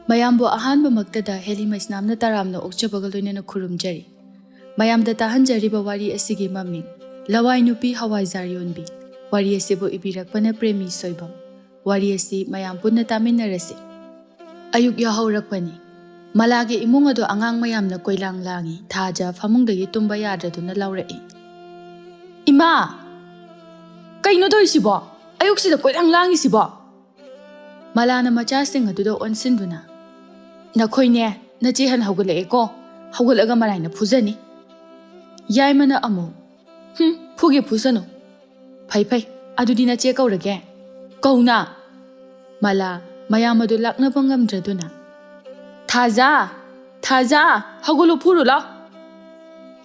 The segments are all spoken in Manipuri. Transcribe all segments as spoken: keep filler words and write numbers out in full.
ꯃꯌꯥꯝꯕꯨ ꯑꯍꯥꯟꯕꯃꯛꯇꯗ ꯍꯦꯂꯤ ꯃꯩꯁꯅꯥꯝꯅ ꯇꯔꯥꯝꯅ ꯑꯣꯛꯆꯕꯒ ꯂꯣꯏꯅꯅ ꯈꯨꯔꯨꯝꯖꯔꯤ꯫ ꯃꯌꯥꯝꯗ ꯇꯥꯍꯟꯖꯔꯤꯕ ꯋꯥꯔꯤ ꯑꯁꯤꯒꯤ ꯃꯃꯤꯡ ꯂꯋꯥꯏ ꯅꯨꯄꯤ ꯍꯋꯥꯏꯖꯥꯔ ꯌꯣꯟꯕꯤ꯫ ꯋꯥꯔꯤ ꯑꯁꯤꯕꯨ ꯏꯕꯤꯔꯛꯄꯅ ꯄ꯭ꯔꯦꯃꯤ ꯁꯣꯏꯕꯝ꯫ ꯋꯥꯔꯤ ꯑꯁꯤ ꯃꯌꯥꯝ ꯄꯨꯟꯅ ꯇꯥꯃꯤꯟꯅꯔꯁꯤ꯫ ꯑꯌꯨꯛ ꯌꯥꯍꯧꯔꯛꯄꯅꯤ꯫ ꯃꯂꯥꯒꯤ ꯏꯃꯨꯡ ꯑꯗꯨ ꯑꯉꯥꯡ ꯃꯌꯥꯝꯅ ꯀꯣꯏꯂꯥꯡ ꯂꯥꯡꯏ꯫ ꯊꯥꯖ ꯐꯃꯨꯡꯗꯒꯤ ꯇꯨꯝꯕ ꯌꯥꯗ꯭ꯔꯗꯨꯅ ꯂꯥꯎꯔꯛꯏ, "ꯏꯃꯥ! ꯀꯩꯅꯣ ꯇꯧꯔꯤꯁꯤꯕꯣ? ꯑꯌꯨꯛꯁꯤꯗ ꯀꯣꯏꯂꯥꯡ ꯂꯥꯡꯉꯤꯁꯤꯕꯣ?" ꯃꯂꯥꯅ ꯃꯆꯥꯁꯤꯡ ꯑꯗꯨꯗ ꯑꯣꯟꯁꯤꯟꯗꯨꯅ, "ꯅꯈꯣꯏꯅꯦ, ꯅꯆꯦ ꯍꯟ ꯍꯧꯒꯠꯂꯛꯑꯦꯀꯣ꯫ ꯍꯧꯒꯠꯂꯒ ꯃꯔꯥꯏꯅ ꯐꯨꯖꯅꯤ꯫" ꯌꯥꯏꯃꯅ ꯑꯃꯨꯛ, "ꯍꯨꯝ, ꯐꯨꯒꯦ ꯐꯨꯁꯅꯨ꯫ ꯐꯩ ꯐꯩ, ꯑꯗꯨꯗꯤ ꯅꯆꯦ ꯀꯧꯔꯒꯦ꯫ ꯀꯧꯅ!" ꯃꯂꯥ ꯃꯌꯥꯝ ꯑꯗꯨ ꯂꯥꯛꯅꯕ ꯉꯝꯗ꯭ꯔꯗꯨꯅ, "ꯊꯥꯖ! ꯊꯥꯖ! ꯍꯧꯒꯠꯂꯨ, ꯐꯨꯔꯨ ꯂꯥꯎ!"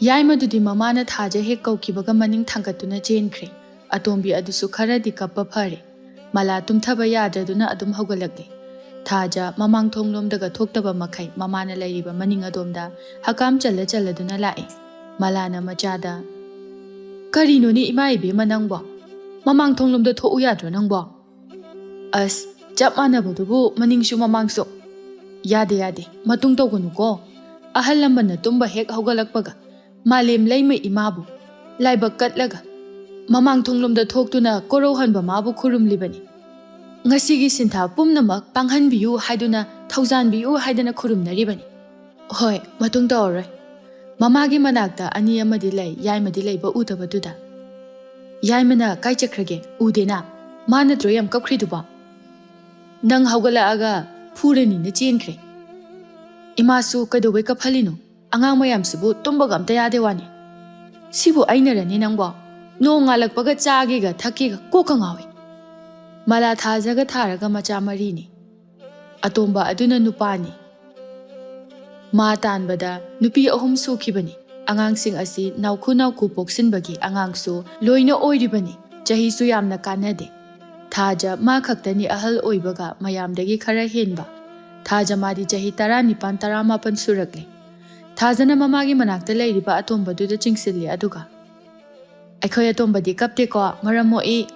ꯌꯥꯏꯃꯗꯨꯗꯤ ꯃꯃꯥꯅ ꯊꯥꯖ ꯍꯦꯛ ꯀꯧꯈꯤꯕꯒ ꯃꯅꯤꯡ ꯊꯥꯡꯒꯠꯇꯨꯅ ꯆꯦꯟꯈ꯭ꯔꯦ꯫ ꯑꯇꯣꯝꯕꯤ ꯑꯗꯨꯁꯨ ꯈꯔꯗꯤ ꯀꯞꯄ ꯐꯔꯦ꯫ ꯃꯂꯥ ꯇꯨꯝꯊꯕ ꯌꯥꯗ꯭ꯔꯗꯨꯅ ꯑꯗꯨꯝ ꯍꯧꯒꯠꯂꯛꯂꯦ꯫ ꯊꯥꯖ ꯃꯃꯥꯡ ꯊꯣꯡꯂꯣꯝꯗꯒ ꯊꯣꯛꯇꯕ ꯃꯈꯩ ꯃꯃꯥꯅ ꯂꯩꯔꯤꯕ ꯃꯅꯤꯡ ꯑꯗꯣꯝꯗ ꯍꯀꯥꯝ ꯆꯜꯂ ꯆꯜꯂꯗꯨꯅ ꯂꯥꯛꯑꯦ꯫ ꯃꯂꯥꯅ ꯃꯆꯥꯗ, "ꯀꯔꯤꯅꯣꯅꯦ ꯏꯃꯥ ꯏꯕꯦꯝꯃ ꯅꯪꯕꯣ? ꯃꯃꯥꯡ ꯊꯣꯡꯂꯣꯝꯗ ꯊꯣꯛꯎ ꯌꯥꯗ꯭ꯔꯣ ꯅꯪꯕꯣ?" "ꯑꯁ, ꯆꯞ ꯃꯥꯟꯅꯕꯗꯨꯕꯨ ꯃꯅꯤꯡꯁꯨ ꯃꯃꯥꯡꯁꯨ꯫ ꯌꯥꯗꯦ, ꯌꯥꯗꯦ, ꯃꯇꯨꯡ ꯇꯧꯒꯅꯨꯀꯣ꯫ ꯑꯍꯜ ꯂꯃꯟꯅ ꯇꯨꯝꯕ ꯍꯦꯛ ꯍꯧꯒꯠꯂꯛꯄꯒ ꯃꯥꯂꯦꯝ ꯂꯩꯃ ꯏꯃꯥꯕꯨ ꯂꯥꯏꯕꯛ ꯀꯠꯂꯒ ꯃꯃꯥꯡ ꯊꯣꯡꯂꯣꯝꯗ ꯊꯣꯛꯇꯨꯅ ꯀꯣꯔꯧꯍꯟꯕ ꯃꯥꯕꯨ ꯈꯨꯔꯨꯝꯂꯤꯕꯅꯤ꯫ ꯉꯁꯤꯒꯤ ꯁꯤꯟꯊꯥ ꯄꯨꯝꯅꯃꯛ ꯄꯥꯡꯍꯟꯕꯤꯌꯨ ꯍꯥꯏꯗꯨꯅ, ꯊꯧꯖꯥꯟꯕꯤꯌꯨ ꯍꯥꯏꯗꯅ ꯈꯨꯔꯨꯝꯅꯔꯤꯕꯅꯤ꯫ ꯍꯣꯏ, ꯃꯇꯨꯡ ꯇꯧꯔꯔꯣꯏ꯫" ꯃꯃꯥꯒꯤ ꯃꯅꯥꯛꯇ ꯑꯅꯤ ꯑꯃꯗꯤ ꯂꯩ, ꯌꯥꯏꯃꯗꯤ ꯂꯩꯕ ꯎꯗꯕꯗꯨꯗ꯫ "ꯌꯥꯏꯃꯅ ꯀꯥꯏ ꯆꯠꯈ꯭ꯔꯒꯦ? ꯎꯗꯦꯅ꯫ ꯃꯥ ꯅꯠꯇ꯭ꯔꯣ ꯌꯥꯝ ꯀꯞꯈ꯭ꯔꯤꯗꯨꯕꯣ? ꯅꯪ ꯍꯧꯒꯠꯂꯛꯑꯒ ꯐꯨꯔꯅꯤꯅ ꯆꯦꯟꯈ꯭ꯔꯦ꯫" "ꯏꯃꯥꯁꯨ ꯀꯩꯗꯧꯕꯩ ꯀꯞꯍꯜꯂꯤꯅꯣ? ꯑꯉꯥꯡ ꯃꯌꯥꯝꯁꯤꯕꯨ ꯇꯨꯝꯕꯒ ꯑꯝꯇ ꯌꯥꯗꯦ ꯋꯥꯅꯤ꯫ ꯁꯤꯕꯨ ꯑꯩꯅꯔꯅꯤ ꯅꯪꯕꯣ? ꯅꯣꯡ ꯉꯥꯜꯂꯛꯄꯒ ꯆꯥꯒꯦꯒ ꯊꯛꯀꯦꯒ ꯀꯣꯛꯀ ꯉꯥꯎꯏ꯫" ꯃꯂꯥ ꯊꯥꯖꯒ ꯊꯥꯔꯒ ꯃꯆꯥ ꯃꯔꯤꯅꯤ꯫ ꯑꯇꯣꯝꯕ ꯑꯗꯨꯅ ꯅꯨꯄꯥꯅꯤ꯫ ꯃꯥ ꯇꯥꯟꯕꯗ ꯅꯨꯄꯤ ꯑꯍꯨꯝ ꯁꯨꯈꯤꯕꯅꯤ꯫ ꯑꯉꯥꯡꯁꯤꯡ ꯑꯁꯤ ꯅꯥꯎꯈꯨ ꯅꯥꯎꯈꯨ ꯄꯣꯛꯁꯤꯟꯕꯒꯤ ꯑꯉꯥꯡꯁꯨ ꯂꯣꯏꯅ ꯑꯣꯏꯔꯤꯕꯅꯤ꯫ ꯆꯍꯤꯁꯨ ꯌꯥꯝꯅ ꯀꯥꯟꯅꯗꯦ꯫ ꯊꯥꯖ ꯃꯥ ꯈꯛꯇꯅꯤ ꯑꯍꯜ ꯑꯣꯏꯕꯒ ꯃꯌꯥꯝꯗꯒꯤ ꯈꯔ ꯍꯦꯟꯕ꯫ ꯊꯥꯖ ꯃꯥꯗꯤ ꯆꯍꯤ ꯇꯔꯥꯅꯤꯄꯥꯟ, ꯇꯔꯥꯃꯥꯄꯟ ꯁꯨꯔꯛꯂꯦ꯫ ꯊꯥꯖꯅ ꯃꯃꯥꯒꯤ ꯃꯅꯥꯛꯇ ꯂꯩꯔꯤꯕ ꯑꯇꯣꯝꯕꯗꯨꯗ ꯆꯤꯡꯁꯤꯜꯂꯤ, ꯑꯗꯨꯒ, "ꯑꯩꯈꯣꯏ ꯑꯇꯣꯝꯕꯗꯤ ꯀꯞꯇꯦꯀꯣ, ꯃꯔꯝ ꯃꯣꯛꯏ꯫"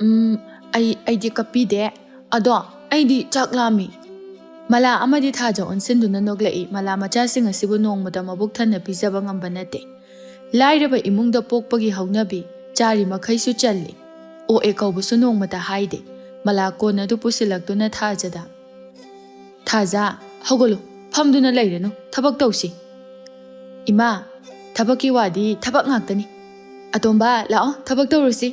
"ꯎꯝ, ꯑꯩ, ꯑꯩꯗꯤ ꯀꯞꯄꯤꯗꯦ꯫ ꯑꯗꯣ ꯑꯩꯗꯤ ꯆꯥꯛ ꯂꯥꯝꯃꯤ꯫" ꯃꯂꯥ ꯑꯃꯗꯤ ꯊꯥꯖ ꯑꯣꯟꯁꯤꯟꯗꯨꯅ ꯅꯣꯛꯂꯛꯏ꯫ ꯃꯂꯥ ꯃꯆꯥꯁꯤꯡ ꯑꯁꯤꯕꯨ ꯅꯣꯡꯃꯇ ꯃꯕꯨꯛ ꯊꯟꯅ ꯄꯤꯖꯕ ꯉꯝꯕ ꯅꯠꯇꯦ꯫ ꯂꯥꯏꯔꯕ ꯏꯃꯨꯡꯗ ꯄꯣꯛꯄꯒꯤ ꯍꯧꯅꯕꯤ ꯆꯥꯔꯤ ꯃꯈꯩꯁꯨ ꯆꯜꯂꯤ꯫ ꯑꯣꯛꯑꯦ ꯀꯧꯕꯁꯨ ꯅꯣꯡꯃꯇ ꯍꯥꯏꯗꯦ꯫ ꯃꯂꯥ ꯀꯣꯟ ꯑꯗꯨ ꯄꯨꯁꯤꯜꯂꯛꯇꯨꯅ ꯊꯥꯖꯗ, "ꯊꯥꯖ, ꯍꯧꯒꯠꯂꯨ, ꯐꯝꯗꯨꯅ ꯂꯩꯔꯅꯨ, ꯊꯕꯛ ꯇꯧꯁꯤ꯫" "ꯏꯃꯥ, ꯊꯕꯛꯀꯤ ꯋꯥꯗꯤ ꯊꯕꯛ ꯉꯥꯛꯇꯅꯤ꯫ ꯑꯇꯣꯝꯕ, ꯂꯥꯛꯑꯣ, ꯊꯕꯛ ꯇꯧꯔꯨꯁꯤ꯫"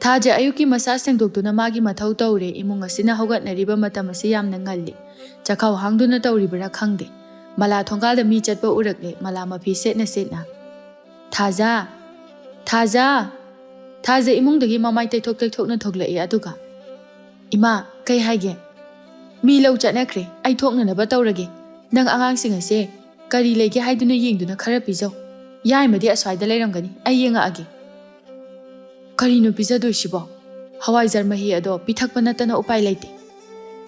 ꯊꯥꯖ ꯑꯌꯨꯛꯀꯤ ꯃꯁꯥ ꯁꯦꯡꯗꯣꯛꯇꯨꯅ ꯃꯥꯒꯤ ꯃꯊꯧ ꯇꯧꯔꯦ꯫ ꯏꯃꯨꯡ ꯑꯁꯤꯅ ꯍꯧꯒꯠꯅꯔꯤꯕ ꯃꯇꯝ ꯑꯁꯤ ꯌꯥꯝꯅ ꯉꯜꯂꯤ꯫ ꯆꯥꯛꯈꯥꯎ ꯍꯥꯡꯗꯨꯅ ꯇꯧꯔꯤꯕꯔꯥ ꯈꯪꯗꯦ꯫ ꯃꯂꯥ ꯊꯣꯡꯒꯥꯜꯗ ꯃꯤ ꯆꯠꯄ ꯎꯔꯛꯂꯦ꯫ ꯃꯂꯥ ꯃꯐꯤ ꯁꯦꯠꯅ ꯁꯦꯠꯅ, "ꯊꯥꯖ! ꯊꯥꯖ!" ꯊꯥꯖ ꯏꯃꯨꯡꯗꯒꯤ ꯃꯃꯥꯏ ꯇꯩꯊꯣꯛ ꯇꯩꯊꯣꯛꯅ ꯊꯣꯛꯂꯛꯏ, ꯑꯗꯨꯒ, "ꯏꯃꯥ, ꯀꯩ ꯍꯥꯏꯒꯦ?" "ꯃꯤ ꯂꯧ ꯆꯠꯅꯈ꯭ꯔꯦ꯫ ꯑꯩ ꯊꯣꯛꯅꯅꯕ ꯇꯧꯔꯒꯦ꯫ ꯅꯪ ꯑꯉꯥꯡꯁꯤꯡ ꯑꯁꯦ ꯀꯔꯤ ꯂꯩꯒꯦ ꯍꯥꯏꯗꯨꯅ ꯌꯦꯡꯗꯨꯅ ꯈꯔ ꯄꯤꯖꯧ꯫ ꯌꯥꯏꯃꯗꯤ ꯑꯁ꯭ꯋꯥꯏꯗ ꯂꯩꯔꯝꯒꯅꯤ, ꯑꯩ ꯌꯦꯡꯉꯛꯑꯒꯦ꯫" "ꯀꯔꯤꯅꯣ ꯄꯤꯖꯗꯣꯏꯁꯤꯕꯣ? ꯍꯋꯥꯏꯖꯥꯔ ꯃꯍꯤ ꯑꯗꯣ ꯄꯤꯊꯛꯄ ꯅꯠꯇꯅ ꯎꯄꯥꯏ ꯂꯩꯇꯦ꯫"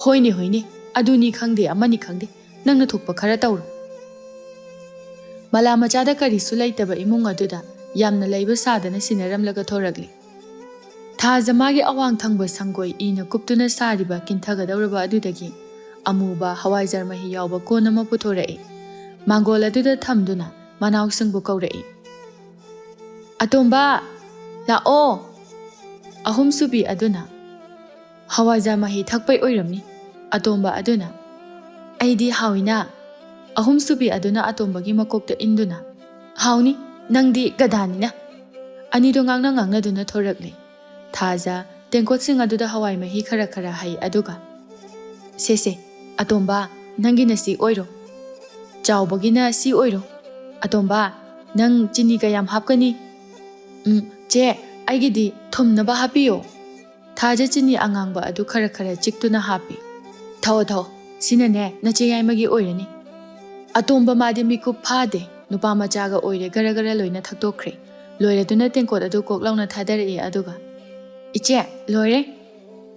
"ꯍꯣꯏꯅꯦ, ꯍꯣꯏꯅꯦ, ꯑꯗꯨꯅꯤ ꯈꯪꯗꯦ, ꯑꯃꯅꯤ ꯈꯪꯗꯦ, ꯅꯪꯅ ꯊꯣꯛꯄ ꯈꯔ ꯇꯧꯔꯣ꯫" ꯃꯂꯥ ꯃꯆꯥꯗ ꯀꯔꯤꯁꯨ ꯂꯩꯇꯕ ꯏꯃꯨꯡ ꯑꯗꯨꯗ ꯌꯥꯝꯅ ꯂꯩꯕ ꯁꯥꯗꯅ ꯁꯤꯟꯅꯔꯝꯂꯒ ꯊꯣꯔꯛꯂꯦ꯫ ꯊꯥꯖ ꯃꯥꯒꯤ ꯑꯋꯥꯡ ꯊꯪꯕ ꯁꯪꯒꯣꯏ ꯏꯅ ꯀꯨꯞꯇꯨꯅ ꯁꯥꯔꯤꯕ ꯀꯤꯟꯊꯒꯗꯧꯔꯕ ꯑꯗꯨꯗꯒꯤ ꯑꯃꯨꯕ ꯍꯋꯥꯏꯖꯥꯔ ꯃꯍꯤ ꯌꯥꯎꯕ ꯀꯣꯟ ꯑꯃ ꯄꯨꯊꯣꯔꯛꯏ꯫ ꯃꯥꯡꯒꯣꯜ ꯑꯗꯨꯗ ꯊꯝꯗꯨꯅ ꯃꯅꯥꯎꯁꯤꯡꯕꯨ ꯀꯧꯔꯛꯏ꯫ "ꯑꯇꯣꯝꯕ, ꯂꯥꯛꯑꯣ!" ꯑꯍꯨꯝꯁꯨꯕꯤ ꯑꯗꯨꯅ, "ꯍꯋꯥꯏꯖꯥꯔ ꯃꯍꯤ ꯊꯛꯄꯩ ꯑꯣꯏꯔꯝꯅꯤ꯫" ꯑꯇꯣꯝꯕ ꯑꯗꯨꯅ, "ꯑꯩꯗꯤ ꯍꯥꯎꯏꯅ꯫" ꯑꯍꯨꯝꯁꯨꯕꯤ ꯑꯗꯨꯅ ꯑꯇꯣꯝꯕꯒꯤ ꯃꯀꯣꯛꯇ ꯏꯟꯗꯨꯅ, "ꯍꯥꯎꯅꯤ, ꯅꯪꯗꯤ ꯒꯙꯥꯅꯤꯅ꯫" ꯑꯅꯤꯗꯣ ꯉꯥꯡꯅ ꯉꯥꯡꯅꯗꯨꯅ ꯊꯣꯔꯛꯂꯦ꯫ ꯊꯥꯖ ꯇꯦꯡꯀꯣꯠꯁꯤꯡ ꯑꯗꯨꯗ ꯍꯋꯥꯏ ꯃꯍꯤ ꯈꯔ ꯈꯔ ꯍꯩ, ꯑꯗꯨꯒ, "ꯁꯦ ꯁꯦ, ꯑꯇꯣꯝꯕ, ꯅꯪꯒꯤꯅ ꯁꯤ ꯑꯣꯏꯔꯣ꯫ ꯆꯥꯎꯕꯒꯤꯅ ꯁꯤ ꯑꯣꯏꯔꯣ꯫ ꯑꯇꯣꯝꯕ, ꯅꯪ ꯆꯤꯅꯤ ꯀꯌꯥꯝ ꯍꯥꯞꯀꯅꯤ?" "ꯎꯝ, ꯆꯦ, ꯑꯩꯒꯤꯗꯤ ꯊꯨꯝꯅꯕ ꯍꯥꯞꯄꯤꯌꯣ꯫" ꯊꯥꯖ ꯆꯤꯅꯤ ꯑꯉꯥꯡꯕ ꯑꯗꯨ ꯈꯔ ꯈꯔ ꯆꯤꯛꯇꯨꯅ ꯍꯥꯞꯄꯤ꯫ "ꯊꯛꯑꯣ, ꯊꯛꯑꯣ꯫ ꯁꯤꯅꯅꯦ, ꯅꯆꯦ ꯌꯥꯏꯃꯒꯤ ꯑꯣꯏꯔꯅꯤ꯫" ꯑꯇꯣꯝꯕ ꯃꯥꯗꯤ ꯃꯤꯀꯨꯞ ꯐꯥꯗꯦ꯫ ꯅꯨꯄꯥ ꯃꯆꯥꯒ ꯑꯣꯏꯔꯦ, ꯒꯔ ꯒꯔ ꯂꯣꯏꯅ ꯊꯛꯇꯣꯛꯈ꯭ꯔꯦ꯫ ꯂꯣꯏꯔꯗꯨꯅ ꯇꯦꯡꯀꯣꯠ ꯑꯗꯨ ꯀꯣꯛ ꯂꯥꯎꯅ ꯊꯥꯗꯔꯛꯑꯦ, ꯑꯗꯨꯒ, "ꯏꯆꯦ, ꯂꯣꯏꯔꯦ꯫"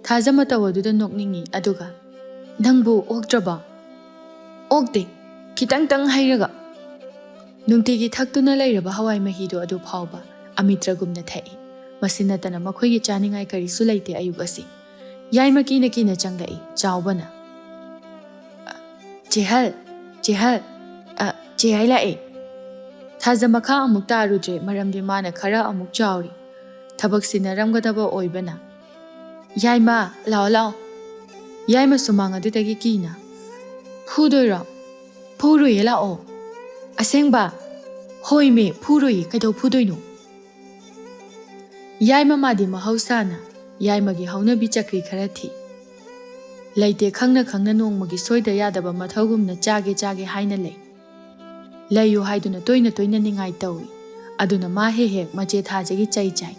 ꯊꯥꯖ ꯃꯇꯧ ꯑꯗꯨꯗ ꯅꯣꯛꯅꯤꯡꯉꯤ, ꯑꯗꯨꯒ, "ꯅꯪꯕꯨ ꯑꯣꯛꯇ꯭ꯔꯕꯣ?" "ꯑꯣꯛꯇꯦ, ꯈꯤꯇꯪꯇꯪ ꯍꯩꯔꯒ꯫" ꯅꯨꯡꯇꯤꯒꯤ ꯊꯛꯇꯨꯅ ꯂꯩꯔꯕ ꯍꯋꯥꯏ ꯃꯍꯤꯗꯨ ꯑꯗꯨ ꯐꯥꯎꯕ ꯑꯃꯤꯇ꯭ꯔꯒꯨꯝꯅ ꯊꯛꯏ꯫ ꯃꯁꯤ ꯅꯠꯇꯅ ꯃꯈꯣꯏꯒꯤ ꯆꯥꯅꯤꯡꯉꯥꯏ ꯀꯔꯤꯁꯨ ꯂꯩꯇꯦ ꯑꯌꯨꯛ ꯑꯁꯤ꯫ ꯌꯥꯏꯃ ꯀꯤꯅ ꯀꯤꯅ ꯆꯪꯂꯛꯏ, ꯆꯥꯎꯕꯅ꯫ "ꯆꯦꯍꯜ, ꯆꯦꯍꯜ, ꯑ, ꯆꯦꯌꯥꯏ ꯂꯥꯛꯑꯦ!" ꯊꯥꯖ ꯃꯈꯥ ꯑꯃꯨꯛ ꯇꯥꯔꯨꯗ꯭ꯔꯦ, ꯃꯔꯝꯗꯤ ꯃꯥꯅ ꯈꯔ ꯑꯃꯨꯛ ꯆꯥꯎꯔꯤ꯫ ꯊꯕꯛ ꯁꯤꯟꯅꯔꯝꯒꯗꯕ ꯑꯣꯏꯕꯅ꯫ "ꯌꯥꯏꯃ, ꯂꯥꯛꯑꯣ, ꯂꯥꯛꯑꯣ!" ꯌꯥꯏꯃ ꯁꯨꯃꯥꯡ ꯑꯗꯨꯗꯒꯤ ꯀꯤꯅ, "ꯐꯨꯗꯣꯏꯔꯣ?" "ꯐꯨꯔꯣꯏꯌꯦ, ꯂꯥꯛꯑꯣ!" "ꯑꯁꯦꯡꯕ?" "ꯍꯣꯏꯃꯦ, ꯐꯨꯔꯣꯏꯌꯦ, ꯀꯩꯗꯧ ꯐꯨꯗꯣꯏꯅꯣ?" ꯌꯥꯏꯃ ꯃꯥꯗꯤ ꯃꯍꯧꯁꯥꯅ ꯌꯥꯏꯃꯒꯤ ꯍꯧꯅꯕꯤ ꯆꯀ꯭ꯔꯤ ꯈꯔ ꯊꯤ꯫ ꯂꯩꯇꯦ ꯈꯪꯅ ꯈꯪꯅ ꯅꯣꯡꯃꯒꯤ ꯁꯣꯏꯗ ꯌꯥꯗꯕ ꯃꯊꯧꯒꯨꯝꯅ ꯆꯥꯒꯦ ꯆꯥꯒꯦ ꯍꯥꯏꯅ ꯂꯩ꯫ ꯂꯩꯌꯨ ꯍꯥꯏꯗꯨꯅ ꯇꯣꯏꯅ ꯇꯣꯏꯅ ꯅꯤꯡꯉꯥꯏ ꯇꯧꯏ꯫ ꯑꯗꯨꯅ ꯃꯥ ꯍꯦꯛ ꯍꯦꯛ ꯃꯆꯦ ꯊꯥꯖꯒꯤ ꯆꯩ ꯆꯥꯏ꯫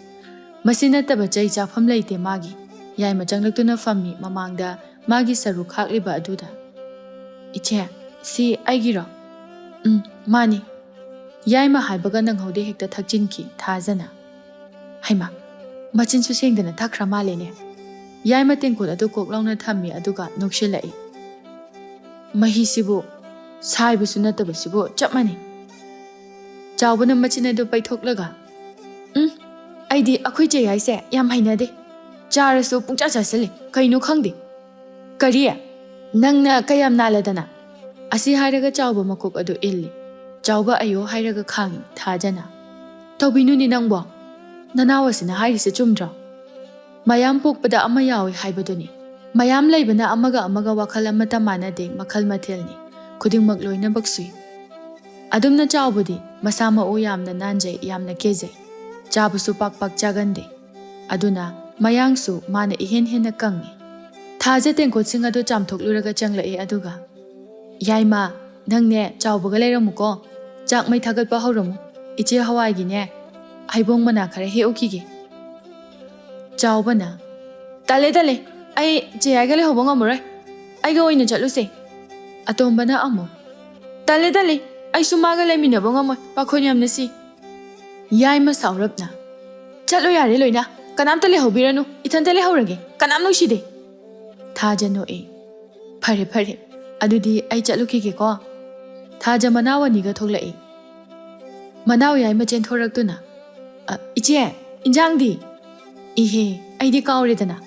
ꯃꯁꯤ ꯅꯠꯇꯕ ꯆꯩ ꯆꯥꯐꯝ ꯂꯩꯇꯦ ꯃꯥꯒꯤ꯫ ꯌꯥꯏꯃ ꯆꯪꯂꯛꯇꯨꯅ ꯐꯝꯃꯤ ꯃꯃꯥꯡꯗ ꯃꯥꯒꯤ ꯁꯔꯨꯛ ꯈꯥꯛꯂꯤꯕ ꯑꯗꯨꯗ꯫ "ꯏꯆꯦ, ꯁꯤ ꯑꯩꯒꯤꯔꯣ?" "ꯎꯝ, ꯃꯥꯅꯤ꯫" ꯌꯥꯏꯃ ꯍꯥꯏꯕꯒ ꯅꯪꯍꯧꯗꯦ ꯍꯦꯛꯇ ꯊꯛꯆꯤꯟꯈꯤ ꯊꯥꯖꯅ꯫ ꯍꯩꯃꯥ, ꯃꯆꯤꯟꯁꯨ ꯁꯦꯡꯗꯅ ꯊꯛꯈ꯭ꯔ ꯃꯥꯜꯂꯦꯅꯦ꯫ ꯌꯥꯏꯃ ꯇꯦꯡꯀꯣꯠ ꯑꯗꯨ ꯀꯣꯛ ꯂꯥꯎꯅ ꯊꯝꯃꯤ ꯑꯗꯨꯒ ꯅꯣꯛꯁꯤꯜꯂꯛꯏ꯫ "ꯃꯍꯤꯁꯤꯕꯨ ꯁꯥꯏꯕꯁꯨ ꯅꯠꯇꯕꯁꯤꯕꯨ ꯆꯞ ꯃꯥꯟꯅꯩ꯫" ꯆꯥꯎꯕꯅ ꯃꯆꯤꯟ ꯑꯗꯨ ꯄꯩꯊꯣꯛꯂꯒ, "ꯎꯝ, ꯑꯩꯗꯤ ꯑꯩꯈꯣꯏ ꯆꯦ ꯍꯥꯏꯁꯦ ꯌꯥꯝ ꯍꯩꯅꯗꯦ꯫ ꯆꯥꯔꯁꯨ ꯄꯨꯡꯆꯥ ꯆꯥꯁꯤꯜꯂꯤ, ꯀꯩꯅꯣ ꯈꯪꯗꯦ꯫" "ꯀꯔꯤ? ꯅꯪꯅ ꯀꯌꯥꯝ ꯅꯥꯜꯂꯗꯅ?" ꯑꯁꯤ ꯍꯥꯏꯔꯒ ꯆꯥꯎꯕ ꯃꯀꯣꯛ ꯑꯗꯨ ꯏꯜꯂꯤ꯫ ꯆꯥꯎꯕ ꯑꯌꯣ ꯍꯥꯏꯔꯒ ꯈꯥꯡꯉꯤ ꯊꯥꯖꯅ꯫ "ꯇꯧꯕꯤꯅꯨꯅꯦ ꯅꯪꯕꯣ꯫ ꯅꯅꯥꯎ ꯑꯁꯤꯅ ꯍꯥꯏꯔꯤꯁꯦ ꯆꯨꯝꯗ꯭ꯔꯣ? ꯃꯌꯥꯝ ꯄꯣꯛꯄꯗ ꯑꯃ ꯌꯥꯎꯏ ꯍꯥꯏꯕꯗꯨꯅꯤ꯫ ꯃꯌꯥꯝ ꯂꯩꯕꯅ ꯑꯃꯒ ꯑꯃꯒ ꯋꯥꯈꯜ ꯑꯃꯠꯇ ꯃꯥꯟꯅꯗꯦ, ꯃꯈꯜ ꯃꯊꯦꯜꯅꯤ꯫ ꯈꯨꯗꯤꯡꯃꯛ ꯂꯣꯏꯅꯃꯛ ꯁꯨꯏ꯫" ꯑꯗꯨꯝꯅ ꯆꯥꯎꯕꯗꯤ ꯃꯁꯥ ꯃꯎ ꯌꯥꯝꯅ ꯅꯥꯟꯖꯩ, ꯌꯥꯝꯅ ꯀꯦꯖꯩ꯫ ꯆꯥꯕꯁꯨ ꯄꯥꯛ ꯄꯥꯛ ꯆꯥꯒꯟꯗꯦ꯫ ꯑꯗꯨꯅ ꯃꯌꯥꯡꯁꯨ ꯃꯥꯅ ꯏꯍꯦꯟ ꯍꯦꯟꯅ ꯀꯪꯉꯤ꯫ ꯊꯥꯖ ꯇꯦꯡꯀꯣꯠꯁꯤꯡ ꯑꯗꯨ ꯆꯥꯝꯊꯣꯛꯂꯨꯔꯒ ꯆꯪꯂꯛꯏ, ꯑꯗꯨꯒ, "ꯌꯥꯏꯃ, ꯅꯪꯅꯦ ꯆꯥꯎꯕꯒ ꯂꯩꯔꯝꯃꯨꯀꯣ꯫ ꯆꯥꯛ ꯃꯩ ꯊꯥꯒꯠꯄ ꯍꯧꯔꯝꯃꯨ꯫ ꯏꯆꯦ ꯍꯋꯥꯏꯒꯤꯅꯦ ꯍꯩꯕꯣꯡ ꯃꯅꯥ ꯈꯔ ꯍꯦꯛꯎꯈꯤꯒꯦ꯫" ꯆꯥꯎꯕꯅ, "ꯇꯜꯂꯦ, ꯇꯜꯂꯦ, ꯑꯩ ꯆꯦꯌꯥꯏꯒ ꯂꯩꯍꯧꯕ ꯉꯝꯃꯔꯣꯏ꯫ ꯑꯩꯒ ꯑꯣꯏꯅ ꯆꯠꯂꯨꯁꯦ꯫" ꯑꯇꯣꯝꯕꯅ ꯑꯃꯨꯛ, "ꯇꯜꯂꯦ, ꯇꯜꯂꯦ, ꯑꯩꯁꯨ ꯃꯥꯒ ꯂꯩꯃꯤꯟꯅꯕ ꯉꯝꯃꯣꯏ, ꯄꯥꯈꯣꯟ ꯌꯥꯝꯅ ꯁꯤ꯫" ꯌꯥꯏꯃ ꯁꯥꯎꯔꯞꯅ, "ꯆꯠꯂꯣ ꯌꯥꯔꯦ ꯂꯣꯏꯅ, ꯀꯅꯥꯝꯇ ꯂꯩꯍꯧꯕꯤꯔꯅꯨ, ꯏꯊꯟꯇ ꯂꯩꯍꯧꯔꯒꯦ, ꯀꯅꯥꯝ ꯅꯨꯡꯁꯤꯗꯦ꯫" ꯊꯥꯖ ꯅꯣꯛꯏ꯫ "ꯐꯔꯦ, ꯐꯔꯦ, ꯑꯗꯨꯗꯤ ꯑꯩ ꯆꯠꯂꯨꯈꯤꯒꯦꯀꯣ꯫" ꯊꯥꯖ ꯃꯅꯥꯎ ꯑꯅꯤꯒ ꯊꯣꯛꯂꯛꯏ꯫ ꯃꯅꯥꯎ ꯌꯥꯏꯃ ꯆꯦꯟꯊꯣꯔꯛꯇꯨꯅ, "ꯑ, ꯏꯆꯦ, ꯏꯟꯖꯥꯡꯗꯤ?" "ꯏꯍꯦ, ꯑꯩꯗꯤ ꯀꯥꯎꯔꯦꯗꯅ꯫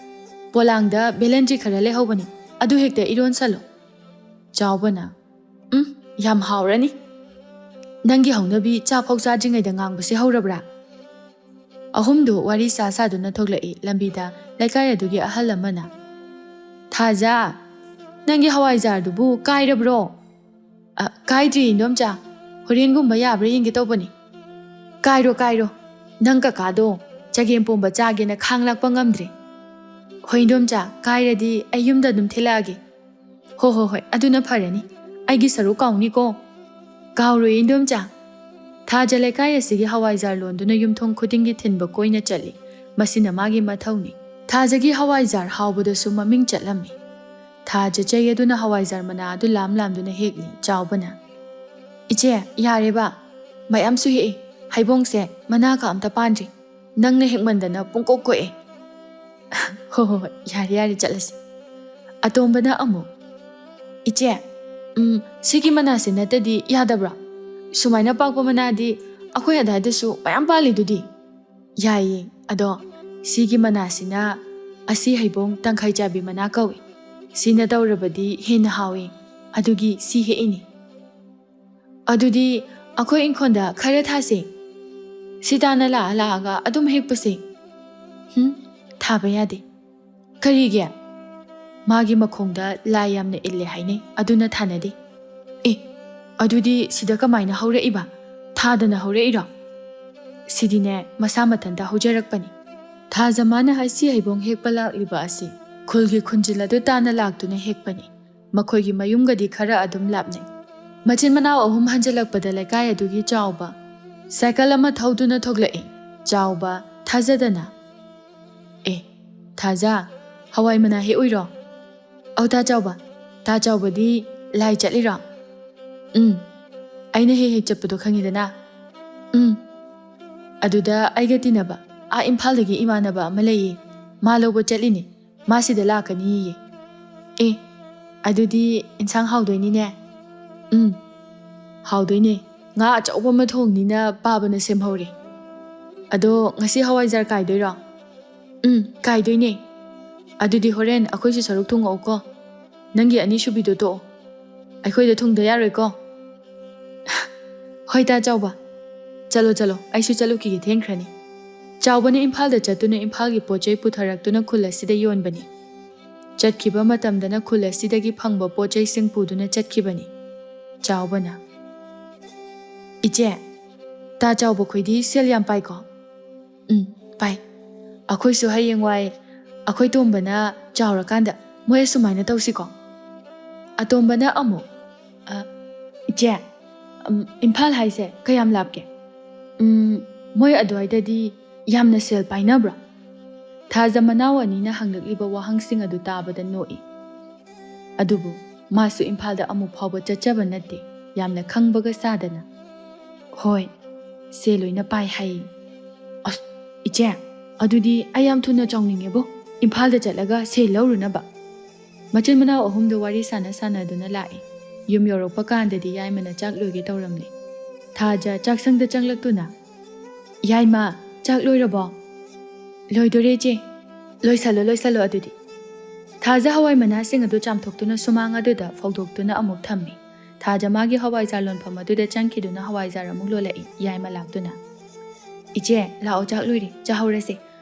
ꯄꯣꯂꯥꯡꯗ ꯕꯦꯂꯟꯗ꯭ꯔꯤ ꯈꯔ ꯂꯩꯍꯧꯕꯅꯤ, ꯑꯗꯨ ꯍꯦꯛꯇ ꯏꯔꯣꯟꯁꯜꯂꯣ꯫" ꯆꯥꯎꯕꯅ, "ꯎꯝ, ꯌꯥꯝ ꯍꯥꯎꯔꯅꯤ꯫ ꯅꯪꯒꯤ ꯍꯧꯅꯕꯤ ꯆꯥ ꯐꯥꯎ ꯆꯥꯗ꯭ꯔꯤꯉꯩꯗ ꯉꯥꯡꯕꯁꯦ ꯍꯧꯔꯕ꯭ꯔꯥ?" ꯑꯍꯨꯝꯗꯨ ꯋꯥꯔꯤ ꯁꯥ ꯁꯥꯗꯨꯅ ꯊꯣꯛꯂꯛꯏ ꯂꯝꯕꯤꯗ ꯂꯩꯀꯥꯏ ꯑꯗꯨꯒꯤ ꯑꯍꯜ ꯑꯃꯅ, "ꯊꯥꯖ, ꯅꯪꯒꯤ ꯍꯋꯥꯏꯖꯥꯔꯗꯨꯕꯨ ꯀꯥꯏꯔꯕ꯭ꯔꯣ?" "ꯑ, ꯀꯥꯏꯗ꯭ꯔꯤ, ꯏꯟꯗꯣꯝꯆꯥ꯫ ꯍꯣꯔꯦꯟꯒꯨꯝꯕ ꯌꯥꯕ꯭ꯔꯥ ꯌꯦꯡꯒꯦ ꯇꯧꯕꯅꯤ꯫" "Cairo, Cairo. ꯅꯪ ꯀꯀꯥꯗꯣ ꯆꯒꯦꯝ ꯄꯣꯝꯕ ꯆꯥꯒꯦꯅ ꯈꯥꯡ ꯂꯥꯛꯄ ꯉꯝꯗ꯭ꯔꯦ꯫" "ꯍꯣꯏ, ꯏꯟꯗꯣꯝꯆꯥ, ꯀꯥꯏꯔꯗꯤ ꯑꯩ ꯌꯨꯝꯗ ꯑꯗꯨꯝ ꯊꯤꯜꯂꯛꯑꯒꯦ꯫" "ꯍꯣ, ꯍꯣ, ꯍꯣꯏ, ꯑꯗꯨꯅ ꯐꯔꯅꯤ꯫ ꯑꯩꯒꯤ ꯁꯔꯨꯛ ꯀꯥꯎꯅꯤꯀꯣ꯫" "ꯀꯥꯎꯔꯣꯏ, ꯏꯟꯗꯣꯝꯆꯥ꯫" ꯊꯥꯖ ꯂꯩꯀꯥꯏ ꯑꯁꯤꯒꯤ ꯍꯋꯥꯏꯖꯥꯔ ꯂꯣꯟꯗꯨꯅ ꯌꯨꯝꯊꯣꯡ ꯈꯨꯗꯤꯡꯒꯤ ꯊꯤꯟꯕ ꯀꯣꯏꯅ ꯆꯠꯂꯤ꯫ ꯃꯁꯤꯅ ꯃꯥꯒꯤ ꯃꯊꯧꯅꯤ꯫ ꯊꯥꯖꯒꯤ ꯍꯋꯥꯏꯖꯥꯔ ꯍꯥꯎꯕꯗꯁꯨ ꯃꯃꯤꯡ ꯆꯠꯂꯝꯃꯤ꯫ ꯊꯥꯖ ꯆꯩ ꯑꯗꯨꯅ ꯍꯋꯥꯏꯖꯥꯔ ꯃꯅꯥ ꯑꯗꯨ ꯂꯥꯝ ꯂꯥꯝꯗꯨꯅ ꯍꯦꯛꯂꯤ꯫ ꯆꯥꯎꯕꯅ, "ꯏꯆꯦ, ꯌꯥꯔꯦꯕ, ꯃꯌꯥꯝꯁꯨ ꯍꯦꯛꯏ꯫ ꯍꯩꯕꯣꯡꯁꯦ ꯃꯅꯥꯒ ꯑꯝꯇ ꯄꯥꯟꯗ꯭ꯔꯤ꯫ ꯅꯪꯅ ꯍꯦꯛꯃꯟꯗꯅ ꯄꯨꯡꯀꯣꯛ ꯀꯣꯛꯑꯦ꯫" "ꯍꯣ, ꯍꯣ, ꯍꯣꯏ, ꯌꯥꯔꯦ, ꯌꯥꯔꯦ, ꯆꯠꯂꯁꯤ꯫" ꯑꯇꯣꯝꯕꯅ ꯑꯃꯨꯛ, "ꯏꯆꯦ, ꯎꯝ, ꯁꯤꯒꯤ ꯃꯅꯥꯁꯦ ꯅꯠꯇꯗꯤ ꯌꯥꯗꯕ꯭ꯔꯣ? ꯁꯨꯃꯥꯏꯅ ꯄꯥꯛꯄ ꯃꯅꯥꯗꯤ ꯑꯩꯈꯣꯏ ꯑꯗꯥꯏꯗꯁꯨ ꯃꯌꯥꯝ ꯄꯥꯜꯂꯤꯗꯨꯗꯤ꯫" "ꯌꯥꯏꯌꯦ, ꯑꯗꯣ ꯁꯤꯒꯤ ꯃꯅꯥꯁꯤꯅ ꯑꯁꯤ ꯍꯩꯕꯣꯡ ꯇꯪꯈꯥꯏ ꯆꯥꯕꯤ ꯃꯅꯥ ꯀꯧꯏ꯫ ꯁꯤꯅ ꯇꯧꯔꯕꯗꯤ ꯍꯦꯟꯅ ꯍꯥꯎꯏ꯫ ꯑꯗꯨꯒꯤ ꯁꯤ ꯍꯦꯛꯏꯅꯤ꯫" "ꯑꯗꯨꯗꯤ ꯑꯩꯈꯣꯏ ꯏꯪꯈꯣꯜꯗ ꯈꯔ ꯊꯥꯁꯦ꯫ ꯁꯤ ꯇꯥꯅ ꯂꯥꯛꯑ ꯂꯥꯛꯑꯒ ꯑꯗꯨꯝ ꯍꯦꯛꯄꯁꯦ꯫" "ꯍꯨꯝ, ꯊꯥꯕ ꯌꯥꯗꯦ꯫" "ꯀꯔꯤꯒꯤ?" "ꯃꯥꯒꯤ ꯃꯈꯣꯡꯗ ꯂꯥꯏ ꯌꯥꯝꯅ ꯏꯜꯂꯦ ꯍꯥꯏꯅꯩ, ꯑꯗꯨꯅ ꯊꯥꯅꯗꯦ꯫" "ꯑꯦ, ꯑꯗꯨꯗꯤ ꯁꯤꯗ ꯀꯃꯥꯏꯅ ꯍꯧꯔꯛꯏꯕ? ꯊꯥꯗꯅ ꯍꯧꯔꯛꯏꯔꯣ?" "ꯁꯤꯗꯤꯅꯦ, ꯃꯁꯥ ꯃꯊꯟꯇ ꯍꯧꯖꯔꯛꯄꯅꯤ꯫" ꯊꯥꯖ ꯃꯥꯅ ꯍꯥꯏꯁꯤ ꯍꯩꯕꯣꯡ ꯍꯦꯛꯄ ꯂꯥꯛꯂꯤꯕ ꯑꯁꯤ ꯈꯨꯜꯒꯤ ꯈꯨꯟꯖꯤꯜ ꯑꯗꯨ ꯇꯥꯅ ꯂꯥꯛꯇꯨꯅ ꯍꯦꯛꯄꯅꯤ꯫ ꯃꯈꯣꯏꯒꯤ ꯃꯌꯨꯝꯒꯗꯤ ꯈꯔ ꯑꯗꯨꯝ ꯂꯥꯞꯅꯩ꯫ ꯃꯆꯤꯟ ꯃꯅꯥꯎ ꯑꯍꯨꯝ ꯍꯟꯖꯤꯜꯂꯛꯄꯗ ꯂꯩꯀꯥꯏ ꯑꯗꯨꯒꯤ ꯆꯥꯎꯕ ꯁꯥꯏꯀꯜ ꯑꯃ ꯊꯧꯗꯨꯅ ꯊꯣꯛꯂꯛꯏ꯫ ꯆꯥꯎꯕ ꯊꯥꯖꯗꯅ, "ꯑꯦ, ꯊꯥꯖ, ꯍꯋꯥꯏ ꯃꯅꯥ ꯍꯦꯛ ꯎꯏꯔꯣ?" "ꯑꯧ, ꯇꯥ ꯆꯥꯎꯕ, ꯇꯥ ꯆꯥꯎꯕꯗꯤ ꯂꯥꯏ ꯆꯠꯂꯤꯔꯣ?" "ꯎꯝ, ꯑꯩꯅ ꯍꯦꯛ ꯍꯦꯛ ꯆꯠꯄꯗꯣ ꯈꯪꯉꯤꯗꯅ꯫" "ꯎꯝ, ꯑꯗꯨꯗ ꯑꯩꯒ ꯇꯤꯟꯅꯕ ꯑꯥ ꯏꯝꯐꯥꯜꯗꯒꯤ ꯏꯃꯥꯟꯅꯕ ꯑꯃ ꯂꯩꯌꯦ, ꯃꯥ ꯂꯧꯕ ꯆꯠꯂꯤꯅꯦ꯫ ꯃꯥ ꯁꯤꯗ ꯂꯥꯛꯀꯅꯤꯌꯦ꯫" "ꯑꯦ, ꯑꯗꯨꯗꯤ ꯏꯟꯁꯥꯡ ꯍꯥꯎꯗꯣꯏꯅꯤꯅꯦ꯫" "ꯎꯝ, ꯍꯥꯎꯗꯣꯏꯅꯦ꯫ ꯉꯥ ꯑꯆꯧꯕ ꯑꯃ ꯊꯣꯡꯅꯤꯅ ꯄꯥꯕꯅ ꯁꯦꯝꯍꯧꯔꯦ꯫ ꯑꯗꯣ ꯉꯁꯤ ꯍꯋꯥꯏꯖꯥꯔ ꯀꯥꯏꯗꯣꯏꯔꯣ?" "ꯎꯝ, ꯀꯥꯏꯗꯣꯏꯅꯦ꯫ ꯑꯗꯨꯗꯤ ꯍꯣꯔꯦꯟ ꯑꯩꯈꯣꯏꯁꯨ ꯁꯔꯨꯛ ꯊꯣꯡꯉꯛꯎꯀꯣ꯫ ꯅꯪꯒꯤ ꯑꯅꯤꯁꯨꯕꯤꯗꯣ ꯇꯣꯛꯑꯣ꯫ ꯑꯩꯈꯣꯏꯗ ꯊꯨꯡꯗ ꯌꯥꯔꯣꯏꯀꯣ? ꯍꯣꯏ ꯇꯥ ꯆꯥꯎꯕ, ꯆꯠꯂꯣ ꯆꯠꯂꯣ, ꯑꯩꯁꯨ ꯆꯠꯂꯨꯈꯤꯒꯦ, ꯊꯦꯡꯈ꯭ꯔꯅꯤ꯫ ꯆꯥꯎꯕꯅ ꯏꯝꯐꯥꯜꯗ ꯆꯠꯇꯨꯅ ꯏꯝꯐꯥꯜꯒꯤ ꯄꯣꯠ ꯆꯩ ꯄꯨꯊꯔꯛꯇꯨꯅ ꯈꯨꯜ ꯑꯁꯤꯗ ꯌꯣꯟꯕꯅꯤ꯫ ꯆꯠꯈꯤꯕ ꯃꯇꯝꯗꯅ ꯈꯨꯜ ꯑꯁꯤꯗꯒꯤ ꯐꯪꯕ ꯄꯣꯠ ꯆꯩꯁꯤꯡ ꯄꯨꯗꯨꯅ ꯆꯠꯈꯤꯕꯅꯤ꯫ ꯆꯥꯎꯕꯅ, "ꯏꯆꯦ, ꯇꯥ ꯆꯥꯎꯕ ꯈꯣꯏꯗꯤ ꯁꯦꯜ ꯌꯥꯝ ꯄꯥꯏꯀꯣ?" "ꯎꯝ, ꯄꯥꯏ꯫ ꯑꯩꯈꯣꯏꯁꯨ ꯍꯌꯦꯡꯋꯥꯏ ꯑꯩꯈꯣꯏ ꯇꯣꯝꯕꯅ ꯆꯥꯎꯔꯀꯥꯟꯗ ꯃꯣꯏ ꯑꯁꯨꯃꯥꯏꯅ ꯇꯧꯁꯤꯀꯣ?" ꯑꯇꯣꯝꯕꯅ ꯑꯃꯨꯛ, "ꯑ, ꯏꯆꯦ, ꯎꯝ, ꯏꯝꯐꯥꯜ ꯍꯥꯏꯁꯦ ꯀꯌꯥꯝ ꯂꯥꯞꯀꯦ? ꯎꯝ, ꯃꯣꯏ ꯑꯗꯨꯋꯥꯏꯗꯗꯤ ꯌꯥꯝꯅ ꯁꯦꯜ ꯄꯥꯏꯅꯕ꯭ꯔꯣ?" ꯊꯥꯖ ꯃꯅꯥꯎ ꯑꯅꯤꯅ ꯍꯪꯂꯛꯂꯤꯕ ꯋꯥꯍꯪꯁꯤꯡ ꯑꯗꯨ ꯇꯥꯕꯗ ꯅꯣꯛꯏ꯫ ꯑꯗꯨꯕꯨ ꯃꯥꯁꯨ ꯏꯝꯐꯥꯜꯗ ꯑꯃꯨꯛ ꯐꯥꯎꯕ ꯆꯠꯆꯕ ꯅꯠꯇꯦ, ꯌꯥꯝꯅ ꯈꯪꯕꯒ ꯁꯥꯗꯅ꯫ "ꯍꯣꯏ, ꯁꯦꯜ ꯂꯣꯏꯅ ꯄꯥꯏ ꯍꯥꯏ꯫" "ꯑꯁ, ꯏꯆꯦ, ꯑꯗꯨꯗꯤ ꯑꯩ ꯌꯥꯝ ꯊꯨꯅ ꯆꯥꯎꯅꯤꯡꯉꯦꯕꯣ, ꯏꯝꯐꯥꯜꯗ ꯆꯠꯂꯒ ꯁꯦꯜ ꯂꯧꯔꯨꯅꯕ꯫" ꯃꯆꯤꯟ ꯃꯅꯥꯎ ꯑꯍꯨꯝꯗꯣ ꯋꯥꯔꯤ ꯁꯥꯟꯅ ꯁꯥꯟꯅꯗꯨꯅ ꯂꯥꯛꯏ꯫ ꯌꯨꯝ ꯌꯧꯔꯛꯄ ꯀꯥꯟꯗꯗꯤ ꯌꯥꯏꯃꯅ ꯆꯥꯛ ꯂꯣꯏꯒꯦ ꯇꯧꯔꯝꯂꯦ꯫ ꯊꯥꯖ ꯆꯥꯛꯁꯪꯗ ꯆꯪꯂꯛꯇꯨꯅ, "ꯌꯥꯏꯃ, ꯆꯥꯛ ꯂꯣꯏꯔꯕꯣ?" "ꯂꯣꯏꯗꯣꯔꯦ, ꯏꯆꯦ꯫" "ꯂꯣꯏꯁꯜꯂꯣ, ꯂꯣꯏꯁꯜꯂꯣ ꯑꯗꯨꯗꯤ꯫" ꯊꯥꯖ ꯍꯋꯥꯏ ꯃꯅꯥꯁꯤꯡ ꯑꯗꯨ ꯆꯥꯝꯊꯣꯛꯇꯨꯅ ꯁꯨꯃꯥꯡ ꯑꯗꯨꯗ ꯐꯧꯗꯣꯛꯇꯨꯅ ꯑꯃꯨꯛ ꯊꯝꯃꯤ꯫ ꯊꯥꯖ ꯃꯥꯒꯤ ꯍꯋꯥꯏꯖꯥꯔ ꯂꯣꯟꯐꯝ ꯑꯗꯨꯗ ꯆꯪꯈꯤꯗꯨꯅ ꯍꯋꯥꯏꯖꯥꯔ ꯑꯃꯨꯛ ꯂꯣꯜꯂꯛꯏ, ꯌꯥꯏꯃ ꯂꯥꯛꯇꯨꯅ꯫ "ꯏꯆꯦ, ꯂꯥꯛꯑꯣ, ꯆꯥꯛ ꯂꯣꯏꯔꯦ, ꯆꯥꯍꯧꯔꯁꯦ꯫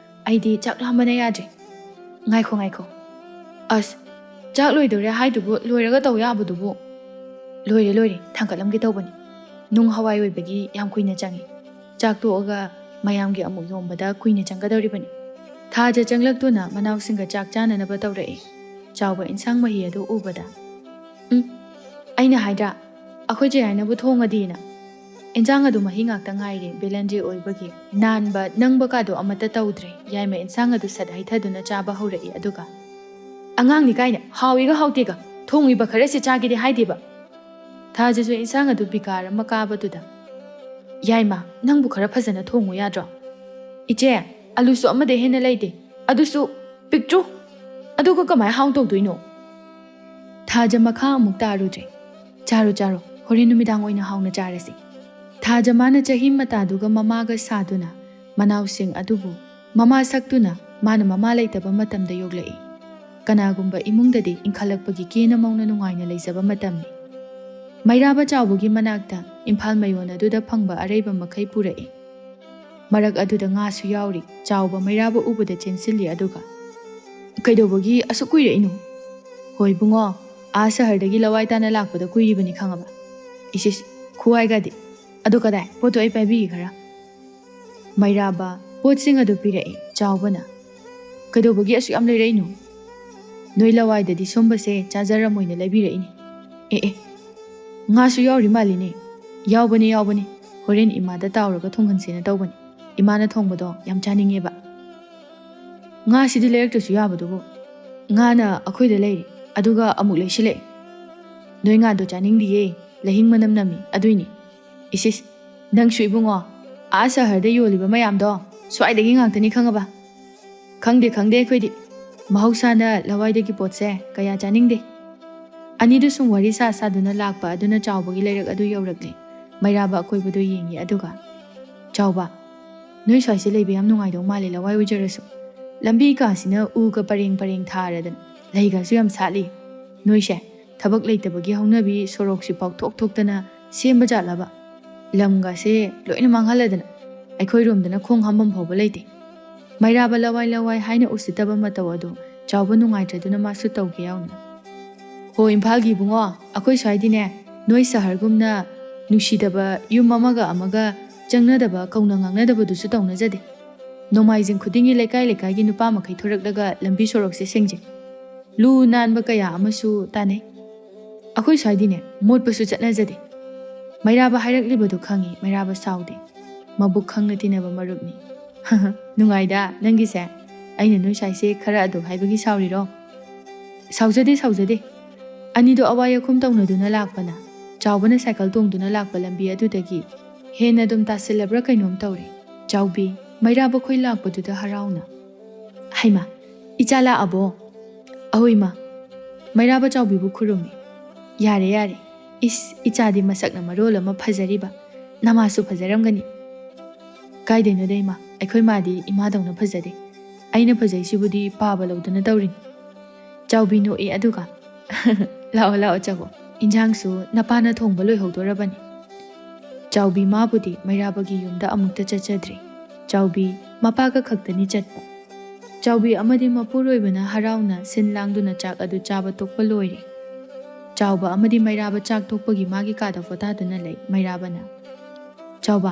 ꯑꯩꯗꯤ ꯆꯥꯛ ꯂꯥꯝꯕꯅ ꯌꯥꯗ꯭ꯔꯦ꯫" "ꯉꯥꯏꯈꯣ, ꯉꯥꯏꯈꯣ꯫ ꯑꯁ, ꯆꯥꯛ ꯂꯣꯏꯗꯣꯔꯦ ꯍꯥꯏꯗꯨꯕꯨ ꯂꯣꯏꯔꯒ ꯇꯧ ꯌꯥꯕꯗꯨꯕꯨ꯫" "ꯂꯣꯏꯔꯦ, ꯂꯣꯏꯔꯦ, ꯊꯥꯡꯒꯠꯂꯝꯒꯦ ꯇꯧꯕꯅꯤ꯫ ꯅꯨꯡ ꯍꯋꯥꯏ ꯑꯣꯏꯕꯒꯤ ꯌꯥꯝ ꯀꯨꯏꯅ ꯆꯪꯉꯤ꯫ ꯆꯥꯛ ꯇꯣꯛꯑꯒ ꯃꯌꯥꯝꯒꯤ ꯑꯃꯨꯛ ꯌꯣꯝꯕꯗ ꯀꯨꯏꯅ ꯆꯪꯒꯗꯧꯔꯤꯕꯅꯤ꯫" ꯊꯥꯖ ꯆꯪꯂꯛꯇꯨꯅ ꯃꯅꯥꯎꯁꯤꯡꯒ ꯆꯥꯛ ꯆꯥꯅꯅꯕ ꯇꯧꯔꯛꯏ꯫ ꯆꯥꯎꯕ ꯏꯟꯁꯥꯡ ꯃꯍꯤ ꯑꯗꯨ ꯎꯕꯗ, "ꯎꯝ, ꯑꯩꯅ ꯍꯥꯏꯗ꯭ꯔꯥ, ꯑꯩꯈꯣꯏ ꯆꯦ ꯌꯥꯏꯅꯕꯨ ꯊꯣꯡꯉꯗꯤꯅ꯫ ꯏꯟꯁꯥꯡ ꯑꯗꯨ ꯃꯍꯤ ꯉꯥꯛꯇ ꯉꯥꯏꯔꯦ, ꯕꯦꯂꯟꯗ꯭ꯔꯤ ꯑꯣꯏꯕꯒꯤ ꯅꯥꯟꯕ ꯅꯪꯕ ꯀꯥꯗꯣ ꯑꯃꯠꯇ ꯇꯧꯗ꯭ꯔꯦ꯫" ꯌꯥꯏꯃ ꯏꯟꯁꯥꯡ ꯑꯗꯨ ꯁꯠ ꯍꯩꯊꯗꯨꯅ ꯆꯥꯕ ꯍꯧꯔꯛꯏ, ꯑꯗꯨꯒ, "ꯑꯉꯥꯡꯅꯤ ꯀꯥꯏꯅ ꯍꯥꯎꯏꯒ ꯍꯥꯎꯇꯦꯒ, ꯊꯣꯡꯉꯤꯕ ꯈꯔꯁꯤ ꯆꯥꯒꯦꯗꯤ ꯍꯥꯏꯗꯦꯕ꯫" ꯊꯥꯖꯁꯨ ꯏꯟꯁꯥꯡ ꯑꯗꯨ ꯕꯤꯀꯥꯔ ꯑꯃ ꯀꯥꯕꯗꯨꯗ, "ꯌꯥꯏꯃ, ꯅꯪꯕꯨ ꯈꯔ ꯐꯖꯅ ꯊꯣꯡꯉꯨ ꯌꯥꯗ꯭ꯔꯣ?" "ꯏꯆꯦ, ꯑꯂꯨꯁꯨ ꯑꯃꯗꯩ ꯍꯦꯟꯅ ꯂꯩꯇꯦ, ꯑꯗꯨꯁꯨ ꯄꯤꯛꯇ꯭ꯔꯨ, ꯑꯗꯨꯒ ꯀꯃꯥꯏ ꯍꯥꯎꯗꯧꯗꯣꯏꯅꯣ?" ꯊꯥꯖ ꯃꯈꯥ ꯑꯃꯨꯛ ꯇꯥꯔꯨꯗ꯭ꯔꯦ꯫ "ꯆꯥꯔꯣ, ꯆꯥꯔꯣ, ꯍꯣꯔꯦꯟ ꯅꯨꯃꯤꯗꯥꯡ ꯑꯣꯏꯅ ꯍꯥꯎꯅ ꯆꯥꯔꯁꯤ꯫" ꯊꯥꯖ ꯃꯥꯅ ꯆꯍꯤ ꯃꯇꯥꯗꯨꯒ ꯃꯃꯥꯒ ꯁꯥꯗꯨꯅ ꯃꯅꯥꯎꯁꯤꯡ ꯑꯗꯨꯕꯨ ꯃꯃꯥ ꯁꯛꯇꯨꯅ ꯃꯥꯅ ꯃꯃꯥ ꯂꯩꯇꯕ ꯃꯇꯝꯗ ꯌꯣꯛꯂꯛꯏ꯫ ꯀꯅꯥꯒꯨꯝꯕ ꯏꯃꯨꯡꯗꯗꯤ ꯏꯟꯈꯠꯂꯛꯄꯒꯤ ꯀꯦꯅ ꯃꯧꯅ ꯅꯨꯡꯉꯥꯏꯅ ꯂꯩꯖꯕ ꯃꯇꯝꯅꯤ꯫ ꯃꯩꯔꯥꯕ ꯆꯥꯎꯕꯒꯤ ꯃꯅꯥꯛꯇ ꯏꯝꯐꯥꯜ ꯃꯌꯣꯟ ꯑꯗꯨꯗ ꯐꯪꯕ ꯑꯔꯩꯕ ꯃꯈꯩ ꯄꯨꯔꯛꯏ꯫ ꯃꯔꯛ ꯑꯗꯨꯗ ꯉꯥꯁꯨ ꯌꯥꯎꯔꯤ꯫ ꯆꯥꯎꯕ ꯃꯩꯔꯥꯕ ꯎꯕꯗ ꯆꯦꯟꯁꯤꯜꯂꯤ, ꯑꯗꯨꯒ, "ꯀꯩꯗꯧꯕꯒꯤ ꯑꯁꯨꯛ ꯀꯨꯏꯔꯛꯏꯅꯣ?" "ꯍꯣꯏ ꯏꯕꯨꯡꯉꯣ, ꯑꯥ ꯁꯍꯔꯗꯒꯤ ꯂꯋꯥꯏ ꯇꯥꯅ ꯂꯥꯛꯄꯗ ꯀꯨꯏꯔꯤꯕꯅꯤ, ꯈꯪꯉꯕ?" "ꯏꯁ ꯏꯁ, ꯈꯨꯍꯥꯏꯒꯗꯤ꯫ ꯑꯗꯣ ꯀꯗꯥꯏ? ꯄꯣꯠꯇꯣ ꯑꯩ ꯄꯥꯏꯕꯤꯒꯦ ꯈꯔ꯫" ꯃꯩꯔꯥꯕ ꯄꯣꯠꯁꯤꯡ ꯑꯗꯨ ꯄꯤꯔꯛꯏ꯫ ꯆꯥꯎꯕꯅ, "ꯀꯩꯗꯧꯕꯒꯤ ꯑꯁꯨꯛ ꯌꯥꯝ ꯂꯩꯔꯛꯏꯅꯣ?" "ꯅꯣꯏ ꯂꯋꯥꯏꯗꯗꯤ ꯁꯨꯝꯕꯁꯦ ꯆꯥꯖꯔꯝꯃꯣꯏꯅ ꯂꯩꯕꯤꯔꯛꯏꯅꯤ꯫" "ꯑꯦ ꯑꯦ, ꯉꯥꯁꯨ ꯌꯥꯎꯔꯤ ꯃꯥꯜꯂꯤꯅꯦ꯫" "ꯌꯥꯎꯕꯅꯤ, ꯌꯥꯎꯕꯅꯤ꯫ ꯍꯣꯔꯦꯟ ꯏꯃꯥꯗ ꯇꯥꯎꯔꯒ ꯊꯣꯡꯍꯟꯁꯦꯅ ꯇꯧꯕꯅꯤ꯫ ꯏꯃꯥꯅ ꯊꯣꯡꯕꯗꯣ ꯌꯥꯝ ꯆꯥꯅꯤꯡꯉꯦꯕ꯫" "ꯉꯥꯁꯤꯗꯤ ꯂꯩꯔꯛꯇ꯭ꯔꯁꯨ ꯌꯥꯕꯗꯨꯕꯨ꯫ ꯉꯥꯅ ꯑꯩꯈꯣꯏꯗ ꯂꯩꯔꯤ, ꯑꯗꯨꯒ ꯑꯃꯨꯛ ꯂꯩꯁꯤꯜꯂꯛꯑꯦ꯫" "ꯅꯣꯏ ꯉꯥꯗꯣ ꯆꯥꯅꯤꯡꯗꯤꯌꯦ, ꯂꯩꯍꯤꯡ ꯃꯅꯝ ꯅꯝꯃꯤ, ꯑꯗꯨꯏꯅꯤ꯫" "ꯏꯁ ꯏꯁ, ꯅꯪꯁꯨ ꯏꯕꯨꯡꯉꯣ, ꯑꯥ ꯁꯍꯔꯗ ꯌꯣꯜꯂꯤꯕ ꯃꯌꯥꯝꯗꯣ ꯁ꯭ꯋꯥꯏꯗꯒꯤ ꯉꯥꯛꯇꯅꯤ, ꯈꯪꯉꯕ?" "ꯈꯪꯗꯦ, ꯈꯪꯗꯦ ꯑꯩꯈꯣꯏꯗꯤ꯫ ꯃꯍꯧꯁꯥꯅ ꯂꯋꯥꯏꯗꯒꯤ ꯄꯣꯠꯁꯦ ꯀꯌꯥ ꯆꯥꯅꯤꯡꯗꯦ꯫" ꯑꯅꯤꯗꯨ ꯁꯨꯝ ꯋꯥꯔꯤ ꯁꯥ ꯁꯥꯗꯨꯅ ꯂꯥꯛꯄ ꯑꯗꯨꯅ ꯆꯥꯎꯕꯒꯤ ꯂꯩꯔꯛ ꯑꯗꯨ ꯌꯧꯔꯛꯂꯦ꯫ ꯃꯩꯔꯥꯕ ꯑꯀꯣꯏꯕꯗꯨ ꯌꯦꯡꯉꯤ, ꯑꯗꯨꯒ, "ꯆꯥꯎꯕ, ꯅꯣꯏ ꯁ꯭ꯋꯥꯏꯁꯦ ꯂꯩꯕ ꯌꯥꯝ ꯅꯨꯡꯉꯥꯏꯗꯧ ꯃꯥꯜꯂꯦ, ꯂꯋꯥꯏ ꯑꯣꯏꯖꯔꯁꯨ꯫ ꯂꯝꯕꯤ ꯀꯥꯁꯤꯅ ꯎꯒ ꯄꯔꯦꯡ ꯄꯔꯦꯡ ꯊꯥꯔꯗꯅ, ꯂꯩꯒꯁꯨ ꯌꯥꯝ ꯁꯥꯠꯂꯤ꯫ ꯅꯣꯏꯁꯦ ꯊꯕꯛ ꯂꯩꯇꯕꯒꯤ ꯍꯧꯅꯕꯤ ꯁꯣꯔꯣꯛꯁꯤꯐꯥꯎ ꯊꯣꯛ ꯊꯣꯛꯇꯅ ꯁꯦꯝꯕ ꯖꯥꯠꯂꯕ? ꯂꯝꯒꯁꯦ ꯂꯣꯏꯅ ꯃꯥꯡꯍꯜꯂꯗꯅ ꯑꯩꯈꯣꯏꯔꯣꯝꯗꯅ ꯈꯣꯡ ꯍꯥꯝꯐꯝ ꯐꯥꯎꯕ ꯂꯩꯇꯦ꯫" ꯃꯩꯔꯥꯕ ꯂꯋꯥꯏ ꯂꯋꯥꯏ ꯍꯥꯏꯅ ꯎꯁꯤꯠꯇꯕ ꯃꯇꯧ ꯑꯗꯨ ꯆꯥꯎꯕ ꯅꯨꯡꯉꯥꯏꯇ꯭ꯔꯗꯨꯅ ꯃꯥꯁꯨ ꯇꯧꯒꯦ ꯌꯥꯎꯅ, "ꯍꯣ, ꯏꯝꯐꯥꯜꯒꯤ ꯏꯕꯨꯡꯉꯣ, ꯑꯩꯈꯣꯏ ꯁ꯭ꯋꯥꯏꯗꯤꯅꯦ, ꯅꯣꯏ ꯁꯍꯔꯒꯨꯝꯅ ꯅꯨꯡꯁꯤꯗꯕ, ꯌꯨꯝ ꯑꯃꯒ ꯑꯃꯒ ꯆꯪꯅꯗꯕ, ꯀꯧꯅ ꯉꯥꯡꯅꯗꯕꯗꯨꯁꯨ ꯇꯧꯅꯖꯗꯦ꯫ ꯅꯣꯡꯃꯥꯏꯖꯤꯡ ꯈꯨꯗꯤꯡꯒꯤ ꯂꯩꯀꯥꯏ ꯂꯩꯀꯥꯏꯒꯤ ꯅꯨꯄꯥ ꯃꯈꯩ ꯊꯣꯔꯛꯂꯒ ꯂꯝꯕꯤ ꯁꯣꯔꯣꯛꯁꯦ ꯁꯦꯡꯖꯩ꯫ ꯂꯨ ꯅꯥꯟꯕ ꯀꯌꯥ ꯑꯃꯁꯨ ꯇꯥꯟꯅꯩ꯫ ꯑꯩꯈꯣꯏ ꯁ꯭ꯋꯥꯏꯗꯤꯅꯦ, ꯃꯣꯠꯄꯁꯨ ꯆꯠꯅꯖꯗꯦ꯫" ꯃꯩꯔꯥꯕ ꯍꯥꯏꯔꯛꯂꯤꯕꯗꯨ ꯈꯪꯏ꯫ ꯃꯩꯔꯥꯕ ꯁꯥꯎꯗꯦ꯫ ꯃꯕꯨꯛ ꯈꯪꯅ ꯇꯤꯟꯅꯕ ꯃꯔꯨꯞꯅꯤ꯫ "ꯅꯨꯡꯉꯥꯏꯗ ꯅꯪꯒꯤꯁꯦ꯫ ꯑꯩꯅ ꯅꯣꯏ ꯁ꯭ꯋꯥꯏꯁꯦ ꯈꯔ ꯑꯗꯨ ꯍꯥꯏꯕꯒꯤ ꯁꯥꯎꯔꯤꯔꯣ?" "ꯁꯥꯎꯖꯗꯦ, ꯁꯥꯎꯖꯗꯦ꯫ ꯑꯅꯤꯗꯣ ꯑꯋꯥꯏ ꯑꯈꯨꯝ ꯇꯧꯅꯗꯨꯅ ꯂꯥꯛꯄꯅ ꯆꯥꯎꯕꯅ ꯁꯥꯏꯀꯜ ꯇꯣꯡꯗꯨꯅ ꯂꯥꯛꯄ ꯂꯝꯕꯤ ꯑꯗꯨꯗꯒꯤ ꯍꯦꯟꯅ ꯑꯗꯨꯝ ꯇꯥꯁꯤꯜꯂꯕ꯭ꯔꯥ ꯀꯩꯅꯣꯝ ꯇꯧꯔꯦ꯫" ꯆꯥꯎꯕꯤ ꯃꯩꯔꯥꯕ ꯈꯣꯏ ꯂꯥꯛꯄꯗꯨꯗ ꯍꯔꯥꯎꯅ, "ꯍꯩꯃꯥ, ꯏꯆꯥ ꯂꯥꯛꯑꯕꯣ?" "ꯑꯍꯣꯏ ꯏꯃꯥ꯫" ꯃꯩꯔꯥꯕ ꯆꯥꯎꯕꯤꯕꯨ ꯈꯨꯔꯨꯝꯃꯤ꯫ "ꯌꯥꯔꯦ, ꯌꯥꯔꯦ꯫ ꯏꯁ, ꯏꯆꯥꯗꯤ ꯃꯁꯛꯅ ꯃꯔꯣꯜ ꯑꯃ ꯐꯖꯔꯤꯕ꯫ ꯅꯃꯥꯁꯨ ꯐꯖꯔꯝꯒꯅꯤ꯫" "ꯀꯥꯏꯗꯩꯅꯣꯗ ꯏꯃꯥ, ꯑꯩꯈꯣꯏ ꯃꯥꯗꯤ ꯏꯃꯥꯗꯧꯅ ꯐꯖꯗꯦ꯫ ꯑꯩꯅ ꯐꯖꯩꯁꯤꯕꯨꯗꯤ ꯄꯥꯕ ꯂꯧꯗꯅ ꯇꯧꯔꯤꯅꯤ꯫" ꯆꯥꯎꯕꯤ ꯅꯣꯛꯏ, ꯑꯗꯨꯒ, "ꯂꯥꯛꯑꯣ, ꯂꯥꯛꯑꯣ, ꯆꯪꯉꯣ꯫ "ꯏꯟꯖꯥꯡꯁꯨ ꯅꯄꯥꯅ ꯊꯣꯡꯕ ꯂꯣꯏꯍꯧꯗꯣꯔꯕꯅꯤ꯫" ꯆꯥꯎꯕꯤ ꯃꯥꯕꯨꯗꯤ ꯃꯩꯔꯥꯕꯒꯤ ꯌꯨꯝꯗ ꯑꯃꯨꯛꯇ ꯆꯠꯆꯗ꯭ꯔꯤ꯫ ꯆꯥꯎꯕꯤ ꯃꯄꯥꯒ ꯈꯛꯇꯅꯤ ꯆꯠꯄ꯫ ꯆꯥꯎꯕꯤ ꯑꯃꯗꯤ ꯃꯄꯨꯔꯣꯏꯕꯅ ꯍꯔꯥꯎꯅ ꯁꯤꯟ ꯂꯥꯡꯗꯨꯅ ꯆꯥꯛ ꯑꯗꯨ ꯆꯥꯕ ꯇꯣꯛꯄ ꯂꯣꯏꯔꯦ꯫ ꯆꯥꯎꯕ ꯑꯃꯗꯤ ꯃꯩꯔꯥꯕ ꯆꯥꯛ ꯇꯣꯛꯄꯒꯤ ꯃꯥꯒꯤ ꯀꯥꯗ ꯄꯣꯊꯥꯗꯨꯅ ꯂꯩ꯫ ꯃꯩꯔꯥꯕꯅ, "ꯆꯥꯎꯕ,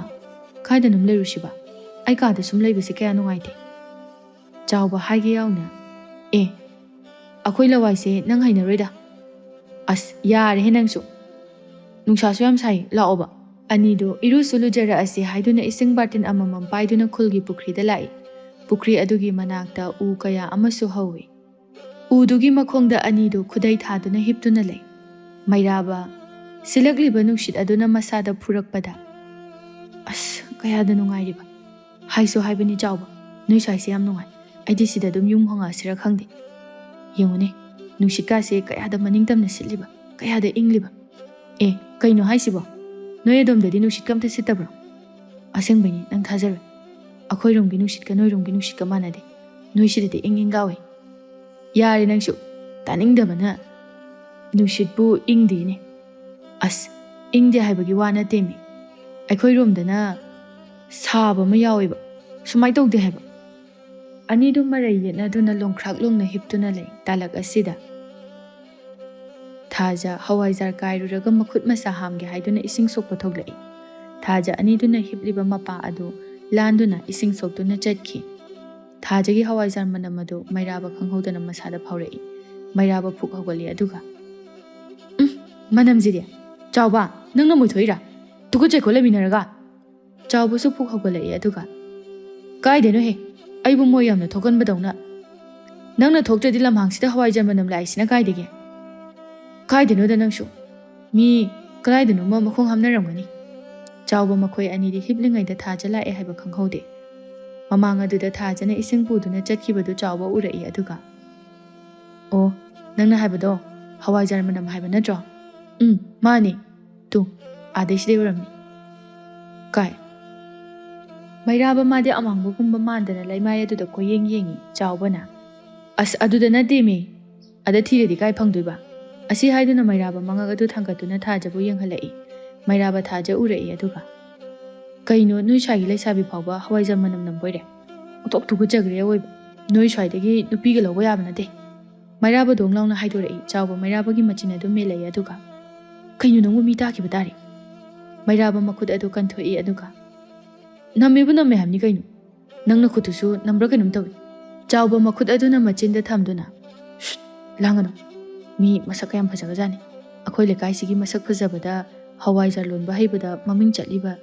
ꯀꯥꯏꯗꯅꯣꯝ ꯂꯩꯔꯨꯁꯤꯕ? ꯑꯩ ꯀꯥꯗ ꯁꯨꯝ ꯂꯩꯕꯁꯦ ꯀꯌꯥ ꯅꯨꯡꯉꯥꯏꯇꯦ꯫" ꯆꯥꯎꯕ ꯍꯥꯏꯒꯦ ꯌꯥꯎꯅ, "ꯑꯦ, ꯑꯩꯈꯣꯏ ꯂꯋꯥꯏꯁꯦ ꯅꯪ ꯍꯩꯅꯔꯣꯏꯗ꯫" "ꯑꯁ, ꯌꯥꯔꯦꯍꯦ ꯅꯪꯁꯨ꯫ ꯅꯨꯡꯁꯥꯁꯨ ꯌꯥꯝ ꯁꯥꯏ, ꯂꯥꯛꯑꯣꯕ꯫" ꯑꯅꯤꯗꯣ ꯏꯔꯨꯁꯨ ꯂꯨꯖꯔꯛꯑꯁꯦ ꯍꯥꯏꯗꯨꯅ ꯏꯁꯤꯡ ꯕꯥꯔꯇꯤꯟ ꯑꯃꯃꯝ ꯄꯥꯏꯗꯨꯅ ꯈꯨꯜꯒꯤ ꯄꯨꯈ꯭ꯔꯤꯗ ꯂꯥꯛꯏ꯫ ꯄꯨꯈ꯭ꯔꯤ ꯑꯗꯨꯒꯤ ꯃꯅꯥꯛꯇ ꯎ ꯀꯌꯥ ꯑꯃꯁꯨ ꯍꯧꯏ꯫ ꯎꯗꯨꯒꯤ ꯃꯈꯣꯡꯗ ꯑꯅꯤꯗꯨ ꯈꯨꯗꯩ ꯊꯥꯗꯨꯅ ꯍꯤꯞꯇꯨꯅ ꯂꯩ꯫ ꯃꯩꯔꯥꯕ, ꯁꯤꯜꯂꯛꯂꯤꯕ ꯅꯨꯡꯁꯤꯠ ꯑꯗꯨꯅ ꯃꯁꯥꯗ ꯐꯨꯔꯛꯄꯗ, "ꯑꯁ, ꯀꯌꯥꯗ ꯅꯨꯡꯉꯥꯏꯔꯤꯕ! ꯍꯥꯏꯁꯨ ꯍꯥꯏꯕꯅꯤ ꯆꯥꯎꯕ, ꯅꯣꯏ ꯁ꯭ꯋꯥꯏꯁꯦ ꯌꯥꯝ ꯅꯨꯡꯉꯥꯏ꯫ ꯑꯩꯗꯤ ꯁꯤꯗ ꯑꯗꯨꯝ ꯌꯨꯝ ꯍꯣꯡꯉꯛꯑꯁꯤꯔ ꯈꯪꯗꯦ꯫ ꯌꯦꯡꯉꯨꯅꯦ, ꯅꯨꯡꯁꯤꯠꯀꯥꯁꯦ ꯀꯌꯥꯗ ꯃꯅꯤꯡ ꯇꯝꯅ ꯁꯤꯠꯂꯤꯕ, ꯀꯌꯥꯗ ꯏꯪꯂꯤꯕ꯫ ꯑꯦ, ꯀꯩꯅꯣ ꯍꯥꯏꯁꯤꯕꯣ? ꯅꯣꯏ ꯑꯗꯣꯝꯗꯗꯤ ꯅꯨꯡꯁꯤꯠꯀ ꯑꯝꯇ ꯁꯤꯠꯇꯕ꯭ꯔꯣ?" "ꯑꯁꯦꯡꯕꯩꯅꯤ, ꯅꯪ ꯊꯥꯖꯔꯣꯏ꯫ ꯑꯩꯈꯣꯏꯔꯣꯝꯒꯤ ꯅꯨꯡꯁꯤꯠꯀ ꯅꯣꯏꯔꯣꯝꯒꯤ ꯅꯨꯡꯁꯤꯠꯀ ꯃꯥꯟꯅꯗꯦ꯫ ꯅꯣꯏ ꯁꯤꯗꯗꯤ ꯏꯪ ꯏꯪ ꯂꯥꯎꯏ꯫" "ꯌꯥꯔꯦ ꯅꯪꯁꯨ, ꯇꯥꯅꯤꯡꯗꯕꯅ꯫ ꯅꯨꯡꯁꯤꯠꯄꯨ ꯏꯪꯗꯦꯅꯦ꯫ ꯑꯁ, ꯏꯪꯗꯦ ꯍꯥꯏꯕꯒꯤ ꯋꯥ ꯅꯠꯇꯦꯃꯤ꯫ ꯑꯩꯈꯣꯏꯔꯣꯝꯗꯅ ꯁꯥꯕ ꯑꯃ ꯌꯥꯎꯋꯦꯕ꯫ ꯁꯨꯃꯥꯏꯅ ꯇꯧꯗꯦ ꯍꯥꯏꯕ꯫" ꯑꯅꯤꯗꯨ ꯃꯔꯩ ꯌꯦꯠꯅꯗꯨꯅ ꯂꯣꯡꯈ꯭ꯔꯥꯛ ꯂꯣꯡꯅ ꯍꯤꯞꯇꯨꯅ ꯂꯩ꯫ ꯇꯥꯂꯛ ꯑꯁꯤꯗ ꯊꯥꯖ ꯍꯋꯥꯏꯖꯥꯔ ꯀꯥꯏꯔꯨꯔꯒ ꯃꯈꯨꯠ ꯃꯁꯥ ꯍꯥꯝꯒꯦ ꯍꯥꯏꯗꯨꯅ ꯏꯁꯤꯡ ꯁꯣꯛꯄ ꯊꯣꯛꯂꯛꯏ꯫ ꯊꯥꯖ ꯑꯅꯤꯗꯨꯅ ꯍꯤꯞꯂꯤꯕ ꯃꯄꯥ ꯑꯗꯨ ꯂꯥꯟꯗꯨꯅ ꯏꯁꯤꯡ ꯁꯣꯛꯇꯨꯅ ꯆꯠꯈꯤ꯫ ꯊꯥꯖꯒꯤ ꯍꯋꯥꯏꯖꯥꯔ ꯃꯅꯝ ꯑꯗꯨ ꯃꯩꯔꯥꯕ ꯈꯪꯍꯧꯗꯅ ꯃꯁꯥꯗ ꯐꯥꯎꯔꯛꯏ꯫ ꯃꯩꯔꯥꯕ ꯐꯨꯛ ꯍꯧꯒꯠꯂꯤ, ꯑꯗꯨꯒ, "ꯎꯝ, ꯃꯅꯝꯁꯤꯗꯤ! ꯆꯥꯎꯕ, ꯅꯪꯅ ꯃꯨꯊꯣꯛꯏꯔꯥ? ꯇꯨꯀꯠꯆꯩꯀꯣ ꯂꯩꯃꯤꯟꯅꯔꯒ!" ꯆꯥꯎꯕꯁꯨ ꯐꯨꯛ ꯍꯧꯒꯠꯂꯛꯏ, ꯑꯗꯨꯒ, "ꯀꯥꯏꯗꯩꯅꯣꯍꯦ? ꯑꯩꯕꯨ ꯃꯣꯏ ꯌꯥꯝꯅ ꯊꯣꯛꯀꯟꯕꯗꯧꯅ꯫ ꯅꯪꯅ ꯊꯣꯛꯇ꯭ꯔꯗꯤ ꯂꯝꯍꯥꯡꯁꯤꯗ ꯍꯋꯥꯏꯖꯥꯔ ꯃꯅꯝ ꯂꯥꯛꯏꯁꯤꯅ ꯀꯥꯏꯗꯒꯤ? ꯀꯥꯏꯗꯅꯣꯗ ꯅꯪꯁꯨ? ꯃꯤ ꯀꯗꯥꯏꯗꯅꯣꯃ ꯃꯈꯣꯡ ꯍꯥꯝꯅꯔꯝꯒꯅꯤ꯫" ꯆꯥꯎꯕ ꯃꯈꯣꯏ ꯑꯅꯤꯗꯤ ꯍꯤꯞꯂꯤꯉꯩꯗ ꯊꯥꯖ ꯂꯥꯛꯑꯦ ꯍꯥꯏꯕ ꯈꯪꯍꯧꯗꯦ꯫ ꯃꯃꯥꯡ ꯑꯗꯨꯗ ꯊꯥꯖꯅ ꯏꯁꯤꯡ ꯄꯨꯗꯨꯅ ꯆꯠꯈꯤꯕꯗꯨ ꯆꯥꯎꯕ ꯎꯔꯛꯏ, ꯑꯗꯨꯒ, "ꯑꯣ, ꯅꯪꯅ ꯍꯥꯏꯕꯗꯣ ꯍꯋꯥꯏꯖꯥꯔ ꯃꯅꯝ ꯍꯥꯏꯕ ꯅꯠꯇ꯭ꯔꯣ? ꯎꯝ, ꯃꯥꯅꯦ꯫ ꯇꯨ, ꯑꯥꯗꯩꯁꯤꯗꯩ ꯑꯣꯏꯔꯝꯅꯤ꯫ ꯀꯥꯏ?" ꯃꯩꯔꯥꯕ ꯃꯥꯗꯤ ꯑꯃꯥꯡꯕꯒꯨꯝꯕ ꯃꯥꯟꯗꯅ ꯂꯩꯃꯥꯏ ꯑꯗꯨꯗ ꯀꯣꯏꯌꯦꯡ ꯌꯦꯡꯉꯤ꯫ ꯆꯥꯎꯕꯅ, "ꯑꯁ, ꯑꯗꯨꯗ ꯅꯠꯇꯦꯃꯤ꯫ ꯑꯗ ꯊꯤꯔꯗꯤ ꯀꯥꯏ ꯐꯪꯗꯣꯏꯕ?" ꯑꯁꯤ ꯍꯥꯏꯗꯨꯅ ꯃꯩꯔꯥꯕ ꯃꯉꯛ ꯑꯗꯨ ꯊꯥꯡꯒꯠꯇꯨꯅ ꯊꯥꯖꯕꯨ ꯌꯦꯡꯍꯜꯂꯛꯏ꯫ ꯃꯩꯔꯥꯕ ꯊꯥꯖ ꯎꯔꯛꯏ ꯑꯗꯨꯒ, "ꯀꯩꯅꯣ, ꯅꯣꯏ ꯁ꯭ꯋꯥꯏꯒꯤ ꯂꯩꯁꯥꯕꯤ ꯐꯥꯎꯕ ꯍꯋꯥꯏꯖꯥꯔ ꯃꯅꯝ ꯅꯝꯕꯣꯏꯔꯦ? ꯑꯣꯟꯊꯣꯛ ꯇꯨꯀꯠꯆꯈ꯭ꯔꯦ ꯑꯋꯣꯏꯕ꯫ ꯅꯣꯏ ꯁ꯭ꯋꯥꯏꯗꯒꯤ ꯅꯨꯄꯤꯒ ꯂꯧꯕ ꯌꯥꯕ ꯅꯠꯇꯦ"꯫ ꯃꯩꯔꯥꯕ ꯗꯣꯡ ꯂꯥꯎꯅ ꯍꯥꯏꯗꯣꯔꯛꯏ꯫ ꯆꯥꯎꯕ ꯃꯩꯔꯥꯕꯒꯤ ꯃꯆꯤꯟ ꯑꯗꯨ ꯃꯦꯜꯂꯛꯏ ꯑꯗꯨꯒ, "ꯀꯩꯅꯣ, ꯅꯪꯕꯨ ꯃꯤ ꯇꯥꯈꯤꯕ ꯇꯥꯔꯦ"꯫ ꯃꯩꯔꯥꯕ ꯃꯈꯨꯠ ꯑꯗꯨ ꯀꯟꯊꯣꯛꯏ ꯑꯗꯨꯒ, "ꯅꯝꯃꯦꯕꯨ ꯅꯝꯃꯦ ꯍꯥꯏꯕꯅꯤ ꯀꯩꯅꯣ꯫ ꯅꯪ ꯅꯈꯨꯠꯇꯨꯁꯨ ꯅꯝꯕ꯭ꯔꯥ ꯀꯩꯅꯣꯝ ꯇꯧꯏ"꯫ ꯆꯥꯎꯕ ꯃꯈꯨꯠ ꯑꯗꯨꯅ ꯃꯆꯤꯟꯗ ꯊꯝꯗꯨꯅ, "ꯁꯨꯠ! ꯂꯥꯡꯒꯅꯨ꯫ ꯃꯤ ꯃꯁꯛ ꯀꯌꯥꯝ ꯐꯖꯈ꯭ꯔꯖꯥꯠꯅꯤ꯫ ꯑꯩꯈꯣꯏ ꯂꯩꯀꯥꯏꯁꯤꯒꯤ ꯃꯁꯛ ꯐꯖꯕꯗ ꯍꯋꯥꯏꯖꯥꯔ ꯂꯣꯟꯕ ꯍꯩꯕꯗ ꯃꯃꯤꯡ ꯆꯠꯂꯤꯕ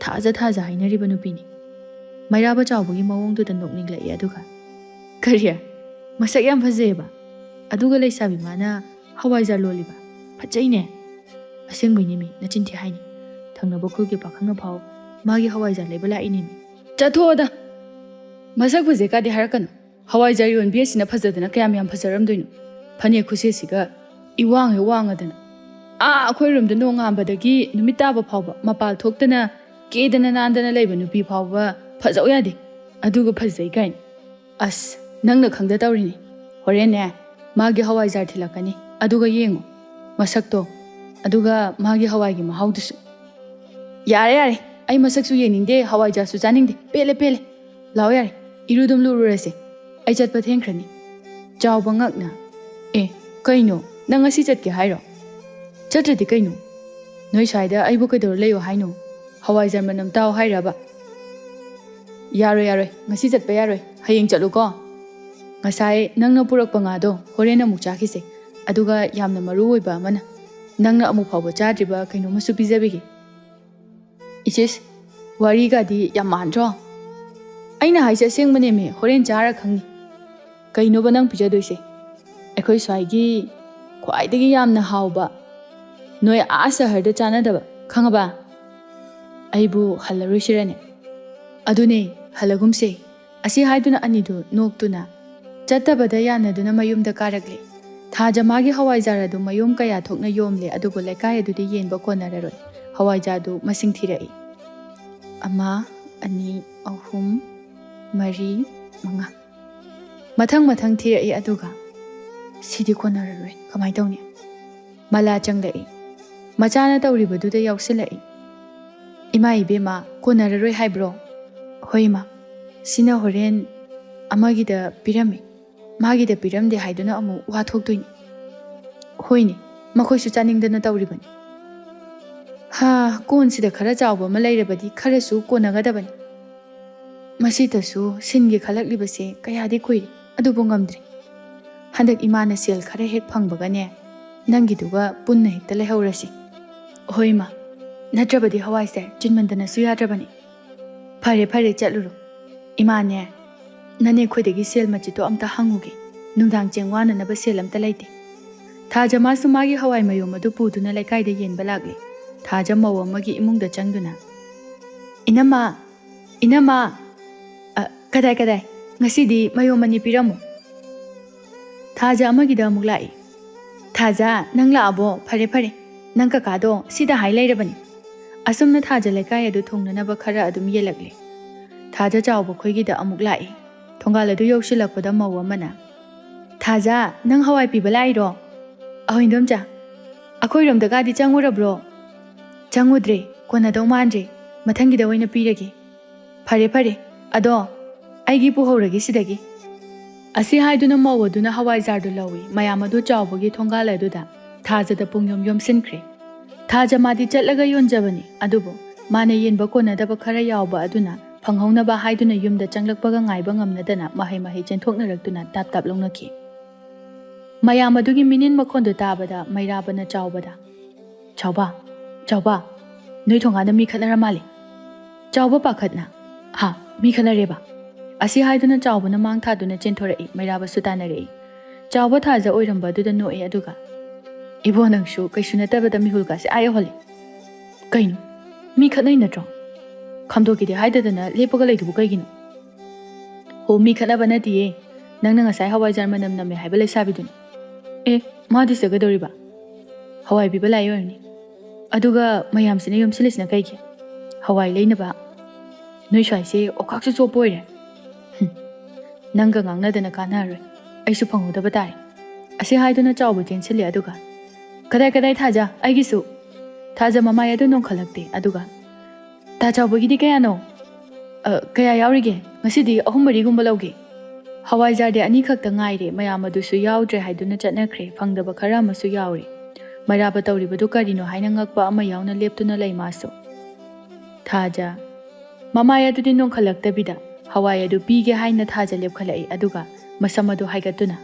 ꯊꯥꯖ ꯊꯥꯖ ꯍꯥꯏꯅꯔꯤꯕ ꯅꯨꯄꯤꯅꯤ"꯫ ꯃꯩꯔꯥꯕ ꯆꯥꯎꯕꯒꯤ ꯃꯑꯣꯡꯗꯨꯗ ꯅꯣꯛꯅꯤꯡꯂꯛꯏ ꯑꯗꯨꯒ, "ꯀꯔꯤ? ꯃꯁꯛ ꯌꯥꯝ ꯐꯖꯩꯌꯦꯕ? ꯑꯗꯨꯒ ꯂꯩꯁꯥꯕꯤ ꯃꯥꯅ ꯍꯋꯥꯏꯖꯥꯔ ꯂꯣꯜꯂꯤꯕ? ꯐꯖꯩꯅꯦ!" "ꯑꯁꯦꯡꯕꯩꯅꯦꯃꯤ, ꯅꯆꯤꯟ ꯊꯤ ꯍꯥꯏꯅꯤ꯫ ꯊꯪꯅꯕ ꯈꯨꯜꯒꯤ ꯄꯥꯈꯪꯅ ꯐꯥꯎ ꯃꯥꯒꯤ ꯍꯋꯥꯏꯖꯥꯔ ꯂꯩꯕ ꯂꯥꯛꯏꯅꯦꯃꯤ"꯫ "ꯆꯠꯊꯣꯛꯑꯣꯗ! ꯃꯁꯛ ꯐꯖꯩ ꯀꯥꯗꯤ ꯍꯥꯏꯔꯛꯀꯅꯨ꯫ ꯍꯋꯥꯏꯖꯥꯔ ꯌꯣꯟꯕꯤ ꯑꯁꯤꯅ ꯐꯖꯗꯅ ꯀꯌꯥꯝ ꯌꯥꯝ ꯐꯖꯔꯝꯗꯣꯏꯅꯣ? ꯐꯅꯦꯛ ꯈꯨꯁꯦꯠꯁꯤꯒ ꯏꯋꯥꯡ ꯍꯦꯛ ꯋꯥꯡꯉꯗꯅ꯫ ꯑꯥ, ꯑꯩꯈꯣꯏꯔꯣꯝꯗ ꯅꯣꯡꯉꯥꯟꯕꯗꯒꯤ ꯅꯨꯃꯤꯠ ꯇꯥꯕ ꯐꯥꯎꯕ ꯃꯄꯥꯜ ꯊꯣꯛꯇꯅ ꯀꯦꯗꯅ ꯅꯥꯟꯗꯅ ꯂꯩꯕ ꯅꯨꯄꯤ ꯐꯥꯎꯕ ꯐꯖꯧ ꯌꯥꯗꯦ꯫ ꯑꯗꯨꯒ ꯐꯖꯩ ꯀꯥꯏꯅ꯫ ꯑꯁ, ꯅꯪꯅ ꯈꯪꯗ ꯇꯧꯔꯤꯅꯤ꯫ ꯍꯣꯔꯦꯟꯅꯦ, ꯃꯥꯒꯤ ꯍꯋꯥꯏꯖꯥꯔ ꯊꯤꯜꯂꯛꯀꯅꯤ꯫ ꯑꯗꯨꯒ ꯌꯦꯡꯉꯣ ꯃꯁꯛꯇꯣ, ꯑꯗꯨꯒ ꯃꯥꯒꯤ ꯍꯋꯥꯏꯒꯤ ꯃꯍꯥꯎꯗꯨꯁꯨ"꯫ "ꯌꯥꯔꯦ, ꯌꯥꯔꯦ, ꯑꯩ ꯃꯁꯛꯁꯨ ꯌꯦꯡꯅꯤꯡꯗꯦ, ꯍꯋꯥꯏꯖꯥꯔꯁꯨ ꯆꯥꯅꯤꯡꯗꯦ꯫ ꯄꯦꯜꯂꯦ, ꯄꯦꯜꯂꯦ꯫ ꯂꯥꯎ ꯌꯥꯔꯦ, ꯏꯔꯨꯗꯨꯝ ꯂꯨꯔꯨꯔꯁꯦ꯫ ꯑꯩ ꯆꯠꯄ ꯊꯦꯡꯈ꯭ꯔꯅꯤ"꯫ ꯆꯥꯎꯕ ꯉꯛꯅ, "ꯑꯦ, ꯀꯩꯅꯣ? ꯅꯪ ꯉꯁꯤ ꯆꯠꯀꯦ ꯍꯥꯏꯔꯣ? ꯆꯠꯇ꯭ꯔꯗꯤ ꯀꯩꯅꯣ? ꯅꯣꯏ ꯁ꯭ꯋꯥꯏꯗ ꯑꯩꯕꯨ ꯀꯩꯗꯧꯔ ꯂꯩꯌꯣ ꯍꯥꯏꯅꯣ? ꯍꯋꯥꯏꯖꯥꯔ ꯃꯅꯝ ꯇꯥꯎ ꯍꯥꯏꯔꯕ?" "ꯌꯥꯔꯣꯏ, ꯌꯥꯔꯣꯏ, ꯉꯁꯤ ꯆꯠꯄ ꯌꯥꯔꯣꯏ꯫ ꯍꯌꯦꯡ ꯆꯠꯂꯨꯀꯣ꯫ ꯉꯁꯥꯏ ꯅꯪꯅ ꯄꯨꯔꯛꯄ ꯉꯥꯗꯣ ꯍꯣꯔꯦꯟ ꯑꯃꯨꯛ ꯆꯥꯈꯤꯁꯦ꯫ ꯑꯗꯨꯒ ꯌꯥꯝꯅ ꯃꯔꯨ ꯑꯣꯏꯕ ꯑꯃꯅ, ꯅꯪꯅ ꯑꯃꯨꯛ ꯐꯥꯎꯕ ꯆꯥꯗ꯭ꯔꯤꯕ ꯀꯩꯅꯣꯝꯃꯁꯨ ꯄꯤꯖꯕꯤꯒꯦ"꯫ "ꯏꯁ ꯏꯁ, ꯋꯥꯔꯤꯒꯗꯤ ꯌꯥꯝ ꯃꯥꯟꯗ꯭ꯔꯣ? ꯑꯩꯅ ꯍꯥꯏꯁꯦ ꯑꯁꯦꯡꯕꯅꯦꯃꯤ, ꯍꯣꯔꯦꯟ ꯆꯥꯔ ꯈꯪꯅꯤ꯫ ꯀꯩꯅꯣꯕ ꯅꯪ ꯄꯤꯖꯗꯣꯏꯁꯦ? ꯑꯩꯈꯣꯏ ꯁ꯭ꯋꯥꯏꯒꯤ ꯈ꯭ꯋꯥꯏꯗꯒꯤ ꯌꯥꯝꯅ ꯍꯥꯎꯕ, ꯅꯣꯏ ꯑꯥ ꯁꯍꯔꯗ ꯆꯥꯅꯗꯕ, ꯈꯪꯉꯕ? ꯑꯩꯕꯨ ꯍꯜꯂꯔꯣꯏꯁꯤꯔꯅꯦ?" "ꯑꯗꯨꯅꯦ, ꯍꯜꯂꯒꯨꯝꯁꯦ"꯫ ꯑꯁꯤ ꯍꯥꯏꯗꯨꯅ ꯑꯅꯤꯗꯨ ꯅꯣꯛꯇꯨꯅ ꯆꯠꯇꯕꯗ ꯌꯥꯅꯗꯨꯅ ꯃꯌꯨꯝꯗ ꯀꯥꯔꯛꯂꯦ꯫ ꯊꯥꯖ ꯃꯥꯒꯤ ꯍꯋꯥꯏꯖꯥꯔ ꯑꯗꯨ ꯃꯌꯨꯝ ꯀꯌꯥ ꯊꯣꯛꯅ ꯌꯣꯝꯂꯦ, ꯑꯗꯨꯕꯨ ꯂꯩꯀꯥꯏ ꯑꯗꯨꯗꯤ ꯌꯦꯟꯕ ꯀꯣꯟꯅꯔꯔꯣꯏ꯫ ꯍꯋꯥꯏꯖꯥꯔꯗꯨ ꯃꯁꯤꯡ ꯊꯤꯔꯛꯏ꯫ ꯑꯃ, ꯑꯅꯤ, ꯑꯍꯨꯝ, ꯃꯔꯤ, ꯃꯉꯥ꯫ ꯃꯊꯪ ꯃꯊꯪ ꯊꯤꯔꯛꯏ, ꯑꯗꯨꯒ "ꯁꯤꯗꯤ ꯀꯣꯟꯅꯔꯔꯣꯏ, ꯀꯃꯥꯏ ꯇꯧꯅꯤ?" ꯃꯂꯥ ꯆꯪꯂꯛꯏ꯫ ꯃꯆꯥꯅ ꯇꯧꯔꯤꯕꯗꯨꯗ ꯌꯥꯎꯁꯤꯜꯂꯛꯏ꯫ "ꯏꯃꯥ ꯏꯕꯦꯝꯃ, ꯀꯣꯟꯅꯔꯔꯣꯏ ꯍꯥꯏꯕ꯭ꯔꯣ?" "ꯍꯣꯏ ꯏꯃꯥ, ꯁꯤꯅ ꯍꯣꯔꯦꯟ ꯑꯃꯒꯤꯗ ꯄꯤꯔꯝꯃꯤ, ꯃꯥꯒꯤꯗ ꯄꯤꯔꯝꯗꯦ ꯍꯥꯏꯗꯨꯅ ꯑꯃꯨꯛ ꯋꯥ ꯊꯣꯛꯇꯣꯏꯅꯤ꯫ ꯍꯣꯏꯅꯦ, ꯃꯈꯣꯏꯁꯨ ꯆꯥꯅꯤꯡꯗꯅ ꯇꯧꯔꯤꯕꯅꯤ꯫ ꯍꯥ, ꯀꯣꯟꯁꯤꯗ ꯈꯔ ꯆꯥꯎꯕ ꯑꯃ ꯂꯩꯔꯕꯗꯤ ꯈꯔꯁꯨ ꯀꯣꯟꯅꯒꯗꯕꯅꯤ꯫ ꯃꯁꯤꯗꯁꯨ ꯁꯤꯟꯒꯦ ꯈꯜꯂꯛꯂꯤꯕꯁꯦ ꯀꯌꯥꯗꯤ ꯀꯨꯏꯔꯦ, ꯑꯗꯨꯕꯨ ꯉꯝꯗ꯭ꯔꯦ꯫ ꯍꯟꯗꯛ ꯏꯃꯥꯅ ꯁꯦꯜ ꯈꯔ ꯍꯦꯛ ꯐꯪꯕꯒꯅꯦ, ꯅꯪꯒꯤꯗꯨꯒ ꯄꯨꯟꯅ ꯍꯦꯛꯇ ꯂꯩꯍꯧꯔꯁꯤ꯫" "ꯍꯣꯏ ꯏꯃꯥ, ꯅꯠꯇ꯭ꯔꯕꯗꯤ ꯍꯋꯥꯏꯁꯦ ꯆꯤꯟꯃꯟꯗꯅꯁꯨ ꯌꯥꯗ꯭ꯔꯕꯅꯤ꯫ ꯐꯔꯦ ꯐꯔꯦ, ꯆꯠꯂꯨꯔꯣ꯫ ꯏꯃꯥꯅꯦ, ꯅꯅꯦ ꯑꯩꯈꯣꯏꯗꯒꯤ ꯁꯦꯜ ꯃꯆꯤꯠꯇꯣ ꯑꯝꯇ ꯍꯪꯉꯨꯒꯦ꯫ ꯅꯨꯡꯗꯥꯡ ꯆꯦꯡ ꯋꯥꯅꯅꯕ ꯁꯦꯜ ꯑꯝꯇ ꯂꯩꯇꯦ꯫" ꯊꯥꯖ ꯃꯥꯁꯨ ꯃꯥꯒꯤ ꯍꯋꯥꯏ ꯃꯌꯣꯝ ꯑꯗꯨ ꯄꯨꯗꯨꯅ ꯂꯩꯀꯥꯏꯗ ꯌꯦꯟꯕ ꯂꯥꯛꯂꯦ꯫ ꯊꯥꯖ ꯃꯧ ꯑꯃꯒꯤ ꯏꯃꯨꯡꯗ ꯆꯪꯗꯨꯅ, "ꯏꯅꯝꯃ, ꯏꯅꯝꯃ!" "ꯑ, ꯀꯗꯥꯏ, ꯀꯗꯥꯏ? ꯉꯁꯤꯗꯤ ꯃꯌꯣꯝ ꯑꯅꯤ ꯄꯤꯔꯝꯃꯨ꯫" ꯊꯥꯖ ꯑꯃꯒꯤꯗ ꯑꯃꯨꯛ ꯂꯥꯛꯏ꯫ "ꯊꯥꯖ, ꯅꯪ ꯂꯥꯛꯑꯕꯣ? ꯐꯔꯦ, ꯐꯔꯦ꯫ ꯅꯪ ꯀꯀꯥꯗꯣ ꯁꯤꯗ ꯍꯥꯏ ꯂꯩꯔꯕꯅꯤ꯫" ꯑꯁꯨꯝꯅ ꯊꯥꯖ ꯂꯩꯀꯥꯏ ꯑꯗꯨ ꯊꯨꯡꯅꯅꯕ ꯈꯔ ꯑꯗꯨꯝ ꯌꯦꯜꯂꯛꯂꯦ꯫ ꯊꯥꯖ ꯆꯥꯎꯕ ꯈꯣꯏꯒꯤꯗ ꯑꯃꯨꯛ ꯂꯥꯛꯏ꯫ ꯊꯣꯡꯒꯥꯜ ꯑꯗꯨ ꯌꯧꯁꯤꯜꯂꯛꯄꯗ ꯃꯧ ꯑꯃꯅ, "ꯊꯥꯖ, ꯅꯪ ꯍꯋꯥꯏ ꯄꯤꯕ ꯂꯥꯛꯏꯔꯣ?" "ꯑꯍꯣꯏ, ꯏꯟꯗꯣꯝꯆꯥ꯫ ꯑꯩꯈꯣꯏꯔꯣꯝꯗꯒꯗꯤ ꯆꯪꯉꯨꯔꯕ꯭ꯔꯣ?" "ꯆꯪꯉꯨꯗ꯭ꯔꯦ, ꯀꯣꯟꯅꯗꯧ ꯃꯥꯟꯗ꯭ꯔꯦ꯫ ꯃꯊꯪꯒꯤꯗ ꯑꯣꯏꯅ ꯄꯤꯔꯒꯦ꯫" "ꯐꯔꯦ, ꯐꯔꯦ꯫ ꯑꯗꯣ ꯑꯩꯒꯤ ꯄꯨꯍꯧꯔꯒꯦ ꯁꯤꯗꯒꯤ꯫" ꯑꯁꯤ ꯍꯥꯏꯗꯨꯅ ꯃꯧ ꯑꯗꯨꯅ ꯍꯋꯥꯏꯖꯥꯔꯗꯨ ꯂꯧꯏ꯫ ꯃꯌꯥꯝ ꯑꯗꯨ ꯆꯥꯎꯕꯒꯤ ꯊꯣꯡꯒꯥꯜ ꯑꯗꯨꯗ ꯊꯥꯖꯗ ꯄꯨꯡꯌꯣꯝ ꯌꯣꯝꯁꯤꯟꯈ꯭ꯔꯦ꯫ ꯊꯥꯖ ꯃꯥꯗꯤ ꯆꯠꯂꯒ ꯌꯣꯟꯖꯕꯅꯤ, ꯑꯗꯨꯕꯨ ꯃꯥꯅ ꯌꯦꯟꯕ ꯀꯣꯟꯅꯗꯕ ꯈꯔ ꯌꯥꯎꯕ ꯑꯗꯨꯅ ꯐꯪꯍꯧꯅꯕ ꯍꯥꯏꯗꯨꯅ ꯌꯨꯝꯗ ꯆꯪꯂꯛꯄꯒ ꯉꯥꯏꯕ ꯉꯝꯅꯗꯅ ꯃꯍꯩ ꯃꯍꯩ ꯆꯦꯟꯊꯣꯛꯅꯔꯛꯇꯨꯅ ꯇꯥꯞ ꯇꯥꯞ ꯂꯧꯅꯈꯤ꯫ ꯃꯌꯥꯝ ꯑꯗꯨꯒꯤ ꯃꯤꯅꯤꯟ ꯃꯈꯣꯟꯗꯨ ꯇꯥꯕꯗ ꯃꯩꯔꯥꯕꯅ ꯆꯥꯎꯕꯗ, "ꯆꯥꯎꯕ, ꯆꯥꯎꯕ, ꯅꯣꯏ ꯊꯣꯡꯒꯥꯟꯗ ꯃꯤ ꯈꯠꯅꯔ ꯃꯥꯜꯂꯦ꯫" ꯆꯥꯎꯕ ꯄꯥꯈꯠꯅ, "ꯍꯥ, ꯃꯤ ꯈꯠꯅꯔꯦꯕ?" ꯑꯁꯤ ꯍꯥꯏꯗꯨꯅ ꯆꯥꯎꯕꯅ ꯃꯥꯡ ꯊꯥꯗꯨꯅ ꯆꯦꯟꯊꯣꯔꯛꯏ꯫ ꯃꯩꯔꯥꯕꯁꯨ ꯇꯥꯟꯅꯔꯛꯏ꯫ ꯆꯥꯎꯕ ꯊꯥꯖ ꯑꯣꯏꯔꯝꯕ ꯑꯗꯨꯗ ꯅꯣꯛꯑꯦ, ꯑꯗꯨꯒ, "ꯏꯕꯣ, ꯅꯪꯁꯨ ꯀꯩꯁꯨ ꯅꯠꯇꯕꯗ ꯃꯤꯍꯨꯜ ꯀꯥꯁꯦ ꯑꯥ ꯌꯧꯍꯜꯂꯦ꯫ ꯀꯩꯅꯣ? ꯃꯤ ꯈꯠꯅꯩ ꯅꯠꯇ꯭ꯔꯣ? ꯈꯥꯝꯗꯣꯛꯀꯦꯗꯤ ꯍꯥꯏꯗꯗꯅ ꯂꯦꯞꯄꯒ ꯂꯩꯗꯨꯕꯨ ꯀꯩꯒꯤꯅꯣ?" "ꯍꯣ, ꯃꯤ ꯈꯠꯅꯕ ꯅꯠꯇꯤꯌꯦ꯫ ꯅꯪꯅ ꯉꯁꯥꯏ ꯍꯋꯥꯏꯖꯥꯔ ꯃꯅꯝ ꯅꯝꯃꯦ ꯍꯥꯏꯕ ꯂꯩꯁꯥꯕꯤꯗꯨꯅꯤ꯫" "ꯑꯦ, ꯃꯥꯗꯤ ꯁꯤꯗ ꯀꯩꯗꯧꯔꯤꯕ?" "ꯍꯋꯥꯏ ꯄꯤꯕ ꯂꯥꯛꯏ ꯑꯣꯏꯔꯝꯅꯤ꯫" "ꯑꯗꯨꯒ ꯃꯌꯥꯝꯁꯤꯅ ꯌꯣꯝꯁꯤꯜꯂꯤꯁꯤꯅ ꯀꯩꯒꯤ?" "ꯍꯋꯥꯏ ꯂꯩꯅꯕ꯫" "ꯅꯣꯏ ꯁ꯭ꯋꯥꯏꯁꯦ ꯑꯣꯈꯥꯛꯁꯨ ꯆꯣꯞꯄ ꯑꯣꯏꯔꯦ꯫" "ꯍꯨꯝ, ꯅꯪꯒ ꯉꯥꯡꯅꯗꯅ ꯀꯥꯟꯅꯔꯔꯣꯏ꯫ ꯑꯩꯁꯨ ꯐꯪꯍꯧꯗꯕ ꯇꯥꯔꯦ꯫" ꯑꯁꯤ ꯍꯥꯏꯗꯨꯅ ꯆꯥꯎꯕ ꯆꯦꯟꯁꯤꯜꯂꯦ, ꯑꯗꯨꯒ, "ꯀꯗꯥꯏ, ꯀꯗꯥꯏ ꯊꯥꯖ? ꯑꯩꯒꯤꯁꯨ!" ꯊꯥꯖ ꯃꯃꯥꯏ ꯑꯗꯨ ꯅꯣꯟꯈꯠꯂꯛꯇꯦ, ꯑꯗꯨꯒ, "ꯇꯥ ꯆꯥꯎꯕꯒꯤꯗꯤ ꯀꯌꯥꯅꯣ? ꯑ, ꯀꯌꯥ ꯌꯥꯎꯔꯤꯒꯦ? ꯉꯁꯤꯗꯤ ꯑꯍꯨꯝ ꯃꯔꯤꯒꯨꯝꯕ ꯂꯧꯒꯦ꯫" ꯍꯋꯥꯏꯖꯥꯔꯗꯤ ꯑꯅꯤꯈꯛꯇ ꯉꯥꯏꯔꯦ, ꯃꯌꯥꯝ ꯑꯗꯨꯁꯨ ꯌꯥꯎꯗ꯭ꯔꯦ ꯍꯥꯏꯗꯨꯅ ꯆꯠꯅꯈ꯭ꯔꯦ, ꯐꯪꯗꯕ ꯈꯔ ꯑꯃꯁꯨ ꯌꯥꯎꯔꯦ꯫ ꯃꯩꯔꯥꯕ ꯇꯧꯔꯤꯕꯗꯨ ꯀꯔꯤꯅꯣ ꯍꯥꯏꯅ ꯉꯛꯄ ꯑꯃ ꯌꯥꯎꯅ ꯂꯦꯞꯇꯨꯅ ꯂꯩ ꯃꯥꯁꯨ꯫ ꯊꯥꯖ ꯃꯃꯥꯏ ꯑꯗꯨꯗꯤ ꯅꯣꯟꯈꯠꯂꯛꯇꯕꯤꯗ ꯍꯋꯥꯏ ꯑꯗꯨ ꯄꯤꯒꯦ ꯍꯥꯏꯅ ꯊꯥꯖ ꯂꯦꯞꯈꯠꯂꯛꯏ, ꯑꯗꯨꯒ ꯃꯁꯝ ꯑꯗꯨ ꯍꯥꯏꯒꯠꯇꯨꯅ,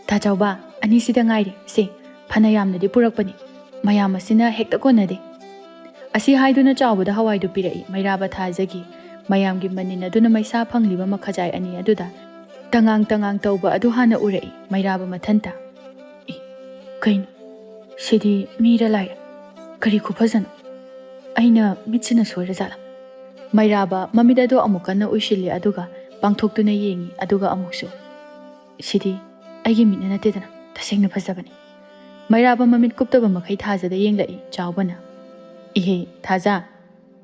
"ꯇꯥ ꯆꯥꯎꯕ, ꯑꯅꯤꯁꯤꯗ ꯉꯥꯏꯔꯦ, ꯁꯦ, ꯐꯅ ꯌꯥꯝꯅꯗꯤ ꯄꯨꯔꯛꯄꯅꯤ, ꯃꯌꯥꯝ ꯑꯁꯤꯅ ꯍꯦꯛꯇ ꯀꯣꯟꯅꯗꯦ꯫" ꯑꯁꯤ ꯍꯥꯏꯗꯨꯅ ꯆꯥꯎꯕꯗ ꯍꯋꯥꯏꯗꯨ ꯄꯤꯔꯛꯏ꯫ ꯃꯩꯔꯥꯕ ꯊꯥꯖꯒꯤ ꯃꯌꯥꯝꯒꯤ ꯃꯅꯤꯟ ꯑꯗꯨꯅ ꯃꯩꯁꯥ ꯐꯪꯂꯤꯕ ꯃꯈꯖꯥꯏ ꯑꯅꯤ ꯑꯗꯨꯗ ꯇꯉꯥꯡ ꯇꯉꯥꯡ ꯇꯧꯕ ꯑꯗꯨ ꯍꯥꯟꯅ ꯎꯔꯛꯏ ꯃꯩꯔꯥꯕ ꯃꯊꯟꯇ꯫ "ꯏ, ꯀꯩꯅꯣ? ꯁꯤꯗꯤ ꯃꯤꯔ ꯂꯥꯏꯔ? ꯀꯔꯤ ꯈꯨꯐꯖꯅꯣ? ꯑꯩꯅ ꯃꯤꯠꯁꯤꯅ ꯁꯣꯏꯔꯖꯥꯠꯂꯥ?" ꯃꯩꯔꯥꯕ ꯃꯃꯤꯠ ꯑꯗꯨ ꯑꯃꯨꯛ ꯀꯟꯅ ꯎꯏꯁꯤꯜꯂꯤ, ꯑꯗꯨꯒ ꯄꯥꯡꯊꯣꯛꯇꯨꯅ ꯌꯦꯡꯉꯤ, ꯑꯗꯨꯒ ꯑꯃꯨꯛꯁꯨ, "ꯁꯤꯗꯤ ꯑꯩꯒꯤ ꯃꯤꯠꯅ ꯅꯠꯇꯦꯗꯅ, ꯇꯁꯦꯡꯅ ꯐꯖꯕꯅꯤ꯫" ꯃꯩꯔꯥꯕ ꯃꯃꯤꯠ ꯀꯨꯞꯇꯕ ꯃꯈꯩ ꯊꯥꯖꯗ ꯌꯦꯡꯂꯛꯏ ꯆꯥꯎꯕꯅ꯫ "ꯏꯍꯦ, ꯊꯥꯖ,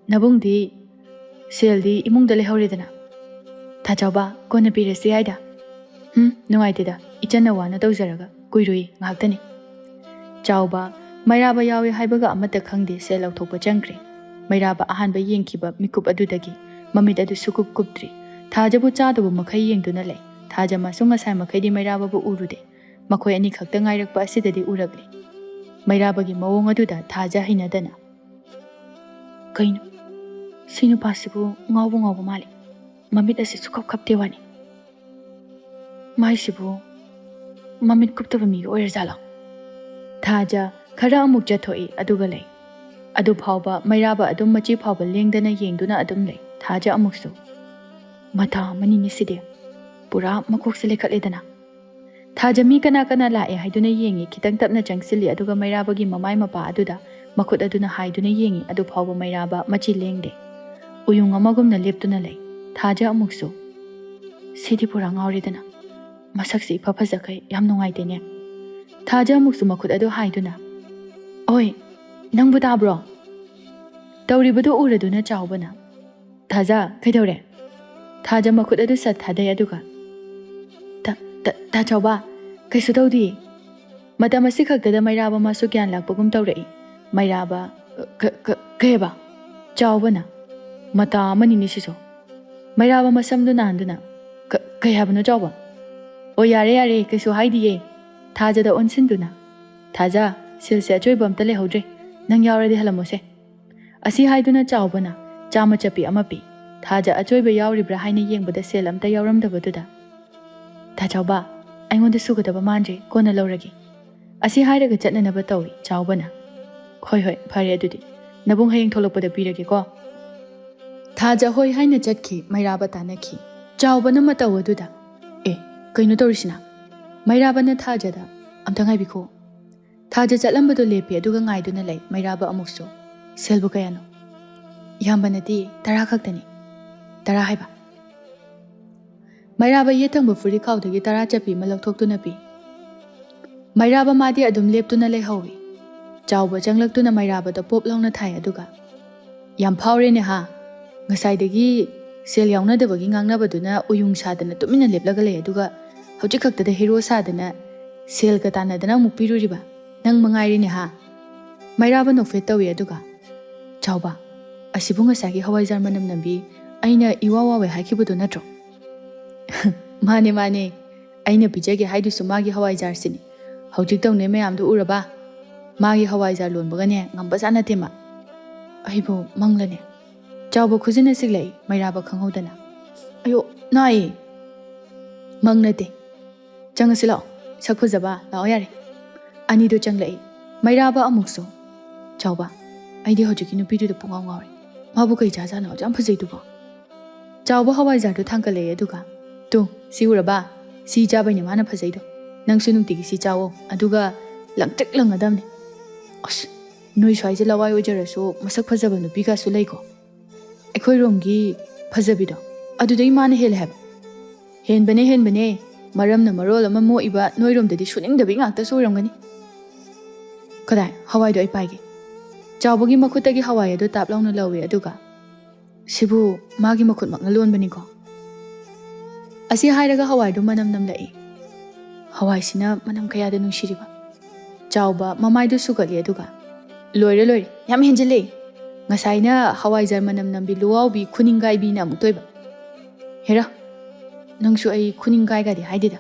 ꯅꯕꯨꯡꯗꯤ ꯁꯦꯜꯗꯤ ꯏꯃꯨꯡꯗ ꯂꯩꯍꯧꯔꯦꯗꯅ꯫ ꯊꯥ ꯆꯥꯎꯕ, ꯀꯣꯟꯅ ꯄꯤꯔꯁꯤ ꯍꯥꯏꯗ꯫" "ꯍꯨꯝ, ꯅꯨꯡꯉꯥꯏꯇꯦꯗ, ꯏꯆꯟꯅ ꯋꯥꯅ ꯇꯧꯖꯔꯒ꯫ ꯀꯨꯏꯔꯣꯏ, ꯉꯥꯏꯍꯥꯛꯇꯅꯤ꯫" ꯆꯥꯎꯕ, ꯃꯩꯔꯥꯕ ꯌꯥꯎꯏ ꯍꯥꯏꯕꯒ ꯑꯃꯠꯇ ꯈꯪꯗꯦ, ꯁꯦꯜ ꯂꯧꯊꯣꯛꯄ ꯆꯪꯈ꯭ꯔꯦ꯫ ꯃꯩꯔꯥꯕ ꯑꯍꯥꯟꯕ ꯌꯦꯡꯈꯤꯕ ꯃꯤꯀꯨꯞ ꯑꯗꯨꯗꯒꯤ ꯃꯃꯤꯠ ꯑꯗꯨ ꯁꯨꯀꯨꯞ ꯀꯨꯞꯇ꯭ꯔꯤ꯫ ꯊꯥꯖꯕꯨ ꯆꯥꯗꯕ ꯃꯈꯩ ꯌꯦꯡꯗꯨꯅ ꯂꯩ꯫ ꯊꯥꯖ ꯃꯥꯁꯨ ꯉꯁꯥꯏ ꯃꯈꯩꯗꯤ ꯃꯩꯔꯥꯕꯕꯨ ꯎꯔꯨꯗꯦ꯫ ꯃꯈꯣꯏ ꯑꯅꯤꯈꯛꯇ ꯉꯥꯏꯔꯛꯄ ꯑꯁꯤꯗꯗꯤ ꯎꯔꯛꯂꯤ꯫ ꯃꯩꯔꯥꯕꯒꯤ ꯃꯑꯣꯡ ꯑꯗꯨꯗ ꯊꯥꯖ ꯍꯩꯅꯗꯅ, "ꯀꯩꯅꯣ? ꯁꯤ ꯅꯨꯄꯥꯁꯤꯕꯨ ꯉꯥꯎꯕ ꯉꯥꯎꯕ ꯃꯥꯜꯂꯤ꯫ ꯃꯃꯤꯠ ꯑꯁꯤ ꯁꯨꯛꯈꯞ ꯈꯞꯇꯦ ꯋꯥꯅꯤ꯫ ꯃꯥꯏꯁꯤꯕꯨ ꯃꯃꯤꯠ ꯀꯨꯞꯇꯕ ꯃꯤꯒ ꯑꯣꯏꯔꯖꯥꯠꯂꯣ?" ꯊꯥꯖ ꯈꯔ ꯑꯃꯨꯛ ꯆꯠꯊꯣꯛꯏ, ꯑꯗꯨꯒ ꯂꯩ꯫ ꯑꯗꯨ ꯐꯥꯎꯕ ꯃꯩꯔꯥꯕ ꯑꯗꯨꯝ ꯃꯆꯤ ꯐꯥꯎꯕ ꯂꯦꯡꯗꯅ ꯌꯦꯡꯗꯨꯅ ꯑꯗꯨꯝ ꯂꯩ꯫ ꯊꯥꯖ ꯑꯃꯨꯛꯁꯨ, "ꯃꯊꯥ ꯑꯃꯅꯤꯅꯦ ꯁꯤꯗꯤ꯫ ꯄꯨꯔꯥ ꯃꯀꯣꯛꯁꯦ ꯂꯩꯈꯠꯂꯦꯗꯅ꯫" ꯊꯥꯖ ꯃꯤ ꯀꯅꯥ ꯀꯅꯥ ꯂꯥꯛꯑꯦ ꯍꯥꯏꯗꯨꯅ ꯌꯦꯡꯉꯤ꯫ ꯈꯤꯇꯪ ꯇꯞꯅ ꯆꯪꯁꯤꯜꯂꯤ, ꯑꯗꯨꯒ ꯃꯩꯔꯥꯕꯒꯤ ꯃꯃꯥꯏ ꯃꯄꯥ ꯑꯗꯨꯗ ꯃꯈꯨꯠ ꯑꯗꯨꯅ ꯍꯥꯏꯗꯨꯅ ꯌꯦꯡꯉꯤ꯫ ꯑꯗꯨ ꯐꯥꯎꯕ ꯃꯩꯔꯥꯕ ꯃꯆꯤ ꯂꯦꯡꯗꯦ꯫ ꯎꯌꯨꯡ ꯑꯃꯒꯨꯝꯅ ꯂꯦꯞꯇꯨꯅ ꯂꯩ꯫ ꯊꯥꯖ ꯑꯃꯨꯛꯁꯨ, "ꯁꯤꯗꯤ ꯄꯨꯔꯥ ꯉꯥꯎꯔꯦꯗꯅ꯫ ꯃꯁꯛꯁꯤ ꯏꯐ ꯐꯖꯈꯩ ꯌꯥꯝ ꯅꯨꯡꯉꯥꯏꯇꯦꯅꯦ꯫" ꯊꯥꯖ ꯑꯃꯨꯛꯁꯨ ꯃꯈꯨꯠ ꯑꯗꯨ ꯍꯥꯏꯗꯨꯅ, "ꯑꯣꯏ, ꯅꯪꯕꯨ ꯇꯥꯕ꯭ꯔꯣ?" ꯇꯧꯔꯤꯕꯗꯨ ꯎꯔꯗꯨꯅ ꯆꯥꯎꯕꯅ, "ꯊꯥꯖ, ꯀꯩꯗꯧꯔꯦ?" ꯊꯥꯖ ꯃꯈꯨꯠ ꯑꯗꯨ ꯁꯠ ꯊꯥꯗꯩ, ꯑꯗꯨꯒ, "ꯇ-, ꯇ-, ꯇꯥ ꯆꯥꯎꯕ, ꯀꯩꯁꯨ ꯇꯧꯗꯤꯌꯦ꯫" ꯃꯇꯝ ꯑꯁꯤ ꯈꯛꯇꯗ ꯃꯩꯔꯥꯕ ꯃꯥꯁꯨ ꯒ꯭ꯌꯥꯟ ꯂꯥꯛꯄꯒꯨꯝ ꯇꯧꯔꯛꯏ꯫ ꯃꯩꯔꯥꯕ, "ꯀ-, ꯀ-, ꯀꯩ ꯍꯥꯏꯕ?" ꯆꯥꯎꯕꯅ, "ꯃꯇꯥ ꯑꯃꯅꯤꯅꯦ ꯁꯤꯁꯨ"꯫ ꯃꯩꯔꯥꯕ ꯃꯁꯝꯗꯨ ꯅꯥꯟꯗꯨꯅ, "ꯀ-, ꯀꯩ ꯍꯥꯏꯕꯅꯣ ꯆꯥꯎꯕ?" "ꯑꯣ, ꯌꯥꯔꯦ, ꯌꯥꯔꯦ, ꯀꯩꯁꯨ ꯍꯥꯏꯗꯤꯌꯦ"꯫ ꯊꯥꯖꯗ ꯑꯣꯟꯁꯤꯟꯗꯨꯅ, "ꯊꯥꯖ, ꯁꯦꯜꯁꯦ ꯑꯆꯣꯏꯕ ꯑꯝꯇ ꯂꯩꯍꯧꯗ꯭ꯔꯦ, ꯅꯪ ꯌꯥꯎꯔꯗꯤ ꯍꯜꯂꯝꯃꯣꯁꯦ"꯫ ꯑꯁꯤ ꯍꯥꯏꯗꯨꯅ ꯆꯥꯎꯕꯅ ꯆꯥꯃ ꯆꯠꯄꯤ ꯑꯃ ꯄꯤ꯫ ꯊꯥꯖ ꯑꯆꯣꯏꯕ ꯌꯥꯎꯔꯤꯕ꯭ꯔꯥ ꯍꯥꯏꯅ ꯌꯦꯡꯕꯗ ꯁꯦꯜ ꯑꯝꯇ ꯌꯥꯎꯔꯝꯗꯕꯗꯨꯗ, "ꯇꯥ ꯆꯥꯎꯕ, ꯑꯩꯉꯣꯟꯗ ꯁꯨꯒꯗꯕ ꯃꯥꯟꯗ꯭ꯔꯦ, ꯀꯣꯟꯅ ꯂꯧꯔꯒꯦ"꯫ ꯑꯁꯤ ꯍꯥꯏꯔꯒ ꯆꯠꯅꯅꯕ ꯇꯧꯏ ꯆꯥꯎꯕꯅ꯫ "ꯍꯣꯏ, ꯍꯣꯏ, ꯐꯔꯦ ꯑꯗꯨꯗꯤ, ꯅꯕꯨꯡ ꯍꯌꯦꯡ ꯊꯣꯛꯂꯛꯄꯗ ꯄꯤꯔꯒꯦꯀꯣ"꯫ ꯊꯥꯖ ꯍꯣꯏ ꯍꯥꯏꯅ ꯆꯠꯈꯤ꯫ ꯃꯩꯔꯥꯕ ꯇꯥꯅꯈꯤ꯫ ꯆꯥꯎꯕꯅ ꯃꯇꯧ ꯑꯗꯨꯗ, "ꯑꯦ, ꯀꯩꯅꯣ ꯇꯧꯔꯤꯁꯤꯅ?" ꯃꯩꯔꯥꯕꯅ ꯊꯥꯖꯗ, "ꯑꯝꯇ ꯉꯥꯏꯕꯤꯈꯣ"꯫ ꯊꯥꯖ ꯆꯠꯂꯝꯕꯗꯨ ꯂꯦꯞꯄꯤ, ꯑꯗꯨꯒ ꯉꯥꯏꯗꯨꯅ ꯂꯩ꯫ ꯃꯩꯔꯥꯕ ꯑꯃꯨꯛꯁꯨ, "ꯁꯦꯜꯕꯨ ꯀꯌꯥꯅꯣ?" "ꯏꯌꯥꯝꯕ, ꯅꯠꯇꯦ, ꯇꯔꯥ ꯈꯛꯇꯅꯤ"꯫ "ꯇꯔꯥ ꯍꯥꯏꯕ?" ꯃꯩꯔꯥꯕ ꯌꯦꯠ ꯊꯪꯕ ꯐꯨꯔꯤꯠ ꯈꯥꯎꯗꯒꯤ ꯇꯔꯥ ꯆꯠꯄꯤ ꯑꯃ ꯂꯧꯊꯣꯛꯇꯨꯅ ꯄꯤ꯫ ꯃꯩꯔꯥꯕ ꯃꯥꯗꯤ ꯑꯗꯨꯝ ꯂꯦꯞꯇꯨꯅ ꯂꯩꯍꯧꯏ꯫ ꯆꯥꯎꯕ ꯆꯪꯂꯛꯇꯨꯅ ꯃꯩꯔꯥꯕꯗ ꯄꯣꯞ ꯂꯥꯎꯅ ꯊꯥꯏ, ꯑꯗꯨꯒ, "ꯌꯥꯝ ꯐꯥꯎꯔꯦꯅꯦ ꯍꯥ? ꯉꯁꯥꯏꯗꯒꯤ ꯁꯦꯜ ꯌꯥꯎꯅꯗꯕꯒꯤ ꯉꯥꯡꯅꯕꯗꯨꯅ ꯎꯌꯨꯡ ꯁꯥꯗꯅ ꯇꯨꯃꯤꯟꯅ ꯂꯦꯞꯂꯒ ꯂꯩ, ꯑꯗꯨꯒ ꯍꯧꯖꯤꯛ ꯈꯛꯇꯗ ꯍꯦꯔꯣ ꯁꯥꯗꯅ ꯁꯦꯜꯒ ꯇꯥꯟꯅꯗꯅ ꯑꯃꯨꯛ ꯄꯤꯔꯨꯔꯤꯕ? ꯅꯪ ꯃꯉꯥꯏꯔꯦꯅꯦ ꯍꯥ?" ꯃꯩꯔꯥꯕ ꯅꯣꯛꯐꯦꯠ ꯇꯧꯏ, ꯑꯗꯨꯒ, "ꯆꯥꯎꯕ, ꯑꯁꯤꯕꯨ ꯉꯁꯥꯏꯒꯤ ꯍꯋꯥꯏꯖꯥꯔ ꯃꯅꯝ ꯅꯝꯕꯤ ꯑꯩꯅ ꯏꯋꯥ ꯋꯥꯋꯦ ꯍꯥꯏꯈꯤꯕꯗꯨ ꯅꯠꯇ꯭ꯔꯣ?" "ꯃꯥꯅꯦ, ꯃꯥꯅꯦ, ꯑꯩꯅ ꯄꯤꯖꯒꯦ ꯍꯥꯏꯗꯨꯁꯨ ꯃꯥꯒꯤ ꯍꯋꯥꯏꯖꯥꯔꯁꯤꯅꯤ꯫ ꯍꯧꯖꯤꯛ ꯇꯧꯅꯩ ꯃꯌꯥꯝꯗꯨ ꯎꯔꯕ? ꯃꯥꯒꯤ ꯍꯋꯥꯏꯖꯥꯔ ꯂꯣꯟꯕꯒꯅꯦ ꯉꯝꯕꯖꯥꯠ ꯅꯠꯇꯦ ꯃꯥ"꯫ "ꯑꯩꯕꯨ ꯃꯪꯂꯅꯦ"꯫ ꯆꯥꯎꯕ ꯈꯨꯖꯤꯟꯅ ꯁꯤꯛꯂꯛꯏ, ꯃꯩꯔꯥꯕ ꯈꯪꯍꯧꯗꯅ꯫ "ꯑꯌꯣ, ꯅꯥꯏꯌꯦ"꯫ "ꯃꯪ ꯅꯠꯇꯦ꯫ ꯆꯪꯉꯁꯤ ꯂꯥꯛꯑꯣ, ꯁꯛ ꯐꯖꯕ, ꯂꯥꯛꯑꯣ ꯌꯥꯔꯦ"꯫ ꯑꯅꯤꯗꯣ ꯆꯪꯂꯛꯏ꯫ ꯃꯩꯔꯥꯕ ꯑꯃꯨꯛꯁꯨ, "ꯆꯥꯎꯕ, ꯑꯩꯗꯤ ꯍꯧꯖꯤꯛꯀꯤ ꯅꯨꯄꯤꯗꯨꯗ ꯄꯨꯡꯉꯥꯎ ꯉꯥꯎꯔꯦ꯫ ꯃꯥꯕꯨ ꯀꯩ ꯆꯥꯖꯥꯠꯅꯣ ꯑꯗꯨꯛ ꯌꯥꯝ ꯐꯖꯩꯗꯨꯕꯣ?" ꯆꯥꯎꯕ ꯍꯋꯥꯏꯖꯥꯔꯗꯨ ꯊꯥꯡꯒꯠꯂꯛꯑꯦ, ꯑꯗꯨꯒ, "ꯇꯨ, ꯁꯤ ꯎꯔꯕ? ꯁꯤ ꯆꯥꯕꯩꯅꯦ ꯃꯥꯅ ꯐꯖꯩꯗꯣ꯫ ꯅꯪꯁꯨ ꯅꯨꯡꯇꯤꯒꯤ ꯁꯤ ꯆꯥꯋꯣ, ꯑꯗꯨꯒ ꯂꯪꯇ꯭ꯔꯤꯛ ꯂꯪꯒꯗꯕꯅꯤ꯫ ꯑꯁ, ꯅꯣꯏ ꯁ꯭ꯋꯥꯏꯁꯦ ꯂꯋꯥꯏ ꯑꯣꯏꯖꯔꯁꯨ ꯃꯁꯛ ꯐꯖꯕ ꯅꯨꯄꯤꯒꯁꯨ ꯂꯩꯀꯣ꯫ ꯑꯩꯈꯣꯏꯔꯣꯝꯒꯤ ꯐꯖꯕꯤꯗꯣ, ꯑꯗꯨꯗꯩ ꯃꯥꯅ ꯍꯦꯜꯂꯦ ꯍꯥꯏꯕ"꯫ "ꯍꯦꯟꯕꯅꯦ, ꯍꯦꯟꯕꯅꯦ꯫ ꯃꯔꯝꯅ ꯃꯔꯣꯜ ꯑꯃ ꯃꯣꯛꯏꯕ ꯅꯣꯏꯔꯣꯝꯗꯗꯤ ꯁꯨꯅꯤꯡꯗꯕꯤ ꯉꯥꯛꯇꯁꯨ ꯑꯣꯏꯔꯝꯒꯅꯤ"꯫ "ꯀꯗꯥꯏ? ꯍꯋꯥꯏꯗꯣ ꯑꯩ ꯄꯥꯏꯒꯦ"꯫ ꯆꯥꯎꯕꯒꯤ ꯃꯈꯨꯠꯇꯒꯤ ꯍꯋꯥꯏ ꯑꯗꯨ ꯇꯥꯞ ꯂꯥꯎꯅ ꯂꯧꯏ, ꯑꯗꯨꯒ, "ꯁꯤꯕꯨ ꯃꯥꯒꯤ ꯃꯈꯨꯠꯃꯛꯅ ꯂꯣꯟꯕꯅꯤꯀꯣ"꯫ ꯑꯁꯤ ꯍꯥꯏꯔꯒ ꯍꯋꯥꯏꯗꯨ ꯃꯅꯝ ꯅꯝꯂꯛꯏ꯫ "ꯍꯋꯥꯏꯁꯤꯅ ꯃꯅꯝ ꯀꯌꯥꯗ ꯅꯨꯡꯁꯤꯔꯤꯕ"꯫ ꯆꯥꯎꯕ ꯃꯃꯥꯏꯗꯨ ꯁꯨꯒꯠꯂꯦ ꯑꯗꯨꯒ, "ꯂꯣꯏꯔꯦ, ꯂꯣꯏꯔꯦ, ꯌꯥꯝ ꯍꯦꯟꯖꯤꯜꯂꯦ꯫ ꯉꯁꯥꯏꯅ ꯍꯋꯥꯏꯖꯥꯔ ꯃꯅꯝ ꯅꯝꯕꯤ ꯂꯨꯋꯥꯎꯕꯤ ꯈꯨꯅꯤꯡꯒꯥꯏꯕꯤꯅ ꯑꯃꯨꯛꯇꯣꯏꯕ꯫ ꯍꯦꯔꯥ, ꯅꯪꯁꯨ ꯑꯩ ꯈꯨꯅꯤꯡꯒꯥꯏꯒꯗꯤ ꯍꯥꯏꯗꯦꯗ꯫"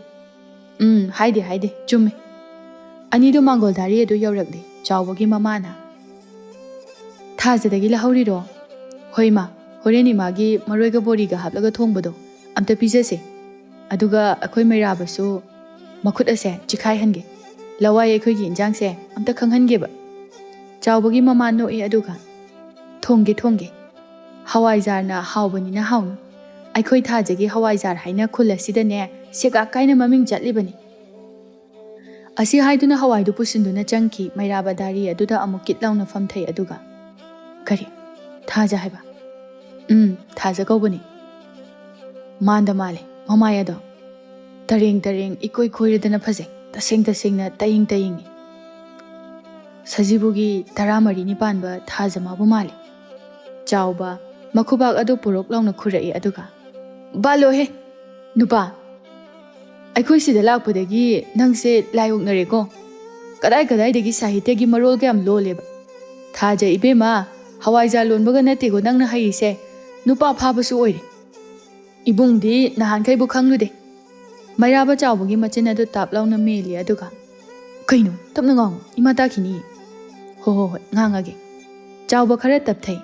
"ꯎꯝ, ꯍꯥꯏꯗꯦ, ꯍꯥꯏꯗꯦ, ꯆꯨꯝꯃꯦ꯫" ꯑꯅꯤꯗꯨ ꯃꯥꯡꯒꯣꯜ ꯙꯥꯔꯤ ꯑꯗꯨ ꯌꯧꯔꯛꯂꯦ꯫ ꯆꯥꯎꯕꯒꯤ ꯃꯃꯥꯅ, "ꯊꯥꯖꯗꯒꯤ ꯂꯧꯍꯧꯔꯤꯔꯣ?" "ꯍꯣꯏ ꯃꯥ, ꯍꯣꯔꯦꯟ ꯏꯃꯥꯒꯤ ꯃꯔꯣꯏꯒ ꯕꯣꯔꯤꯒ ꯍꯥꯞꯂꯒ ꯊꯣꯡꯕꯗꯣ ꯑꯝꯇ ꯄꯤꯖꯁꯦ꯫ ꯑꯗꯨꯒ ꯑꯩꯈꯣꯏ ꯃꯩꯔꯥꯕꯁꯨ ꯃꯈꯨꯠ ꯑꯁꯦ ꯆꯤꯈꯥꯏꯍꯟꯒꯦ꯫ ꯂꯋꯥꯏ ꯑꯩꯈꯣꯏꯒꯤ ꯏꯟꯖꯥꯡꯁꯦ ꯑꯝꯇ ꯈꯪꯍꯟꯒꯦꯕ꯫" ꯆꯥꯎꯕꯒꯤ ꯃꯃꯥ ꯅꯣꯛꯏ ꯑꯗꯨꯒ, "ꯊꯣꯡꯒꯦ, ꯊꯣꯡꯒꯦ꯫ ꯍꯋꯥꯏꯖꯥꯔꯅ ꯍꯥꯎꯕꯅꯤꯅ ꯍꯥꯎꯅꯤ꯫ ꯑꯩꯈꯣꯏ ꯊꯥꯖꯒꯤ ꯍꯋꯥꯏꯖꯥꯔ ꯍꯥꯏꯅ ꯈꯨꯜ ꯑꯁꯤꯗꯅꯦ ꯁꯦꯒꯥꯛ ꯀꯥꯏꯅ ꯃꯃꯤꯡ ꯆꯠꯂꯤꯕꯅꯤ꯫" ꯑꯁꯤ ꯍꯥꯏꯗꯨꯅ ꯍꯋꯥꯏꯗꯨ ꯄꯨꯁꯤꯟꯗꯨꯅ ꯆꯪꯈꯤ꯫ ꯃꯩꯔꯥꯕ ꯗꯥꯔꯤ ꯑꯗꯨꯗ ꯑꯃꯨꯛ ꯀꯤꯠ ꯂꯥꯎꯅ ꯐꯝꯊꯩ ꯑꯗꯨꯒ, "ꯀꯔꯤ? ꯊꯥꯖ ꯍꯥꯏꯕ?" "ꯎꯝ, ꯊꯥꯖ ꯀꯧꯕꯅꯤ꯫" ꯃꯥꯟꯗ ꯃꯥꯜꯂꯦ ꯃꯃꯥꯏ ꯑꯗꯣ꯫ ꯇꯔꯦꯡ ꯇꯔꯦꯡ ꯏꯀꯣꯏ ꯀꯣꯏꯔꯗꯅ ꯐꯖꯩ꯫ ꯇꯁꯦꯡ ꯇꯁꯦꯡꯅ ꯇꯌꯦꯡ ꯇꯌꯦꯡꯉꯤ꯫ ꯁꯖꯤꯕꯨꯒꯤ ꯇꯔꯥꯃꯔꯤꯅꯤ ꯄꯥꯟꯕ ꯊꯥꯖ ꯃꯥꯕꯨ ꯃꯥꯜꯂꯤ꯫ ꯆꯥꯎꯕ ꯃꯈꯨꯕꯥꯛ ꯑꯗꯨ ꯄꯨꯔꯣꯛ ꯂꯥꯎꯅ ꯈꯨꯔꯛꯏ ꯑꯗꯨꯒ, "ꯕꯥꯂꯣꯍꯦ! ꯅꯨꯄꯥ, ꯑꯩꯈꯣꯏ ꯁꯤꯗ ꯂꯥꯛꯄꯗꯒꯤ ꯅꯪꯁꯦ ꯂꯥꯏ ꯑꯣꯛꯅꯔꯦꯀꯣ꯫ ꯀꯗꯥꯏ ꯀꯗꯥꯏꯗꯒꯤ ꯁꯥꯍꯤꯇ꯭ꯌꯒꯤ ꯃꯔꯣꯜ ꯀꯌꯥꯝ ꯂꯣꯜꯂꯦꯕ꯫ ꯊꯥꯖ ꯏꯕꯦꯝꯃ, ꯍꯋꯥꯏꯖꯥꯔ ꯂꯣꯟꯕꯒ ꯅꯠꯇꯦꯀꯣ ꯅꯪꯅ ꯍꯩꯔꯤꯁꯦ, ꯅꯨꯄꯥ ꯐꯥꯕꯁꯨ ꯑꯣꯏꯔꯦ꯫" ꯏꯕꯨꯡꯗꯤ ꯅꯍꯥꯟꯈꯩꯕꯨ ꯈꯪꯂꯨꯗꯦ꯫ ꯃꯩꯔꯥꯕ ꯆꯥꯎꯕꯒꯤ ꯃꯆꯤꯟ ꯑꯗꯨ ꯇꯥꯞ ꯂꯥꯎꯅ ꯃꯦꯜꯂꯤ ꯑꯗꯨꯒ, "ꯀꯩꯅꯣ? ꯇꯞꯅ ꯉꯥꯡꯉꯨ, ꯏꯃꯥ ꯇꯥꯈꯤꯅꯤ꯫" "ꯍꯣ, ꯍꯣ, ꯍꯣꯏ, ꯉꯥꯡꯉꯒꯦ꯫" ꯆꯥꯎꯕ ꯈꯔ ꯇꯞꯊꯩ꯫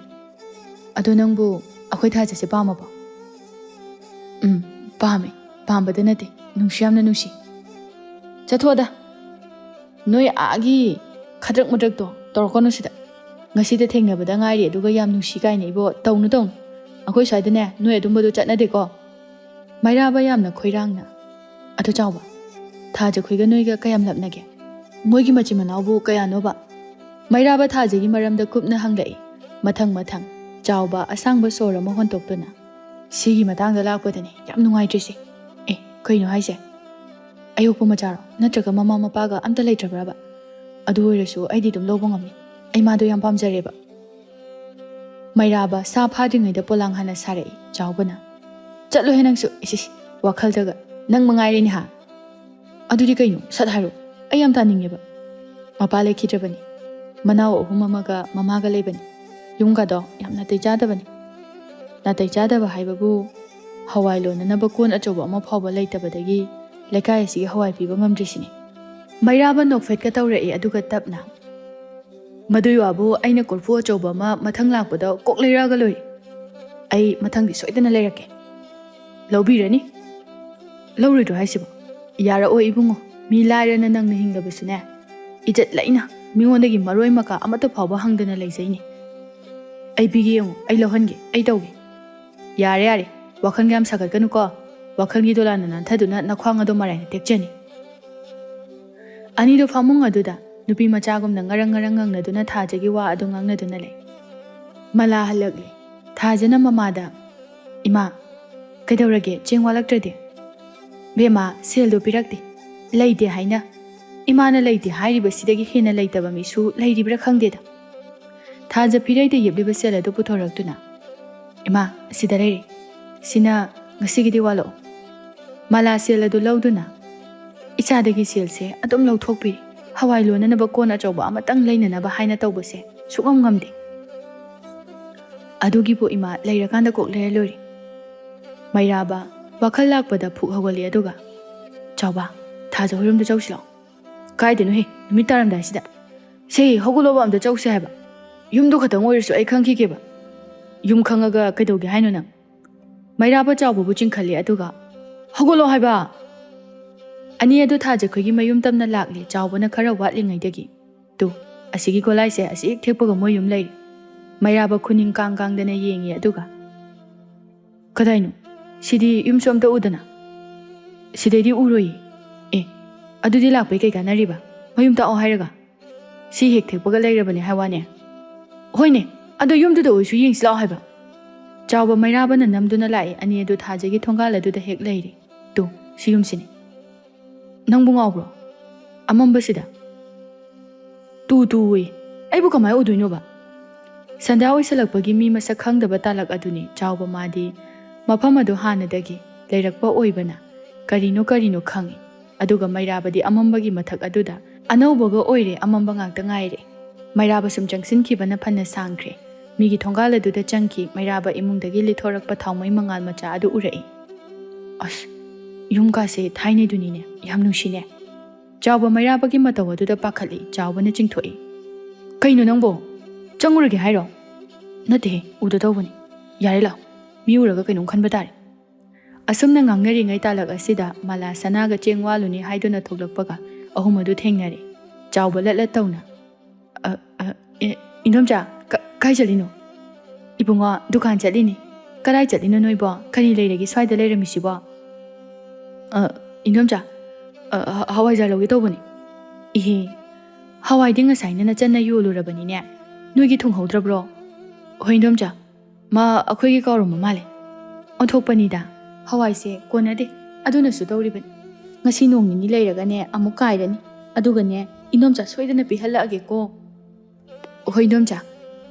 "ꯑꯗꯣ ꯅꯪꯕꯨ ꯑꯩꯈꯣꯏ ꯊꯥꯖꯁꯦ ꯄꯥꯝꯃꯕꯣ?" "ꯎꯝ, ꯄꯥꯝꯃꯦ꯫ ꯄꯥꯝꯕꯗ ꯅꯠꯇꯦ, ꯅꯨꯡꯁꯤ, ꯌꯥꯝꯅ ꯅꯨꯡꯁꯤ꯫" "ꯆꯠꯊꯣꯛꯑꯗ꯫ ꯅꯣꯏ ꯑꯥꯒꯤ ꯈꯗ꯭ꯔꯛ ꯃꯗ꯭ꯔꯛꯇꯣ ꯇꯧꯔꯛꯀꯅꯨ ꯁꯤꯗ꯫ ꯉꯁꯤꯗ ꯊꯦꯡꯅꯕꯗ ꯉꯥꯏꯔꯤ, ꯑꯗꯨꯒ ꯌꯥꯝ ꯅꯨꯡꯁꯤ ꯀꯥꯏꯅ ꯏꯕꯣ, ꯇꯧꯅꯨ, ꯇꯧꯅꯨ꯫ ꯑꯩꯈꯣꯏ ꯁ꯭ꯋꯥꯏꯗꯅꯦ ꯅꯣꯏ ꯑꯗꯨꯝꯕꯗꯣ ꯆꯠꯅꯗꯦꯀꯣ꯫" ꯃꯩꯔꯥꯕ ꯌꯥꯝꯅ ꯈꯣꯏꯔꯥꯡꯅ, "ꯑꯗꯣ ꯆꯥꯎꯕ, ꯊꯥꯖꯈꯣꯏꯒ ꯅꯣꯏꯒ ꯀꯌꯥꯝ ꯂꯥꯞꯅꯒꯦ? ꯃꯣꯏꯒꯤ ꯃꯆꯤꯟ ꯃꯅꯥꯎꯕꯨ ꯀꯌꯥꯅꯣꯕ?" ꯃꯩꯔꯥꯕ ꯊꯥꯖꯒꯤ ꯃꯔꯝꯗ ꯀꯨꯞꯅ ꯍꯪꯂꯛꯏ꯫ ꯃꯊꯪ ꯃꯊꯪ ꯆꯥꯎꯕ ꯑꯁꯥꯡꯕ ꯁꯣꯔ ꯑꯃ ꯍꯣꯟꯇꯣꯛꯇꯨꯅ, "ꯁꯤꯒꯤ ꯃꯇꯥꯡꯗ ꯂꯥꯛꯄꯗꯅꯦ ꯌꯥꯝ ꯅꯨꯡꯉꯥꯏꯇ꯭ꯔꯤꯁꯦ꯫ ꯑꯦ, ꯀꯩꯅꯣ ꯍꯥꯏꯁꯦ? ꯑꯌꯣꯛꯄ ꯃꯆꯥꯔꯣ? ꯅꯠꯇ꯭ꯔꯒ ꯃꯃꯥ ꯃꯄꯥꯒ ꯑꯝꯇ ꯂꯩꯇ꯭ꯔꯕ꯭ꯔꯕ? ꯑꯗꯨ ꯑꯣꯏꯔꯁꯨ ꯑꯩꯗꯤ ꯑꯗꯨꯝ ꯂꯧꯕ ꯉꯝꯃꯤ꯫ ꯑꯩ ꯃꯥꯗꯣ ꯌꯥꯝ ꯄꯥꯝꯖꯔꯦꯕ꯫" ꯃꯩꯔꯥꯕ ꯁꯥ ꯐꯥꯗ꯭ꯔꯤꯉꯩꯗ ꯄꯣꯂꯥꯡ ꯍꯥꯟꯅ ꯁꯥꯔꯛꯏ ꯆꯥꯎꯕꯅ꯫ "ꯆꯠꯂꯣꯍꯦ ꯅꯪꯁꯨ, ꯏꯁ, ꯏꯁ, ꯋꯥꯈꯜꯗꯒ ꯅꯪ ꯃꯉꯥꯏꯔꯦꯅꯦ ꯍꯥ꯫ ꯑꯗꯨꯗꯤ ꯀꯩꯅꯣ? ꯁꯠ ꯍꯥꯏꯔꯣ, ꯑꯩ ꯌꯥꯝ ꯇꯥꯅꯤꯡꯉꯦꯕ꯫" ꯃꯄꯥ ꯂꯩꯈꯤꯗ꯭ꯔꯕꯅꯤ꯫ ꯃꯅꯥꯎ ꯑꯍꯨꯝ ꯑꯃꯒ ꯃꯃꯥꯒ ꯂꯩꯕꯅꯤ꯫ ꯌꯨꯝꯒꯗꯣ ꯌꯥꯝ ꯅꯥꯇꯩ ꯆꯥꯗꯕꯅꯤ꯫ ꯅꯥꯇꯩ ꯆꯥꯗꯕ ꯍꯥꯏꯕꯕꯨ ꯍꯋꯥꯏ ꯂꯣꯟꯅꯅꯕ ꯀꯣꯟ ꯑꯆꯧꯕ ꯑꯃ ꯐꯥꯎꯕ ꯂꯩꯇꯕꯗꯒꯤ ꯂꯩꯀꯥꯏ ꯑꯁꯤꯒꯤ ꯍꯋꯥꯏ ꯄꯤꯕ ꯉꯝꯗ꯭ꯔꯤꯁꯤꯅꯤ꯫ ꯃꯩꯔꯥꯕ ꯅꯣꯛꯐꯦꯠꯀ ꯇꯧꯔꯛꯏ, ꯑꯗꯨꯒ ꯇꯞꯅ, "ꯃꯗꯨꯏ ꯋꯥꯕꯨ ꯑꯩꯅ ꯀꯣꯔꯐꯨ ꯑꯆꯧꯕ ꯑꯃ ꯃꯊꯪ ꯂꯥꯛꯄꯗ ꯀꯣꯛ ꯂꯩꯔꯛꯑꯒ ꯂꯣꯏꯔꯦ꯫ ꯑꯩ ꯃꯊꯪꯗꯤ ꯁꯣꯏꯗꯅ ꯂꯩꯔꯛꯀꯦ꯫" "ꯂꯧꯕꯤꯔꯅꯤ?" "ꯂꯧꯔꯣꯏꯗ꯭ꯔꯣ ꯍꯥꯏꯁꯤꯕꯣ? ꯌꯥꯔꯛꯑꯣꯏ ꯏꯕꯨꯡꯉꯣ, ꯃꯤ ꯂꯥꯏꯔꯅ ꯅꯪꯅ ꯍꯤꯡꯂꯕꯁꯨꯅꯦ, ꯏꯖꯠ ꯂꯩꯅ ꯃꯤꯉꯣꯟꯗꯒꯤ ꯃꯔꯣꯏ ꯃꯀꯥ ꯑꯃꯠꯇ ꯐꯥꯎꯕ ꯍꯪꯗꯅ ꯂꯩꯖꯩꯅꯤ꯫ ꯑꯩ ꯄꯤꯒꯦ ꯌꯦꯡꯉꯨ, ꯑꯩ ꯂꯧꯍꯟꯒꯦ, ꯑꯩ ꯇꯧꯒꯦ꯫" "ꯌꯥꯔꯦ ꯌꯥꯔꯦ, ꯋꯥꯈꯜꯒ ꯌꯥꯝ ꯁꯥꯒꯠꯀꯅꯨꯀꯣ꯫ ꯋꯥꯈꯜꯒꯤ ꯗꯣꯂꯥꯟꯗ ꯅꯥꯟꯊꯗꯨꯅ ꯅꯈ꯭ꯋꯥꯡ ꯑꯗꯣ ꯃꯔꯥꯏꯅ ꯇꯦꯛꯆꯅꯤ꯫" ꯑꯅꯤꯗꯣ ꯐꯃꯨꯡ ꯑꯗꯨꯗ ꯅꯨꯄꯤ ꯃꯆꯥꯒꯨꯝꯅ ꯉꯔꯪ ꯉꯔꯪ ꯉꯪꯅꯗꯨꯅ ꯊꯥꯖꯒꯤ ꯋꯥ ꯑꯗꯨ ꯉꯥꯡꯅꯗꯨꯅ ꯂꯩ꯫ ꯃꯂꯥ ꯍꯜꯂꯛꯂꯦ꯫ ꯊꯥꯖꯅ ꯃꯃꯥꯗ, "ꯏꯃꯥ, ꯀꯩꯗꯧꯔꯒꯦ? ꯆꯦꯡ ꯋꯥꯠꯂꯛꯇ꯭ꯔꯗꯤ?" "ꯕꯦꯝꯃ, ꯁꯦꯜꯗꯣ ꯄꯤꯔꯛꯇꯦ꯫ ꯂꯩꯇꯦ ꯍꯥꯏꯅ꯫ ꯏꯃꯥꯅ ꯂꯩꯇꯦ ꯍꯥꯏꯔꯤꯕꯁꯤꯗꯒꯤ ꯍꯦꯟꯅ ꯂꯩꯇꯕ ꯃꯤꯁꯨ ꯂꯩꯔꯤꯕ꯭ꯔꯥ ꯈꯪꯗꯦꯗ꯫" ꯊꯥꯖ ꯐꯤꯔꯩꯗ ꯌꯦꯞꯂꯤꯕ ꯁꯦꯜ ꯑꯗꯨ ꯄꯨꯊꯣꯔꯛꯇꯨꯅ, "ꯏꯃꯥ, ꯑꯁꯤꯗ ꯂꯩꯔꯦ꯫ ꯁꯤꯅ ꯉꯁꯤꯒꯤꯗꯤ ꯋꯥꯠꯂꯛꯑꯣ꯫" ꯃꯂꯥ ꯁꯦꯜ ꯑꯗꯨ ꯂꯧꯗꯨꯅ, "ꯏꯆꯥꯗꯒꯤ ꯁꯦꯜꯁꯦ ꯑꯗꯨꯝ ꯂꯧꯊꯣꯛꯄꯤꯔꯤ꯫ ꯍꯋꯥꯏ ꯂꯣꯟꯅꯅꯕ ꯀꯣꯟ ꯑꯆꯧꯕ ꯑꯃꯇꯪ ꯂꯩꯅꯅꯕ ꯍꯥꯏꯅ ꯇꯧꯕꯁꯦ ꯁꯨꯛꯉꯝ ꯉꯝꯗꯦ꯫" "ꯑꯗꯨꯒꯤꯕꯨ ꯏꯃꯥ, ꯂꯩꯔꯀꯥꯟꯗ ꯀꯣꯛ ꯂꯩꯔ ꯂꯣꯏꯔꯦ꯫" ꯃꯩꯔꯥꯕ ꯋꯥꯈꯜ ꯂꯥꯛꯄꯗ ꯐꯨꯛ ꯍꯧꯒꯠꯂꯦ, ꯑꯗꯨꯒ, "ꯆꯥꯎꯕ, ꯊꯥꯖ ꯍꯣꯏꯔꯣꯝꯗ ꯆꯧꯁꯤ ꯂꯥꯛꯑꯣ꯫" "ꯀꯥꯏꯗꯅꯣꯍꯦ, ꯅꯨꯃꯤꯠ ꯇꯥꯔꯝꯗꯥꯏꯁꯤꯗ?" "ꯁꯦ, ꯍꯧꯒꯠꯂꯣꯕ, ꯑꯝꯇ ꯆꯧꯁꯦ ꯍꯥꯏꯕ꯫ ꯌꯨꯝꯗꯣ ꯈꯛꯇꯪ ꯑꯣꯏꯔꯁꯨ ꯑꯩ ꯈꯪꯈꯤꯒꯦꯕ꯫" "ꯌꯨꯝ ꯈꯪꯉꯒ ꯀꯩꯗꯧꯒꯦ ꯍꯥꯏꯅꯣ ꯅꯪ?" ꯃꯩꯔꯥꯕ ꯆꯥꯎꯕꯕꯨ ꯆꯤꯡꯈꯠꯂꯦ, ꯑꯗꯨꯒ, "ꯍꯧꯒꯠꯂꯣ ꯍꯥꯏꯕ!" ꯑꯅꯤ ꯑꯗꯨ ꯊꯥꯖꯈꯣꯏꯒꯤ ꯃꯌꯨꯝ ꯇꯝꯅ ꯂꯥꯛꯂꯦ, ꯆꯥꯎꯕꯅ ꯈꯔ ꯋꯥꯠꯂꯤꯉꯩꯗꯒꯤ꯫ "ꯇꯨ, ꯑꯁꯤꯒꯤ ꯒꯣꯂꯥꯏꯁꯦ ꯑꯁꯤ ꯍꯦꯛ ꯊꯦꯛꯄꯒ ꯃꯣꯏ ꯌꯨꯝ ꯂꯩꯔꯦ꯫" ꯃꯩꯔꯥꯕ ꯈꯨꯅꯤꯡ ꯀꯥꯡ ꯀꯥꯡꯗꯅ ꯌꯦꯡꯉꯤ, ꯑꯗꯨꯒ, "ꯀꯗꯥꯏꯅꯣ? ꯁꯤꯗꯤ ꯌꯨꯝꯁꯨ ꯑꯝꯇ ꯎꯗꯅ?" "ꯁꯤꯗꯩꯗꯤ ꯎꯔꯣꯏꯌꯦ꯫" "ꯑꯦ, ꯑꯗꯨꯗꯤ ꯂꯥꯛꯄꯩ ꯀꯩ ꯀꯥꯟꯅꯔꯤꯕ? ꯃꯌꯨꯝ ꯇꯥꯛꯑꯣ ꯍꯥꯏꯔꯒ?" "ꯁꯤ ꯍꯦꯛ ꯊꯦꯛꯄꯒ ꯂꯩꯔꯕꯅꯦ ꯍꯥꯏ ꯋꯥꯅꯦ꯫" "ꯍꯣꯏꯅꯦ, ꯑꯗꯣ ꯌꯨꯝꯗꯨꯗ ꯑꯣꯏꯁꯨ ꯌꯦꯡꯁꯤ ꯂꯥꯛꯑꯣ ꯍꯥꯏꯕ꯫" ꯆꯥꯎꯕ ꯃꯩꯔꯥꯕꯅ ꯅꯝꯗꯨꯅ ꯂꯥꯛꯏ, ꯑꯅꯤ ꯑꯗꯨ ꯊꯥꯖꯒꯤ ꯊꯣꯡꯒꯥꯜ ꯑꯗꯨꯗ ꯍꯦꯛ ꯂꯩꯔꯤ꯫ "ꯇꯨ, ꯁꯤ ꯌꯨꯝꯁꯤꯅꯤ꯫" "ꯅꯪꯕꯨ ꯉꯥꯎꯕ꯭ꯔꯣ? ꯑꯃꯝꯕꯁꯤꯗ?" "ꯇꯨ ꯇꯨ" ꯎꯏ꯫ "ꯑꯩꯕꯨ ꯀꯃꯥꯏ ꯎꯗꯣꯏꯅꯣꯕ?" ꯁꯟꯗ꯭ꯌꯥ ꯑꯣꯏꯁꯜꯂꯛꯄꯒꯤ ꯃꯤ ꯃꯁꯛ ꯈꯪꯗꯕ ꯇꯥꯂꯛ ꯑꯗꯨꯅꯤ꯫ ꯆꯥꯎꯕ ꯃꯥꯗꯤ ꯃꯐꯝ ꯑꯗꯨ ꯍꯥꯟꯅꯗꯒꯤ ꯂꯩꯔꯛꯄ ꯑꯣꯏꯕꯅ ꯀꯔꯤꯅꯣ ꯀꯔꯤꯅꯣ ꯈꯪꯏ꯫ ꯑꯗꯨꯒ ꯃꯩꯔꯥꯕꯗꯤ ꯑꯃꯝꯕꯒꯤ ꯃꯊꯛ ꯑꯗꯨꯗ ꯑꯅꯧꯕꯒ ꯑꯣꯏꯔꯦ, ꯑꯃꯝꯕ ꯉꯥꯛꯇ ꯉꯥꯏꯔꯦ꯫ ꯃꯩꯔꯥꯕ ꯁꯨꯝ ꯆꯪꯁꯤꯟꯈꯤꯕꯅ ꯐꯅ ꯁꯥꯡꯈ꯭ꯔꯦ꯫ ꯃꯤꯒꯤ ꯊꯣꯡꯒꯥꯜ ꯑꯗꯨꯗ ꯆꯪꯈꯤ꯫ ꯃꯩꯔꯥꯕ ꯏꯃꯨꯡꯗꯒꯤ ꯂꯤꯊꯣꯔꯛꯄ ꯊꯥꯎꯃꯩ ꯃꯉꯥꯜ ꯃꯆꯥ ꯑꯗꯨ ꯎꯔꯛꯏ꯫ "ꯑꯁ, ꯌꯨꯝ ꯀꯥꯁꯦ ꯊꯥꯏꯅꯩꯗꯨꯅꯤꯅꯦ, ꯌꯥꯝ ꯅꯨꯡꯁꯤꯅꯦ꯫" ꯆꯥꯎꯕ ꯃꯩꯔꯥꯕꯒꯤ ꯃꯇꯧ ꯑꯗꯨꯗ ꯄꯥꯈꯠꯂꯤ꯫ ꯆꯥꯎꯕꯅ ꯆꯤꯡꯊꯣꯛꯏ꯫ "ꯀꯩꯅꯣ ꯅꯪꯕꯣ? ꯆꯪꯉꯨꯔꯒꯦ ꯍꯥꯏꯔꯣ? ꯅꯠꯇꯦꯍꯦ, ꯎꯗ ꯇꯧꯕꯅꯤ꯫ ꯌꯥꯔꯦ, ꯂꯥꯛꯑꯣ, ꯃꯤ ꯎꯔꯒ ꯀꯩꯅꯣꯝ ꯈꯟꯕ ꯇꯥꯔꯦ꯫" ꯑꯁꯨꯝꯅ ꯉꯥꯡꯅꯔꯤꯉꯩ ꯇꯥꯂꯛ ꯑꯁꯤꯗ ꯃꯂꯥ ꯁꯅꯥꯒ ꯆꯦꯡ ꯋꯥꯜꯂꯨꯅꯤ ꯍꯥꯏꯗꯨꯅ ꯊꯣꯛꯂꯛꯄꯒ ꯑꯍꯨꯝ ꯑꯗꯨ ꯊꯦꯡꯅꯔꯦ꯫ ꯆꯥꯎꯕ ꯂꯠ ꯂꯠ ꯇꯧꯅ, "ꯑ, ꯑ, ꯑꯦ, ꯏꯟꯗꯣꯝꯆꯥ, ꯀ-, ꯀꯥꯏ ꯆꯠꯂꯤꯅꯣ?" "ꯏꯕꯨꯡꯉꯣ, ꯗꯨꯀꯥꯟ ꯆꯠꯂꯤꯅꯤ꯫" "ꯀꯗꯥꯏ ꯆꯠꯂꯤꯅꯣ ꯅꯣꯏꯕꯣ? ꯀꯔꯤ ꯂꯩꯔꯒꯦ ꯁ꯭ꯋꯥꯏꯗ ꯂꯩꯔꯝꯃꯤꯁꯤꯕꯣ?" "ꯑ, ꯏꯟꯗꯣꯝꯆꯥ, ꯑ, ꯍ-, ꯍꯋꯥꯏꯖꯥꯔ ꯂꯧꯒꯦ ꯇꯧꯕꯅꯤ꯫" "ꯏꯍꯦ, ꯍꯋꯥꯏꯗꯤ ꯉꯁꯥꯏꯅ ꯅꯆꯟꯅ ꯌꯣꯜꯂꯨꯔꯕꯅꯤꯅꯦ꯫ ꯅꯣꯏꯒꯤ ꯊꯨꯡꯍꯧꯗ꯭ꯔꯕ꯭ꯔꯣ?" "ꯍꯣꯏ, ꯏꯟꯗꯣꯝꯆꯥ, ꯃꯥ ꯑꯩꯈꯣꯏꯒꯤ ꯀꯥꯎꯔꯝꯕ ꯃꯥꯜꯂꯦ꯫ ꯑꯣꯟꯊꯣꯛꯄꯅꯤꯗ, ꯍꯋꯥꯏꯁꯦ ꯀꯣꯟꯅꯗꯦ, ꯑꯗꯨꯅꯁꯨ ꯇꯧꯔꯤꯕꯅꯤ꯫ ꯉꯁꯤ ꯅꯣꯡ ꯅꯤꯅꯤ ꯂꯩꯔꯒꯅꯦ ꯑꯃꯨꯛ ꯀꯥꯏꯔꯅꯤ꯫ ꯑꯗꯨꯒꯅꯦ, ꯏꯟꯗꯣꯝꯆꯥ ꯁꯣꯏꯗꯅ ꯄꯤꯍꯜꯂꯛꯑꯒꯦꯀꯣ꯫" "ꯍꯣꯏ, ꯏꯟꯗꯣꯝꯆꯥ,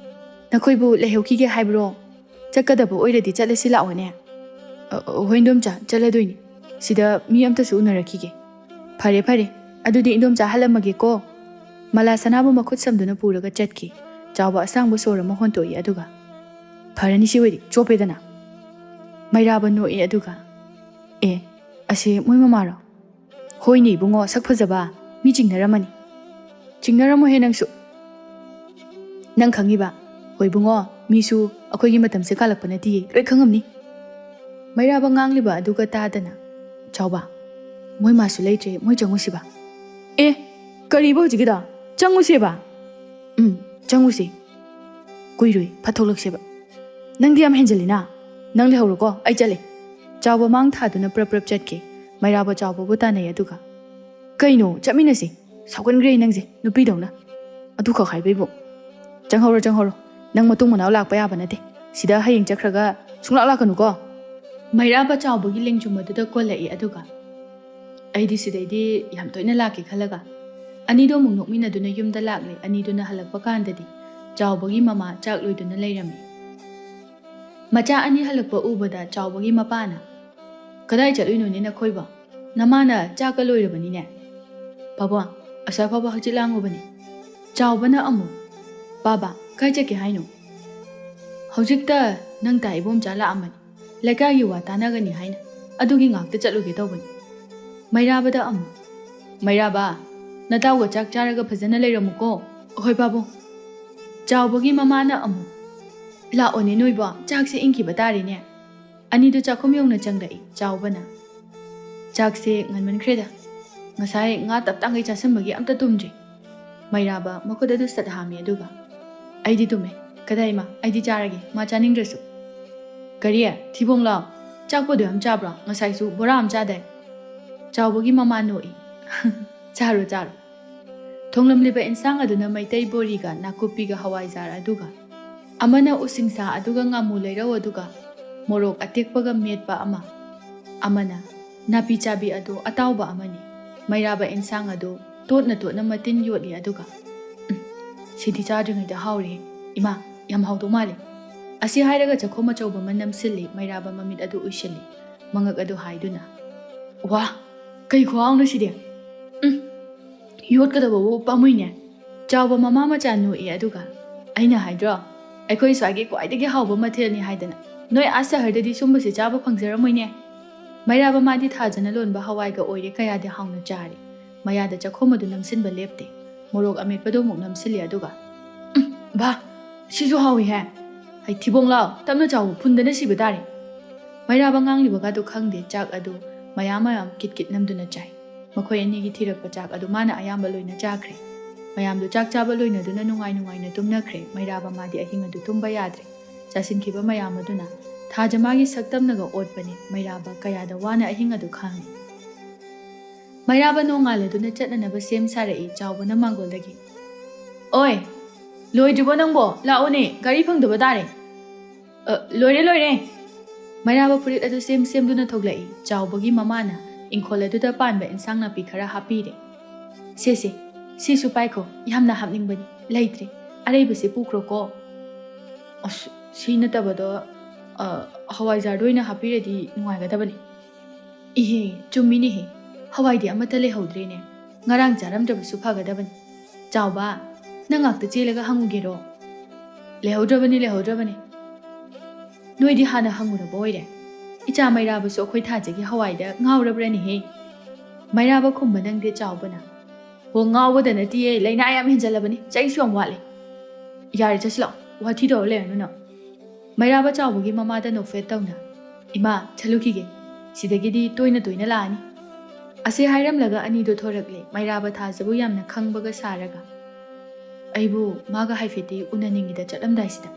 ꯅꯈꯣꯏꯕꯨ ꯂꯩꯍꯧꯈꯤꯒꯦ ꯍꯥꯏꯕ꯭ꯔꯣ? ꯆꯠꯀꯗꯕ ꯑꯣꯏꯔꯗꯤ ꯆꯠꯂꯁꯤ ꯂꯥꯛꯑꯣꯅꯦ꯫" "ꯑ, ꯑ, ꯍꯣꯏ, ꯏꯟꯗꯣꯝꯆꯥ, ꯆꯠꯂꯗꯣꯏꯅꯤ꯫ ꯁꯤꯗ ꯃꯤ ꯑꯝꯇꯁꯨ ꯎꯅꯔꯛꯈꯤꯒꯦ꯫" "ꯐꯔꯦ, ꯐꯔꯦ, ꯑꯗꯨꯗꯤ ꯏꯟꯗꯣꯝꯆꯥ ꯍꯜꯂꯝꯃꯒꯦꯀꯣ꯫" ꯃꯂꯥ ꯁꯅꯥꯕꯨ ꯃꯈꯨꯠ ꯁꯝꯗꯨꯅ ꯄꯨꯔꯒ ꯆꯠꯈꯤ꯫ ꯆꯥꯎꯕ ꯑꯁꯥꯡꯕ ꯁꯣꯔ ꯑꯃ ꯍꯣꯟꯇꯣꯛꯏ, ꯑꯗꯨꯒ, "ꯐꯔꯅꯤ, ꯁꯤ ꯑꯣꯏꯗꯤ ꯆꯣꯞꯄꯦꯗꯅ꯫" ꯃꯩꯔꯥꯕ ꯅꯣꯛꯏ, ꯑꯗꯨꯒ, "ꯑꯦ, ꯑꯁꯤ ꯃꯣꯏ ꯃꯃꯥꯔꯣ?" "ꯍꯣꯏꯅꯦ ꯏꯕꯨꯡꯉꯣ, ꯁꯛ ꯐꯖꯕ, ꯃꯤ ꯆꯤꯡꯅꯔꯝꯃꯅꯤ꯫" "ꯆꯤꯡꯅꯔꯝꯃꯣꯏꯍꯦ ꯅꯪꯁꯨ꯫ ꯅꯪ ꯈꯪꯉꯤꯕ? ꯍꯣꯏ ꯏꯕꯨꯡꯉꯣ, ꯃꯤꯁꯨ ꯑꯩꯈꯣꯏꯒꯤ ꯃꯇꯝꯁꯦ ꯀꯥꯜꯂꯛꯄ ꯅꯠꯇꯤꯌꯦ, ꯂꯣꯏ ꯈꯪꯉꯝꯅꯤ꯫" ꯃꯩꯔꯥꯕ ꯉꯥꯡꯂꯤꯕ ꯑꯗꯨꯒ ꯇꯥꯗꯅ, "ꯆꯥꯎꯕ, ꯃꯣꯏ ꯃꯥꯁꯨ ꯂꯩꯇ꯭ꯔꯦ, ꯃꯣꯏ ꯆꯪꯉꯨꯁꯤꯕ꯫" "ꯑꯦ, ꯀꯔꯤꯕ ꯍꯧꯖꯤꯛꯀꯤꯗꯣ? ꯆꯪꯉꯨꯁꯦꯕ?" "ꯎꯝ, ꯆꯪꯉꯨꯁꯦ꯫ ꯀꯨꯏꯔꯣꯏ, ꯐꯠ ꯊꯣꯛꯂꯛꯁꯦꯕ꯫" "ꯅꯪꯗꯤ ꯌꯥꯝ ꯍꯦꯟꯖꯜꯂꯤꯅ꯫ ꯅꯪ ꯂꯩꯍꯧꯔꯣꯀꯣ, ꯑꯩ ꯆꯠꯂꯦ꯫" ꯆꯥꯎꯕ ꯃꯥꯡ ꯊꯥꯗꯨꯅ ꯄ꯭ꯔꯞ ꯄ꯭ꯔꯞ ꯆꯠꯈꯤ꯫ ꯃꯩꯔꯥꯕ ꯆꯥꯎꯕꯕꯨ ꯇꯥꯟꯅꯩ, ꯑꯗꯨꯒ, "ꯀꯩꯅꯣ, ꯆꯠꯃꯤꯟꯅꯁꯤ꯫ ꯁꯥꯎꯒꯟꯈ꯭ꯔꯦ ꯅꯪꯁꯦ, ꯅꯨꯄꯤꯗꯧꯅ꯫ ꯑꯗꯨꯈꯛ ꯍꯥꯏꯕꯩꯕꯨ꯫ ꯆꯪꯍꯧꯔꯣ, ꯆꯪꯍꯧꯔꯣ꯫ ꯅꯪ ꯃꯇꯨꯡ ꯃꯅꯥꯎ ꯂꯥꯛꯄ ꯌꯥꯕ ꯅꯠꯇꯦ꯫ ꯁꯤꯗ ꯍꯌꯦꯡ ꯆꯠꯈ꯭ꯔꯒ ꯁꯨꯡꯂꯥꯛ ꯂꯥꯛꯀꯅꯨꯀꯣ꯫" ꯃꯩꯔꯥꯕ ꯆꯥꯎꯕꯒꯤ ꯂꯦꯡꯖꯨꯝ ꯑꯗꯨꯗ ꯀꯣꯜꯂꯛꯏ, ꯑꯗꯨꯒ, "ꯑꯩꯗꯤ ꯁꯤꯗꯩꯗꯤ ꯌꯥꯝ ꯇꯣꯏꯅ ꯂꯥꯛꯀꯦ ꯈꯜꯂꯒ꯫" ꯑꯅꯤꯗꯣ ꯑꯃꯨꯛ ꯅꯣꯛꯃꯤꯟꯅꯗꯨꯅ ꯌꯨꯝꯗ ꯂꯥꯛꯂꯦ꯫ ꯑꯅꯤꯗꯨꯅ ꯍꯜꯂꯛꯄ ꯀꯥꯟꯗꯗꯤ ꯆꯥꯎꯕꯒꯤ ꯃꯃꯥ ꯆꯥꯛ ꯂꯣꯏꯗꯨꯅ ꯂꯩꯔꯝꯃꯤ꯫ ꯃꯆꯥ ꯑꯅꯤ ꯍꯜꯂꯛꯄ ꯎꯕꯗ ꯆꯥꯎꯕꯒꯤ ꯃꯄꯥꯅ, "ꯀꯗꯥꯏ ꯆꯠꯂꯨꯏꯅꯣꯅꯦ ꯅꯈꯣꯏꯕꯣ? ꯅꯃꯥꯅ ꯆꯥꯛꯀ ꯂꯣꯏꯔꯕꯅꯤꯅꯦ꯫" "ꯄꯥꯕꯨꯡ, ꯉꯁꯥꯏ ꯐꯥꯎꯕ ꯍꯛꯆꯤꯠ ꯂꯥꯡꯉꯨꯕꯅꯤ꯫ ꯆꯥꯎꯕꯅ ꯑꯃꯨꯛ, "ꯕꯥꯕꯥ, ꯀꯥꯏ ꯆꯠꯀꯦ ꯍꯥꯏꯅꯣ?" "ꯍꯧꯖꯤꯛꯇ ꯅꯪ ꯇꯥ ꯏꯕꯣꯝꯆꯥ ꯂꯥꯛꯑꯝꯕꯅꯤ, ꯂꯩꯀꯥꯏꯒꯤ ꯋꯥ ꯇꯥꯟꯅꯒꯅꯤ ꯍꯥꯏꯅ, ꯑꯗꯨꯒꯤ ꯉꯥꯛꯇ ꯆꯠꯂꯨꯒꯦ ꯇꯧꯕꯅꯤ꯫" ꯃꯩꯔꯥꯕꯗ ꯑꯃꯨꯛ, "ꯃꯩꯔꯥꯕ, ꯅꯇꯥꯎꯒ ꯆꯥꯛ ꯆꯥꯔꯒ ꯐꯖꯅ ꯂꯩꯔꯝꯃꯨꯀꯣ꯫" "ꯑꯍꯣꯏ ꯄꯥꯕꯨꯡ꯫" ꯆꯥꯎꯕꯒꯤ ꯃꯃꯥꯅ ꯑꯃꯨꯛ, "ꯂꯥꯛꯑꯣꯅꯦ ꯅꯣꯏꯕꯣ, ꯆꯥꯛꯁꯦ ꯏꯪꯈꯤꯕ ꯇꯥꯔꯦꯅꯦ꯫" ꯑꯅꯤꯗꯨ ꯆꯥꯛꯈꯨꯝ ꯌꯧꯅ ꯆꯪꯂꯛꯏ꯫ ꯆꯥꯎꯕꯅ, "ꯆꯥꯛꯁꯦ ꯉꯟꯃꯟꯈ꯭ꯔꯦꯗ, ꯉꯁꯥꯏ ꯉꯥ ꯇꯞ ꯇꯥꯡꯒꯩ ꯆꯥꯁꯤꯟꯕꯒꯤ ꯑꯝꯇ ꯇꯨꯝꯗ꯭ꯔꯤ꯫" ꯃꯩꯔꯥꯕ ꯃꯈꯨꯠ ꯑꯗꯨ ꯁꯠ ꯍꯥꯝꯃꯤ, ꯑꯗꯨꯒ, "ꯑꯩꯗꯤ ꯇꯨꯝꯃꯦ꯫ ꯀꯗꯥꯏ ꯏꯃꯥ, ꯑꯩꯗꯤ ꯆꯥꯔꯒꯦ, ꯃꯥ ꯆꯥꯅꯤꯡꯗ꯭ꯔꯁꯨ꯫" "ꯀꯔꯤ? ꯊꯤꯕꯣꯡ ꯂꯥꯎ꯫ ꯆꯥꯛꯄꯨ ꯑꯗꯨ ꯌꯥꯝ ꯆꯥꯕ꯭ꯔꯣ? ꯉꯁꯥꯏꯁꯨ ꯕꯣꯔꯥ ꯑꯃ ꯆꯥꯗꯥꯏ?" ꯆꯥꯎꯕꯒꯤ ꯃꯃꯥ ꯅꯣꯛꯏ꯫ "ꯆꯥꯔꯣ, ꯆꯥꯔꯣ꯫" ꯊꯣꯡꯂꯝꯂꯤꯕ ꯏꯟꯁꯥꯡ ꯑꯗꯨꯅ ꯃꯩꯇꯩ ꯕꯣꯔꯤꯒ ꯅꯥꯀꯨꯞꯄꯤꯒ ꯍꯋꯥꯏꯖꯥꯔ ꯑꯗꯨꯒ, ꯑꯃꯅ ꯎꯁꯤꯡꯁꯥ ꯑꯗꯨꯒ ꯉꯥꯃꯨ ꯂꯩꯔꯧ ꯑꯗꯨꯒ ꯃꯣꯔꯣꯛ ꯑꯇꯦꯛꯄꯒ ꯃꯦꯠꯄ ꯑꯃ, ꯑꯃꯅ ꯅꯥꯄꯤ ꯆꯥꯕꯤ ꯑꯗꯨ ꯑꯇꯥꯎꯕ ꯑꯃꯅꯤ꯫ ꯃꯩꯔꯥꯕ ꯏꯟꯁꯥꯡ ꯑꯗꯨ ꯇꯣꯠꯅ ꯇꯣꯠꯅ ꯃꯇꯤꯟ ꯌꯣꯠꯂꯤ ꯑꯗꯨꯒ, "ꯎꯝ, ꯁꯤꯗꯤ ꯆꯥꯗ꯭ꯔꯤꯉꯩꯗ ꯍꯥꯎꯔꯦ꯫ ꯏꯃꯥ, ꯌꯥꯝ ꯍꯥꯎꯗꯧ ꯃꯥꯜꯂꯦ꯫" ꯑꯁꯤ ꯍꯥꯏꯔꯒ ꯆꯈꯣꯝ ꯑꯆꯧꯕ ꯑꯃ ꯅꯝꯁꯤꯜꯂꯤ꯫ ꯃꯩꯔꯥꯕ ꯃꯃꯤꯠ ꯑꯗꯨ ꯎꯏꯁꯤꯜꯂꯤ꯫ ꯃꯉꯛ ꯑꯗꯨ ꯍꯥꯏꯗꯨꯅ, "ꯋꯥ, ꯀꯩ ꯈꯨꯍꯥꯎꯅꯣ ꯁꯤꯗꯤ? ꯎꯝ, ꯌꯣꯠꯀꯗꯕꯕꯨ ꯄꯥꯝꯃꯨꯏꯅꯦ꯫" ꯆꯥꯎꯕ ꯃꯃꯥ ꯃꯆꯥ ꯅꯣꯛꯏ ꯑꯗꯨꯒ, "ꯑꯩꯅ ꯍꯥꯏꯗ꯭ꯔꯣ, ꯑꯩꯈꯣꯏ ꯁ꯭ꯋꯥꯏꯒꯤ ꯈ꯭ꯋꯥꯏꯗꯒꯤ ꯍꯥꯎꯕ ꯃꯊꯦꯜꯅꯤ ꯍꯥꯏꯗꯅ꯫ ꯅꯣꯏ ꯑꯥ ꯁꯍꯔꯗꯗꯤ ꯁꯨꯝꯕꯁꯦ ꯆꯥꯕ ꯐꯪꯖꯔꯝꯃꯣꯏꯅꯦ꯫" ꯃꯩꯔꯥꯕ ꯃꯥꯗꯤ ꯊꯥꯖꯅ ꯂꯣꯟꯕ ꯍꯋꯥꯏꯒ ꯑꯣꯏꯔꯦ ꯀꯌꯥꯗꯤ ꯍꯥꯎꯅ ꯆꯥꯔꯦ꯫ ꯃꯌꯥꯗ ꯆꯈꯣꯝ ꯑꯗꯨ ꯅꯝꯁꯤꯟꯕ ꯂꯦꯞꯇꯦ꯫ ꯃꯣꯔꯣꯛ ꯑꯃꯦꯠꯄꯗꯨ ꯑꯃꯨꯛ ꯅꯝꯁꯤꯜꯂꯤ ꯑꯗꯨꯒ, "ꯎꯝ, ꯚꯥ, ꯁꯤꯁꯨ ꯍꯥꯎꯏꯍꯦ꯫ ꯍꯩ, ꯊꯤꯕꯣꯡ ꯂꯥꯎ, ꯇꯞꯅ ꯆꯥꯎ, ꯐꯨꯟꯗꯅ ꯁꯤꯕ ꯇꯥꯔꯦ꯫" ꯃꯩꯔꯥꯕ ꯉꯥꯡꯂꯤꯕꯒꯗꯨ ꯈꯪꯗꯦ, ꯆꯥꯛ ꯑꯗꯨ ꯃꯌꯥꯝ ꯃꯌꯥꯝ ꯀꯤꯠ ꯀꯤꯠ ꯅꯝꯗꯨꯅ ꯆꯥꯏ꯫ ꯃꯈꯣꯏ ꯑꯅꯤꯒꯤ ꯊꯤꯔꯛꯄ ꯆꯥꯛ ꯑꯗꯨ ꯃꯥꯅ ꯑꯌꯥꯝꯕ ꯂꯣꯏꯅ ꯆꯥꯈ꯭ꯔꯦ꯫ ꯃꯌꯥꯝꯗꯨ ꯆꯥꯛ ꯆꯥꯕ ꯂꯣꯏꯅꯗꯨꯅ ꯅꯨꯡꯉꯥꯏ ꯅꯨꯡꯉꯥꯏꯅ ꯇꯨꯝꯅꯈ꯭ꯔꯦ꯫ ꯃꯩꯔꯥꯕ ꯃꯥꯗꯤ ꯑꯍꯤꯡ ꯑꯗꯨ ꯇꯨꯝꯕ ꯌꯥꯗ꯭ꯔꯦ꯫ ꯆꯥꯁꯤꯟꯈꯤꯕ ꯃꯌꯥꯝ ꯑꯗꯨꯅ ꯊꯥꯖ ꯃꯥꯒꯤ ꯁꯛꯇꯝꯅꯒ ꯑꯣꯠꯄꯅꯤ꯫ ꯃꯩꯔꯥꯕ ꯀꯌꯥꯗ ꯋꯥꯅ ꯑꯍꯤꯡ ꯑꯗꯨ ꯈꯥꯡꯏ꯫ ꯃꯩꯔꯥꯕ ꯅꯣꯡꯉꯥꯜꯂꯗꯨꯅ ꯆꯠꯅꯅꯕ ꯁꯦꯝ ꯁꯥꯔꯛꯏ꯫ ꯆꯥꯎꯕꯅ ꯃꯥꯡꯒꯣꯜꯗꯒꯤ, "ꯑꯣꯏ, ꯂꯣꯏꯗ꯭ꯔꯤꯕꯣ ꯅꯪꯕꯣ? ꯂꯥꯛꯑꯣꯅꯦ, ꯒꯥꯔꯤ ꯐꯪꯗꯕ ꯇꯥꯔꯦ꯫" "ꯑ, ꯂꯣꯏꯔꯦ, ꯂꯣꯏꯔꯦ꯫" ꯃꯩꯔꯥꯕ ꯐꯨꯔꯤꯠ ꯑꯗꯨ ꯁꯦꯝ ꯁꯦꯝꯗꯨꯅ ꯊꯣꯛꯂꯛꯏ꯫ ꯆꯥꯎꯕꯒꯤ ꯃꯃꯥꯅ ꯏꯪꯈꯣꯜ ꯑꯗꯨꯗ ꯄꯥꯟꯕ ꯏꯟꯁꯥꯡ ꯅꯥꯄꯤ ꯈꯔ ꯍꯥꯞꯄꯤꯔꯦ꯫ "ꯁꯦ, ꯁꯦ, ꯁꯤꯁꯨ ꯄꯥꯏꯈꯣ, ꯌꯥꯝꯅ ꯍꯥꯞꯅꯤꯡꯕꯅꯤ, ꯂꯩꯇ꯭ꯔꯦ, ꯑꯔꯩꯕꯁꯤ ꯄꯨꯈ꯭ꯔꯣꯀꯣ꯫" "ꯑꯁ, ꯁꯤ ꯅꯠꯇꯕꯗꯣ, ꯑ, ꯍꯋꯥꯏꯖꯥꯔꯗꯣ ꯑꯣꯏꯅ ꯍꯥꯞꯄꯤꯔꯗꯤ ꯅꯨꯡꯉꯥꯏꯒꯗꯕꯅꯤ꯫" "ꯏꯍꯦ, ꯆꯨꯝꯃꯤꯅꯦꯍꯦ, ꯍꯋꯥꯏꯗꯤ ꯑꯃꯠꯇ ꯂꯩꯍꯧꯗ꯭ꯔꯦꯅꯦ꯫ ꯉꯔꯥꯡ ꯆꯥꯔꯝꯗ꯭ꯔꯕꯁꯨ ꯐꯒꯗꯕꯅꯤ꯫ ꯆꯥꯎꯕ, ꯅꯪ ꯉꯥꯛꯇ ꯆꯦꯜꯂꯒ ꯍꯪꯉꯨꯒꯦꯔꯣ? ꯂꯩꯍꯧꯗ꯭ꯔꯕꯅꯤ, ꯂꯩꯍꯧꯗ꯭ꯔꯕꯅꯤ꯫ ꯅꯣꯏꯗꯤ ꯍꯥꯟꯅ ꯍꯪꯉꯨꯔꯕ ꯑꯣꯏꯔꯦ? ꯏꯆꯥ ꯃꯩꯔꯥꯕꯁꯨ ꯑꯩꯈꯣꯏ ꯊꯥꯖꯒꯤ ꯍꯋꯥꯏꯗ ꯉꯥꯎꯔꯕ꯭ꯔꯅꯦꯍꯦ? ꯃꯩꯔꯥꯕ ꯈꯨꯝꯕ ꯅꯪꯗꯦ ꯆꯥꯎꯕꯅ꯫ ꯍꯣ, ꯉꯥꯎꯕꯗ ꯅꯠꯇꯤꯌꯦ, ꯂꯥꯏꯅꯥ ꯌꯥꯝ ꯍꯦꯟꯖꯜꯂꯕꯅꯤ, ꯆꯩꯁꯨ ꯌꯥꯝ ꯋꯥꯠꯂꯦ꯫ ꯌꯥꯔꯦ, ꯆꯠꯁꯤꯂꯥꯛꯑꯣ, ꯋꯥꯊꯤ ꯇꯧꯔ ꯂꯩꯔꯅꯨ ꯅꯪ꯫ ꯃꯩꯔꯥꯕ ꯆꯥꯎꯕꯒꯤ ꯃꯃꯥꯗ ꯅꯣꯛꯐꯦꯠ ꯇꯧꯅ, "ꯏꯃꯥ, ꯆꯠꯂꯨꯈꯤꯒꯦ, ꯁꯤꯗꯒꯤꯗꯤ ꯇꯣꯏꯅ ꯇꯣꯏꯅ ꯂꯥꯛꯑꯅꯤ"꯫ ꯑꯁꯤ ꯍꯥꯏꯔꯝꯂꯒ ꯑꯅꯤꯗꯣ ꯊꯣꯔꯛꯂꯦ, ꯃꯩꯔꯥꯕ ꯊꯥꯖꯕꯨ ꯌꯥꯝꯅ ꯈꯪꯕꯒ ꯁꯥꯔꯒ꯫ "ꯑꯩꯕꯨ ꯃꯥꯒ ꯍꯥꯏꯐꯦꯠꯇꯤ ꯎꯅꯅꯤꯡꯉꯤꯗ ꯆꯠꯂꯝꯗꯥꯏꯁꯤꯗ"꯫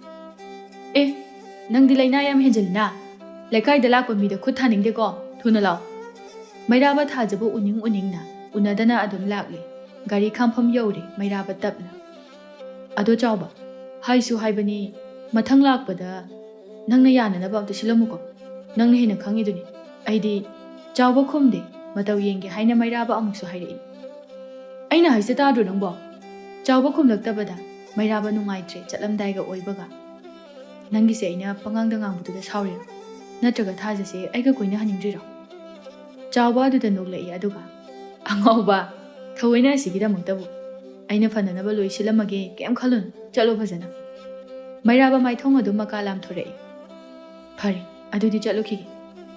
"ꯑꯦ, ꯅꯪꯗꯤ ꯂꯥꯏꯅꯥ ꯌꯥꯝ ꯍꯦꯟꯖꯤꯜꯂꯤꯅ꯫ ꯂꯩꯀꯥꯏꯗ ꯂꯥꯛꯄ ꯃꯤꯗ ꯈꯨꯠ ꯊꯥꯅꯤꯡꯗꯦꯀꯣ, ꯊꯨꯅ ꯂꯥꯛꯑꯣ"꯫ ꯃꯩꯔꯥꯕ ꯊꯥꯖꯕꯨ ꯎꯅꯤꯡ ꯎꯅꯤꯡꯅ ꯎꯅꯗꯅ ꯑꯗꯨꯝ ꯂꯥꯛꯂꯦ꯫ ꯒꯥꯔꯤ ꯈꯥꯝꯐꯝ ꯌꯧꯔꯦ, ꯃꯩꯔꯥꯕ ꯇꯞꯅ꯫ "ꯑꯗꯣ ꯆꯥꯎꯕ, ꯍꯥꯏꯁꯨ ꯍꯥꯏꯕꯅꯤ, ꯃꯊꯪ ꯂꯥꯛꯄꯗ ꯅꯪꯅ ꯌꯥꯅꯅꯕ ꯑꯝꯇ ꯁꯤꯜꯂꯝꯃꯨꯀꯣ꯫ ꯅꯪꯅ ꯍꯦꯟꯅ ꯈꯪꯉꯤꯗꯨꯅꯤ"꯫ ꯑꯩꯗꯤ ꯆꯥꯎꯕ ꯈꯨꯝꯗꯦ, ꯃꯇꯧ ꯌꯦꯡꯒꯦ ꯍꯥꯏꯅ ꯃꯩꯔꯥꯕ ꯑꯃꯨꯛꯁꯨ ꯍꯥꯏꯔꯛꯏ꯫ "ꯑꯩꯅ ꯍꯥꯏꯁꯦ ꯇꯥꯗ꯭ꯔꯣ ꯅꯪꯕꯣ?" ꯆꯥꯎꯕ ꯈꯨꯝꯂꯛꯇꯕꯗ ꯃꯩꯔꯥꯕ ꯅꯨꯡꯉꯥꯏꯇ꯭ꯔꯦ, ꯆꯠꯂꯝꯗꯥꯏꯒ ꯑꯣꯏꯕꯒ꯫ "ꯅꯪꯒꯤꯁꯦ ꯑꯩꯅ ꯄꯉꯥꯡꯗ ꯉꯥꯡꯕꯗꯨꯗ ꯁꯥꯎꯔꯤꯔꯣ? ꯅꯠꯇ꯭ꯔꯒ ꯊꯥꯖꯁꯦ ꯑꯩꯒ ꯀꯣꯏꯅꯍꯟꯅꯤꯡꯗ꯭ꯔꯤꯔꯣ?" ꯆꯥꯎꯕ ꯑꯗꯨꯗ ꯅꯣꯛꯂꯛꯏ, ꯑꯗꯨꯒ, "ꯑꯉꯥꯎꯕ, ꯊꯑꯣꯏꯅ ꯑꯁꯤꯒꯤꯗꯃꯛꯇꯕꯨ꯫ ꯑꯩꯅ ꯐꯅꯅꯕ ꯂꯣꯏ ꯁꯤꯜꯂꯝꯃꯒꯦ, ꯀꯩꯝ ꯈꯜꯂꯨꯅꯨ, ꯆꯠꯂꯣ ꯐꯖꯅ"꯫ ꯃꯩꯔꯥꯕ ꯃꯥꯏꯊꯣꯡ ꯑꯗꯨꯝ ꯃꯀꯥ ꯂꯥꯝꯊꯣꯔꯛꯏ꯫ "ꯐꯔꯦ, ꯑꯗꯨꯗꯤ ꯆꯠꯂꯨꯈꯤꯒꯦ꯫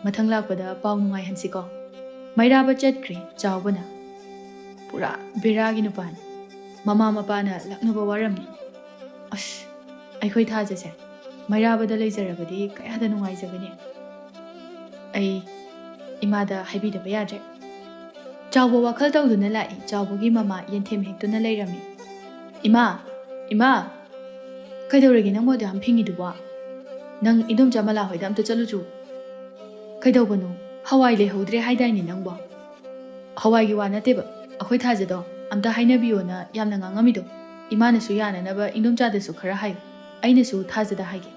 ꯃꯊꯪ ꯂꯥꯛꯄꯗ ꯄꯥꯎ ꯅꯨꯡꯉꯥꯏꯍꯟꯁꯤꯀꯣ"꯫ ꯃꯩꯔꯥꯕ ꯆꯠꯈ꯭ꯔꯦ, ꯆꯥꯎꯕꯅ꯫ "ꯄꯨꯔꯥ ꯕꯦꯔꯥꯒꯤ ꯅꯨꯄꯥꯅꯤ꯫ ꯃꯃꯥ ꯃꯄꯥꯅ ꯂꯛꯅꯕ ꯋꯥꯔꯝꯅꯤ꯫ ꯑꯁ, ꯑꯩꯈꯣꯏ ꯊꯥꯖꯁꯦ ꯃꯩꯔꯥꯕꯗ ꯂꯩꯖꯔꯕꯗꯤ ꯀꯌꯥꯗ ꯅꯨꯡꯉꯥꯏꯖꯒꯅꯤ꯫ ꯑꯩ ꯏꯃꯥꯗ ꯍꯥꯏꯕꯤꯗꯕ ꯌꯥꯗ꯭ꯔꯦ"꯫ ꯆꯥꯎꯕ ꯋꯥꯈꯜ ꯇꯧꯗꯨꯅ ꯂꯥꯛꯏ꯫ ꯆꯥꯎꯕꯒꯤ ꯃꯃꯥ ꯌꯦꯟꯊꯦꯝ ꯍꯦꯛꯇꯨꯅ ꯂꯩꯔꯝꯃꯤ꯫ "ꯏꯃꯥ! ꯏꯃꯥ!" "ꯀꯩꯗꯧꯔꯒꯦ ꯅꯪꯕꯨ ꯑꯗꯨ ꯌꯥꯝ ꯐꯤꯡꯉꯤꯗꯨꯕꯣ? ꯅꯪ ꯏꯗꯣꯝꯆꯥ ꯃꯂꯥ ꯍꯣꯏꯗ ꯑꯝꯇ ꯆꯠꯂꯨꯆꯣ"꯫ "ꯀꯩꯗꯧꯕꯅꯣ? ꯍꯋꯥꯏ ꯂꯩꯍꯧꯗ꯭ꯔꯦ ꯍꯥꯏꯗꯥꯏꯅꯦ ꯅꯪꯕꯣ?" "ꯍꯋꯥꯏꯒꯤ ꯋꯥ ꯅꯠꯇꯦꯕ, ꯑꯩꯈꯣꯏ ꯊꯥꯖꯗꯣ ꯑꯝꯇ ꯍꯥꯏꯅꯕꯤꯌꯣꯅ ꯌꯥꯝꯅ ꯉꯥꯡꯉꯝꯃꯤꯗꯣ꯫ ꯏꯃꯥꯅꯁꯨ ꯌꯥꯅꯅꯕ ꯏꯗꯣꯝꯆꯥꯗꯁꯨ ꯈꯔ ꯍꯥꯏꯌꯨ, ꯑꯩꯅꯁꯨ ꯊꯥꯖꯗ ꯍꯥꯏꯒꯦ"꯫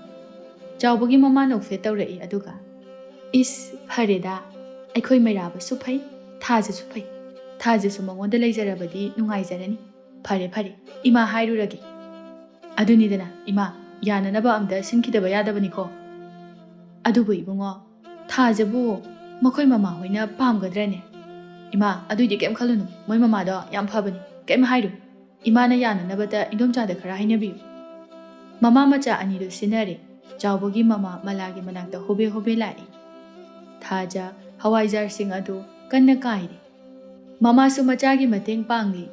ꯆꯥꯎꯕꯒꯤ ꯃꯃꯥ ꯅꯣꯛꯐꯦꯠ ꯇꯧꯔꯛꯏ, ꯑꯗꯨꯒ, "ꯏꯁ, ꯐꯔꯦꯗ, ꯑꯩꯈꯣꯏ ꯃꯩꯔꯥꯕꯁꯨ ꯐꯩ, ꯊꯥꯖꯁꯨ ꯐꯩ꯫ ꯊꯥꯖꯁꯨ ꯃꯉꯣꯟꯗ ꯂꯩꯖꯔꯕꯗꯤ ꯅꯨꯡꯉꯥꯏꯖꯔꯅꯤ꯫ ꯐꯔꯦ, ꯐꯔꯦ, ꯏꯃꯥ ꯍꯥꯏꯔꯨꯔꯒꯦ"꯫ "ꯑꯗꯨꯅꯤꯗꯅ, ꯏꯃꯥ, ꯌꯥꯅꯅꯕ ꯑꯝꯇ ꯁꯤꯟꯈꯤꯗꯕ ꯌꯥꯗꯕꯅꯤꯀꯣ"꯫ "ꯑꯗꯨꯕꯨ ꯏꯕꯨꯡꯉꯣ, ꯊꯥꯖꯕꯨ ꯃꯈꯣꯏ ꯃꯃꯥꯍꯣꯏꯅ ꯄꯥꯝꯒꯗ꯭ꯔꯅꯦ?" "ꯏꯃꯥ, ꯑꯗꯨꯏꯗꯤ ꯀꯩꯝ ꯈꯜꯂꯨꯅꯨ, ꯃꯣꯏ ꯃꯃꯥꯗꯣ ꯌꯥꯝ ꯐꯕꯅꯤ, ꯀꯩꯝ ꯍꯥꯏꯔꯨ꯫ ꯏꯃꯥꯅ ꯌꯥꯅꯅꯕꯗ ꯏꯟꯗꯣꯝꯆꯥꯗ ꯈꯔ ꯍꯥꯏꯅꯕꯤꯌꯨ"꯫ ꯃꯃꯥ ꯃꯆꯥ ꯑꯅꯤꯗꯨ ꯁꯤꯟꯅꯔꯦ꯫ ꯆꯥꯎꯕꯒꯤ ꯃꯃꯥ ꯃꯂꯥꯒꯤ ꯃꯅꯥꯛꯇ ꯍꯣꯕꯦ ꯍꯣꯕꯦ ꯂꯥꯛꯏ꯫ ꯊꯥꯖ ꯍꯋꯥꯏꯖꯥꯔꯁꯤꯡ ꯑꯗꯨ ꯀꯟꯅ ꯀꯥꯏꯔꯤ꯫ ꯃꯃꯥꯁꯨ ꯃꯆꯥꯒꯤ ꯃꯇꯦꯡ ꯄꯥꯡꯂꯤ꯫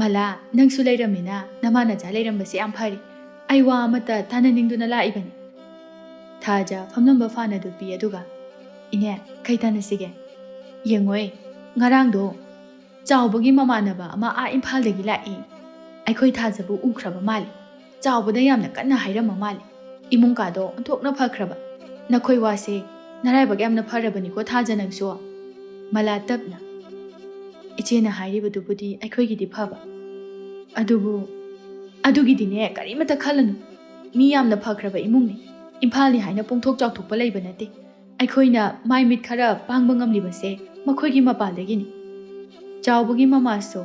"ꯃꯂꯥ, ꯅꯪꯁꯨ ꯂꯩꯔꯝꯃꯤꯅ, ꯅꯃꯥ ꯅꯆꯥ ꯂꯩꯔꯝꯕꯁꯦ ꯌꯥꯝ ꯐꯔꯦ꯫ ꯑꯩ ꯋꯥ ꯑꯃꯇ ꯇꯥꯟꯅꯅꯤꯡꯗꯨꯅ ꯂꯥꯛꯏꯕꯅꯤ"꯫ ꯊꯥꯖ ꯐꯝꯂꯝꯕ ꯐꯥꯟ ꯑꯗꯨ ꯄꯤ ꯑꯗꯨꯒ, "ꯏꯅꯦ, ꯀꯩ ꯇꯥꯟꯅꯁꯤꯒꯦ? ꯌꯦꯡꯉꯣꯏ, ꯉꯔꯥꯡꯗꯣ ꯆꯥꯎꯕꯒꯤ ꯃꯃꯥꯟꯅꯕ ꯑꯃ ꯑꯥ ꯏꯝꯐꯥꯜꯗꯒꯤ ꯂꯥꯛꯏ꯫ ꯑꯩꯈꯣꯏ ꯊꯥꯖꯕꯨ ꯎꯈ꯭ꯔꯕ ꯃꯥꯜꯂꯤ꯫ ꯆꯥꯎꯕꯗ ꯌꯥꯝꯅ ꯀꯟꯅ ꯍꯥꯏꯔꯝꯕ ꯃꯥꯜꯂꯤ꯫ ꯏꯃꯨꯡ ꯀꯥꯗꯣ ꯑꯣꯟꯊꯣꯛꯅ ꯐꯈ꯭ꯔꯕ꯫ ꯅꯈꯣꯏ ꯋꯥꯁꯦ ꯅꯔꯥꯏꯕꯛ ꯌꯥꯝꯅ ꯐꯔꯕꯅꯤꯀꯣ ꯊꯥꯖ ꯅꯪꯁꯨ"꯫ ꯃꯂꯥ ꯇꯞꯅ, "ꯏꯆꯦꯅ ꯍꯥꯏꯔꯤꯕꯗꯨꯕꯨꯗꯤ ꯑꯩꯈꯣꯏꯒꯤꯗꯤ ꯐꯕ꯫ ꯑꯗꯨꯕꯨ, ꯑꯗꯨꯒꯤꯗꯤꯅꯦ ꯀꯔꯤꯃꯇ ꯈꯜꯂꯅꯨ꯫ ꯃꯤ ꯌꯥꯝꯅ ꯐꯈ꯭ꯔꯕ ꯏꯃꯨꯡꯅꯤ꯫ ꯏꯝꯐꯥꯜꯅꯤ ꯍꯥꯏꯅ ꯄꯣꯡꯊꯣꯛ ꯆꯥꯎꯊꯣꯛꯄ ꯂꯩꯕ ꯅꯠꯇꯦ꯫ ꯑꯩꯈꯣꯏꯅ ꯃꯥꯏ ꯃꯤꯠ ꯈꯔ ꯄꯥꯡꯕ ꯉꯝꯂꯤꯕꯁꯦ ꯃꯈꯣꯏꯒꯤ ꯃꯄꯥꯗꯒꯤꯅꯤ"꯫ ꯆꯥꯎꯕꯒꯤ ꯃꯃꯥꯁꯨ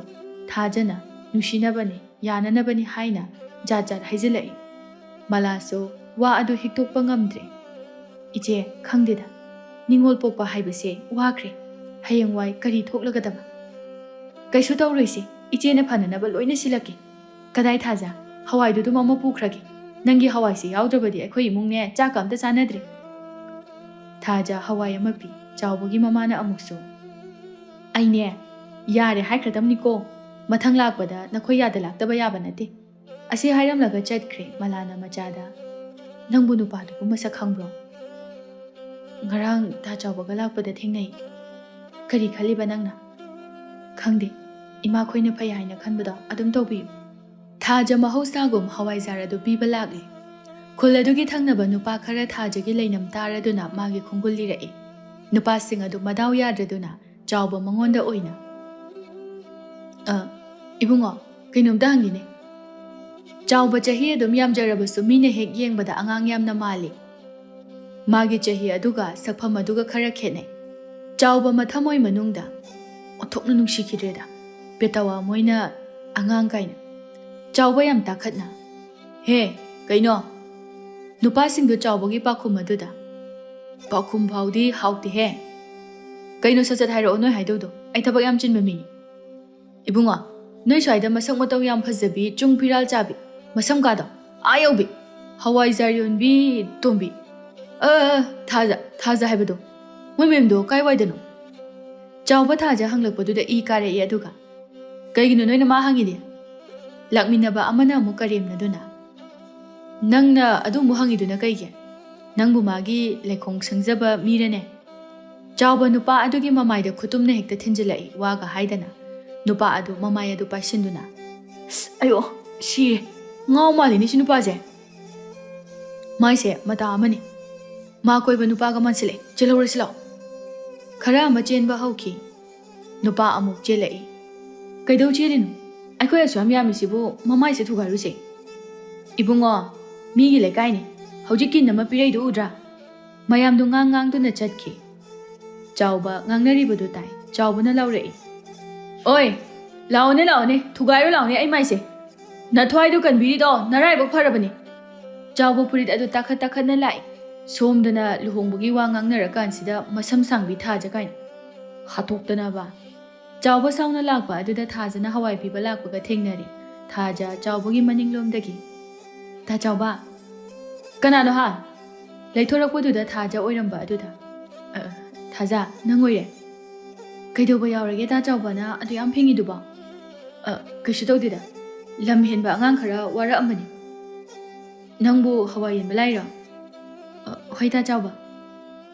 ꯊꯥꯖꯅ ꯅꯨꯡꯁꯤꯅꯕꯅꯤ, ꯌꯥꯅꯅꯕꯅꯤ ꯍꯥꯏꯅ ꯖꯥꯠ ꯖꯥꯠ ꯍꯥꯏꯖꯤꯜꯂꯛꯏ꯫ ꯃꯂꯥꯁꯨ ꯋꯥ ꯑꯗꯨ ꯍꯤꯛꯇꯣꯛꯄ ꯉꯝꯗ꯭ꯔꯦ꯫ "ꯏꯆꯦ, ꯈꯪꯗꯦꯗ꯫ ꯅꯤꯡꯉꯣꯜ ꯄꯣꯛꯄ ꯍꯥꯏꯕꯁꯦ ꯋꯥꯈ꯭ꯔꯦ꯫ ꯍꯌꯦꯡꯋꯥꯏ ꯀꯔꯤ ꯊꯣꯛꯂꯒꯗꯕ?" "ꯀꯩꯁꯨ ꯇꯧꯔꯣꯏꯁꯦ꯫ ꯏꯆꯦꯅ ꯐꯅꯅꯕ ꯂꯣꯏꯅ ꯁꯤꯜꯂꯛꯀꯦ꯫ ꯀꯗꯥꯏ ꯊꯥꯖ? ꯍꯋꯥꯏꯗꯨꯗꯨꯝ ꯑꯃ ꯄꯨꯈ꯭ꯔꯒꯦ꯫ ꯅꯪꯒꯤ ꯍꯋꯥꯏꯁꯦ ꯌꯥꯎꯗ꯭ꯔꯕꯗꯤ ꯑꯩꯈꯣꯏ ꯏꯃꯨꯡꯅꯦ ꯆꯥꯛꯀ ꯑꯝꯇ ꯆꯥꯅꯗ꯭ꯔꯦ"꯫ ꯊꯥꯖ ꯍꯋꯥꯏ ꯑꯃ ꯄꯤ꯫ ꯆꯥꯎꯕꯒꯤ ꯃꯃꯥꯅ ꯑꯃꯨꯛꯁꯨ, "ꯑꯩꯅꯦ ꯌꯥꯔꯦ ꯍꯥꯏꯈ꯭ꯔꯗꯝꯅꯤꯀꯣ꯫ ꯃꯊꯪ ꯂꯥꯛꯄꯗ ꯅꯈꯣꯏ ꯌꯥꯗ ꯂꯥꯛꯇꯕ ꯌꯥꯕ ꯅꯠꯇꯦ"꯫ ꯑꯁꯤ ꯍꯥꯏꯔꯝꯂꯒ ꯆꯠꯈ꯭ꯔꯦ꯫ ꯃꯂꯥꯅ ꯃꯆꯥꯗ, "ꯅꯪꯕꯨ ꯅꯨꯄꯥꯗꯨꯕꯨ ꯃꯁꯛ ꯈꯪꯕ꯭ꯔꯣ?" "ꯉꯔꯥꯡ ꯇꯥ ꯆꯥꯎꯕꯒ ꯂꯥꯛꯄꯗ ꯊꯦꯡꯅꯩ"꯫ "ꯀꯔꯤ ꯈꯜꯂꯤꯕ ꯅꯪꯅ?" "ꯈꯪꯗꯦ꯫ ꯏꯃꯥꯈꯣꯏꯅ ꯐꯩ ꯍꯥꯏꯅ ꯈꯟꯕꯗꯣ ꯑꯗꯨꯝ ꯇꯧꯕꯤꯌꯨ"꯫ ꯊꯥꯖ ꯃꯍꯧꯁꯥꯒꯨꯝ ꯍꯋꯥꯏꯖꯥꯔ ꯑꯗꯨ ꯄꯤꯕ ꯂꯥꯛꯂꯤ꯫ ꯈꯨꯜ ꯑꯗꯨꯒꯤ ꯊꯪꯅꯕ ꯅꯨꯄꯥ ꯈꯔ ꯊꯥꯖꯒꯤ ꯂꯩꯅꯝ ꯇꯥꯔꯗꯨꯅ ꯃꯥꯒꯤ ꯈꯣꯡꯒꯨꯜ ꯂꯤꯔꯛꯏ꯫ ꯅꯨꯄꯥꯁꯤꯡ ꯑꯗꯨ ꯃꯗꯥꯎ ꯌꯥꯗ꯭ꯔꯗꯨꯅ ꯆꯥꯎꯕ ꯃꯉꯣꯟꯗ ꯑꯣꯏꯅ, "ꯑ, ꯏꯕꯨꯡꯉꯣ, ꯀꯩꯅꯣꯝꯇ ꯍꯪꯒꯦꯅꯦ꯫ ꯆꯥꯎꯕ ꯆꯍꯤ ꯑꯗꯨꯝ ꯌꯥꯝꯖꯔꯕꯁꯨ ꯃꯤꯅ ꯍꯦꯛ ꯌꯦꯡꯕꯗ ꯑꯉꯥꯡ ꯌꯥꯝꯅ ꯃꯥꯜꯂꯤ꯫ ꯃꯥꯒꯤ ꯆꯍꯤ ꯑꯗꯨꯒ ꯁꯛꯐꯝ ꯑꯗꯨꯒ ꯈꯔ ꯈꯦꯠꯅꯩ꯫ ꯆꯥꯎꯕ ꯃꯊꯃꯣꯏ ꯃꯅꯨꯡꯗ ꯑꯣꯟꯊꯣꯛꯅ ꯅꯨꯡꯁꯤꯈꯤꯗ꯭ꯔꯦꯗ꯫ ꯄꯦꯇꯋꯥ ꯃꯣꯏꯅ ꯑꯉꯥꯡ ꯀꯥꯏꯅ"꯫ ꯆꯥꯎꯕ ꯌꯥꯝ ꯇꯥꯈꯠꯅ, "ꯍꯦ, ꯀꯩꯅꯣ?" ꯅꯨꯄꯥꯁꯤꯡꯗꯨ ꯆꯥꯎꯕꯒꯤ ꯄꯥꯎꯈꯨꯝ ꯑꯗꯨꯗ, "ꯄꯥꯎꯈꯨꯝ ꯐꯥꯎꯗꯤ ꯍꯥꯎꯇꯦꯍꯦ꯫ ꯀꯩꯅꯣ ꯁꯠ ꯁꯠ ꯍꯥꯏꯔꯛꯑꯣ ꯅꯣꯏ ꯍꯥꯏꯗꯧꯗꯣ"꯫ ꯑꯩ ꯊꯕꯛ ꯌꯥꯝ ꯆꯤꯟꯕ ꯃꯤꯅꯤ꯫ ꯏꯕꯨꯡꯉꯣ, ꯅꯣꯏ ꯁ꯭ꯋꯥꯏꯗ ꯃꯁꯛ ꯃꯇꯧ ꯌꯥꯝ ꯐꯖꯕꯤ, ꯆꯨꯡ ꯐꯤꯔꯥꯜ ꯆꯥꯕꯤ, ꯃꯁꯝ ꯀꯥꯗꯣ ꯑꯥ ꯌꯧꯕꯤ, ꯍꯋꯥꯏꯖꯥꯔ ꯌꯣꯟꯕꯤ ꯇꯣꯝꯕꯤ, ꯑ, ꯊꯥꯖ, ꯊꯥꯖ ꯍꯥꯏꯕꯗꯣ, ꯃꯣꯏ ꯃꯌꯨꯝꯗꯣ ꯀꯥꯏꯋꯥꯏꯗꯅꯣ? ꯆꯥꯎꯕ ꯊꯥꯖ ꯍꯪꯂꯛꯄꯗꯨꯗ ꯏ ꯀꯥꯔꯛꯏ꯫ ꯑꯗꯨꯒ, "ꯀꯩꯒꯤꯅꯣ ꯅꯣꯏꯅ ꯃꯥ ꯍꯪꯉꯤꯗꯤ? ꯂꯥꯛꯃꯤꯟꯅꯕ ꯑꯃꯅ ꯑꯃꯨꯛ ꯀꯔꯦꯝꯅꯗꯨꯅ, ꯅꯪꯅ ꯑꯗꯨꯝꯕ ꯍꯪꯉꯤꯗꯨꯅ ꯀꯩꯒꯤ? ꯅꯪꯕꯨ ꯃꯥꯒꯤ ꯂꯩꯈꯣꯡ ꯁꯪꯖꯕ ꯃꯤꯔꯅꯦ?" ꯆꯥꯎꯕ ꯅꯨꯄꯥ ꯑꯗꯨꯒꯤ ꯃꯃꯥꯏꯗ ꯈꯨꯇꯨꯝꯅ ꯍꯦꯛꯇ ꯊꯤꯟꯖꯤꯜꯂꯛꯏ, ꯋꯥꯒ ꯍꯥꯏꯗꯅ꯫ ꯅꯨꯄꯥ ꯑꯗꯨ ꯃꯃꯥꯏ ꯑꯗꯨ ꯄꯥꯏꯁꯤꯟꯗꯨꯅ, "ꯑꯌꯣ, ꯁꯤꯔꯦ꯫ ꯉꯥꯎ ꯃꯥꯜꯂꯤꯅꯦ ꯁꯤ ꯅꯨꯄꯥꯁꯦ꯫ ꯃꯥꯏꯁꯦ ꯃꯇꯥ ꯑꯃꯅꯤ꯫ ꯃꯥ ꯀꯣꯏꯕ ꯅꯨꯄꯥꯒ ꯃꯥꯟꯁꯤꯜꯂꯛꯑꯦ꯫ ꯆꯦꯜꯍꯧꯔꯁꯤ ꯂꯥꯛꯑꯣ꯫" ꯈꯔ ꯑꯃ ꯆꯦꯟꯕ ꯍꯧꯈꯤ꯫ ꯅꯨꯄꯥ ꯑꯃꯨꯛ ꯆꯦꯜꯂꯛꯏ꯫ "ꯀꯩꯗꯧ ꯆꯦꯜꯂꯤꯅꯣ? ꯑꯩꯈꯣꯏ ꯑꯁꯨꯛ ꯌꯥꯝ ꯌꯥꯝꯃꯤꯁꯤꯕꯨ ꯃꯃꯥꯏꯁꯦ ꯊꯨꯒꯥꯏꯔꯨꯁꯦ?" "ꯏꯕꯨꯡꯉꯣ, ꯃꯤꯒꯤ ꯂꯩꯀꯥꯏꯅꯤ꯫ ꯍꯧꯖꯤꯛ ꯀꯤꯟ ꯑꯃ ꯄꯤꯔꯛꯏꯗꯨ ꯎꯗ꯭ꯔꯥ?" ꯃꯌꯥꯝꯗꯨ ꯉꯥꯡ ꯉꯥꯡꯗꯨꯅ ꯆꯠꯈꯤ꯫ ꯆꯥꯎꯕ ꯉꯥꯡꯅꯔꯤꯕꯗꯨ ꯇꯥꯏ꯫ ꯆꯥꯎꯕꯅ ꯂꯥꯎꯔꯛꯏ, "ꯑꯣꯏ, ꯂꯥꯛꯑꯣꯅꯦ, ꯂꯥꯛꯑꯣꯅꯦ, ꯊꯨꯒꯥꯏꯔꯣ ꯂꯥꯛꯑꯣꯅꯦ ꯑꯩ ꯃꯥꯏꯁꯦ꯫ ꯅꯊ꯭ꯋꯥꯏꯗꯣ ꯀꯟꯕꯤꯔꯤꯗꯣ ꯅꯔꯥꯏꯕꯛ ꯐꯔꯕꯅꯤ꯫" ꯆꯥꯎꯕ ꯐꯨꯔꯤꯠ ꯑꯗꯨ ꯇꯥꯈꯠ ꯇꯥꯈꯠꯅ ꯂꯥꯛꯏ꯫ ꯁꯣꯝꯗꯅ ꯂꯨꯍꯣꯡꯕꯒꯤ ꯋꯥ ꯉꯥꯡꯅꯔꯀꯥꯟꯁꯤꯗ ꯃꯁꯝ ꯁꯥꯡꯕꯤ ꯊꯥꯖ ꯀꯥꯏꯅ꯫ ꯍꯥꯠꯇꯣꯛꯇꯅꯕ꯫ ꯆꯥꯎꯕ ꯁꯥꯎꯅ ꯂꯥꯛꯄ ꯑꯗꯨꯗ ꯊꯥꯖꯅ ꯍꯋꯥꯏ ꯄꯤꯕ ꯂꯥꯛꯄꯒ ꯊꯦꯡꯅꯔꯦ꯫ ꯊꯥꯖ ꯆꯥꯎꯕꯒꯤ ꯃꯅꯤꯡꯂꯣꯝꯗꯒꯤ, "ꯇꯥ ꯆꯥꯎꯕ!" "ꯀꯅꯥꯅꯣ ꯍꯥ?" ꯂꯩꯊꯣꯔꯛꯄꯗꯨꯗ ꯊꯥꯖ ꯑꯣꯏꯔꯝꯕ ꯑꯗꯨꯗ, "ꯑ, ꯊꯥꯖ, ꯅꯪ ꯑꯣꯏꯔꯦ? ꯀꯩꯗꯧꯕ ꯌꯥꯎꯔꯒꯦ ꯇꯥ ꯆꯥꯎꯕꯅ ꯑꯗꯨ ꯌꯥꯝ ꯐꯤꯡꯉꯤꯗꯨꯕꯣ?" "ꯑ, ꯀꯩꯁꯨ ꯇꯧꯗꯦꯗ, ꯂꯝ ꯍꯦꯟꯕ ꯑꯉꯥꯡ ꯈꯔ ꯋꯥꯔꯛꯑꯝꯕꯅꯤ꯫" "ꯅꯪꯕꯨ ꯍꯋꯥꯏ ꯌꯦꯟꯕ ꯂꯥꯛꯏꯔꯣ?" "ꯑ, ꯍꯣꯏ ꯇꯥ ꯆꯥꯎꯕ꯫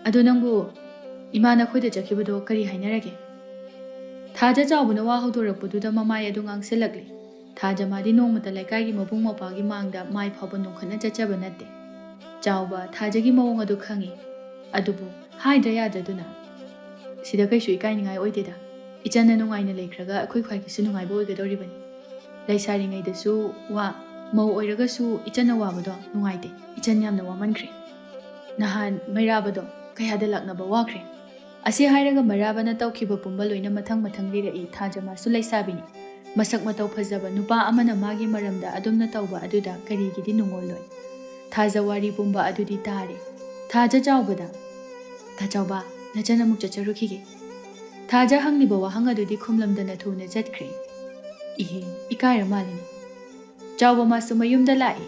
ꯑꯗꯣ ꯅꯪꯕꯨ ꯏꯃꯥ ꯅꯈꯣꯏꯗ ꯆꯠꯈꯤꯕꯗꯣ ꯀꯔꯤ ꯍꯥꯏꯅꯔꯒꯦ?" ꯊꯥꯖ ꯆꯥꯎꯕꯅ ꯋꯥ ꯍꯧꯗꯣꯔꯛꯄꯗꯨꯗ ꯃꯃꯥꯏ ꯑꯗꯨ ꯉꯥꯡꯁꯤꯜꯂꯛꯂꯦ꯫ ꯊꯥꯖ ꯃꯥꯗꯤ ꯅꯣꯡꯃꯇ ꯂꯩꯀꯥꯏꯒꯤ ꯃꯕꯨꯡ ꯃꯧꯄ꯭ꯋꯥꯒꯤ ꯃꯥꯡꯗ ꯃꯥꯏ ꯐꯥꯎꯕ ꯅꯣꯡꯈꯠꯅ ꯆꯠꯆꯕ ꯅꯠꯇꯦ꯫ ꯆꯥꯎꯕ ꯊꯥꯖꯒꯤ ꯃꯑꯣꯡ ꯑꯗꯨ ꯈꯪꯏ꯫ ꯑꯗꯨꯕꯨ ꯍꯥꯏꯗ꯭ꯔ ꯌꯥꯗ꯭ꯔꯗꯨꯅ, "ꯁꯤꯗ ꯀꯩꯁꯨ ꯏꯀꯥꯏꯅꯤꯡꯉꯥꯏ ꯑꯣꯏꯗꯦꯗ꯫ ꯏꯆꯟꯅ ꯅꯨꯡꯉꯥꯏꯅ ꯂꯩꯈ꯭ꯔꯒ ꯑꯩꯈꯣꯏ ꯈ꯭ꯋꯥꯏꯒꯤꯁꯨ ꯅꯨꯡꯉꯥꯏꯕ ꯑꯣꯏꯒꯗꯧꯔꯤꯕꯅꯤ꯫ ꯂꯩꯁꯥꯔꯤꯉꯩꯗꯁꯨ ꯋꯥ, ꯃꯧ ꯑꯣꯏꯔꯒꯁꯨ ꯏꯆꯟꯅ ꯋꯥꯕꯗꯣ ꯅꯨꯡꯉꯥꯏꯇꯦ꯫ ꯏꯆꯟ ꯌꯥꯝꯅ ꯋꯥꯃꯟꯈ꯭ꯔꯦ꯫ ꯅꯍꯥꯟ ꯃꯩꯔꯥꯕꯗꯣ ꯀꯌꯥꯗ ꯂꯥꯛꯅꯕ ꯋꯥꯈ꯭ꯔꯦ꯫" ꯑꯁꯤ ꯍꯥꯏꯔꯒ ꯃꯩꯔꯥꯕꯅ ꯇꯧꯈꯤꯕ ꯄꯨꯝꯕ ꯂꯣꯏꯅ ꯃꯊꯪ ꯃꯊꯪ ꯂꯤꯔꯛꯏ꯫ ꯊꯥꯖ ꯃꯥꯁꯨ ꯂꯩꯁꯥꯕꯤꯅꯤ꯫ ꯃꯁꯛ ꯃꯇꯧ ꯐꯖꯕ ꯅꯨꯄꯥ ꯑꯃꯅ ꯃꯥꯒꯤ ꯃꯔꯝꯗ ꯑꯗꯨꯝꯅ ꯇꯧꯕ ꯑꯗꯨꯗ ꯀꯔꯤꯒꯤꯗꯤ ꯅꯨꯡꯉꯣꯜꯂꯣꯏ? ꯊꯥꯖ ꯋꯥꯔꯤ ꯄꯨꯝꯕ ꯑꯗꯨꯗꯤ ꯇꯥꯔꯦ꯫ ꯊꯥꯖ ꯆꯥꯎꯕꯗ, "ꯇꯥ ꯆꯥꯎꯕ, ꯅꯆꯟ ꯑꯃꯨꯛ ꯆꯠꯆꯔꯨꯈꯤꯒꯦ꯫" ꯊꯥꯖ ꯍꯪꯂꯤꯕ ꯋꯥꯍꯪ ꯑꯗꯨꯗꯤ ꯈꯨꯝꯂꯝꯗꯅ ꯊꯨꯅ ꯆꯠꯈ꯭ꯔꯦ꯫ ꯏꯍꯦ, ꯏꯀꯥꯏꯔ ꯃꯥꯜꯂꯤꯅꯦ꯫ ꯆꯥꯎꯕ ꯃꯥꯁꯨ ꯃꯌꯨꯝꯗ ꯂꯥꯛꯏ꯫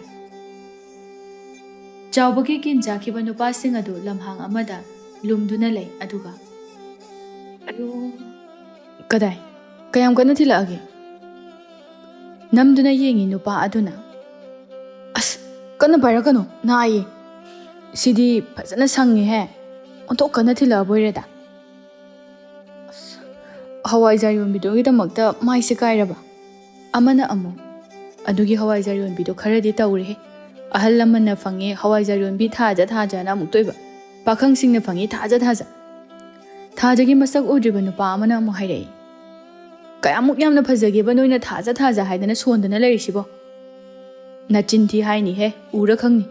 ꯆꯥꯎꯕꯒꯤ ꯀꯤꯟ ꯆꯥꯈꯤꯕ ꯅꯨꯄꯥꯁꯤꯡ ꯑꯗꯨ ꯂꯝꯍꯥꯡ ꯑꯃꯗ ꯂꯨꯝꯗꯨꯅ ꯂꯩ, ꯑꯗꯨꯒ, "ꯑꯗꯨ ꯀꯗꯥꯏ? ꯀꯌꯥꯝ ꯀꯟꯅ ꯊꯤꯜꯂꯛꯑꯒꯦ?" ꯅꯝꯗꯨꯅ ꯌꯦꯡꯉꯤ ꯅꯨꯄꯥ ꯑꯗꯨꯅ꯫ "ꯑꯁ, ꯀꯟꯅ ꯄꯥꯏꯔꯛꯀꯅꯨ, ꯅꯥꯏꯌꯦ꯫ ꯁꯤꯗꯤ ꯐꯖꯅ ꯁꯪꯉꯦꯍꯦ꯫ ꯑꯣꯟꯊꯣꯛ ꯀꯟꯅ ꯊꯤꯜꯂꯛꯑꯕꯣꯏꯔꯦꯗ꯫ ꯑꯁ, ꯍꯋꯥꯏꯖꯥꯔ ꯌꯣꯟꯕꯤꯗꯨꯒꯤꯗꯃꯛꯇ ꯃꯥꯏꯁꯦ ꯀꯥꯏꯔꯕ?" ꯑꯃꯅ ꯑꯃꯨꯛ, "ꯑꯗꯨꯒꯤ ꯍꯋꯥꯏꯖꯥꯔ ꯌꯣꯟꯕꯤꯗꯣ ꯈꯔꯗꯤ ꯇꯧꯔꯦꯍꯦ꯫ ꯑꯍꯜ ꯂꯃꯟꯅ ꯐꯪꯉꯦ, ꯍꯋꯥꯏꯖꯥꯔ ꯌꯣꯟꯕꯤ ꯊꯥꯖ ꯊꯥꯖꯅ ꯑꯃꯨꯛ ꯇꯣꯏꯕ꯫ ꯄꯥꯈꯪꯁꯤꯡꯅ ꯐꯪꯉꯤ ꯊꯥꯖ ꯊꯥꯖ꯫" ꯊꯥꯖꯒꯤ ꯃꯁꯛ ꯎꯗ꯭ꯔꯤꯕ ꯅꯨꯄꯥ ꯑꯃꯅ ꯑꯃꯨꯛ ꯍꯥꯏꯔꯛꯏ, "ꯀꯌꯥꯃꯨꯛ ꯌꯥꯝꯅ ꯐꯖꯒꯦꯕ ꯅꯣꯏꯅ ꯊꯥꯖ ꯊꯥꯖ ꯍꯥꯏꯗꯅ ꯁꯣꯟꯗꯅ ꯂꯩꯔꯤꯁꯤꯕꯣ?" "ꯅꯆꯤꯟ ꯊꯤ ꯍꯥꯏꯅꯤꯍꯦ, ꯎꯔ ꯈꯪꯅꯤ꯫"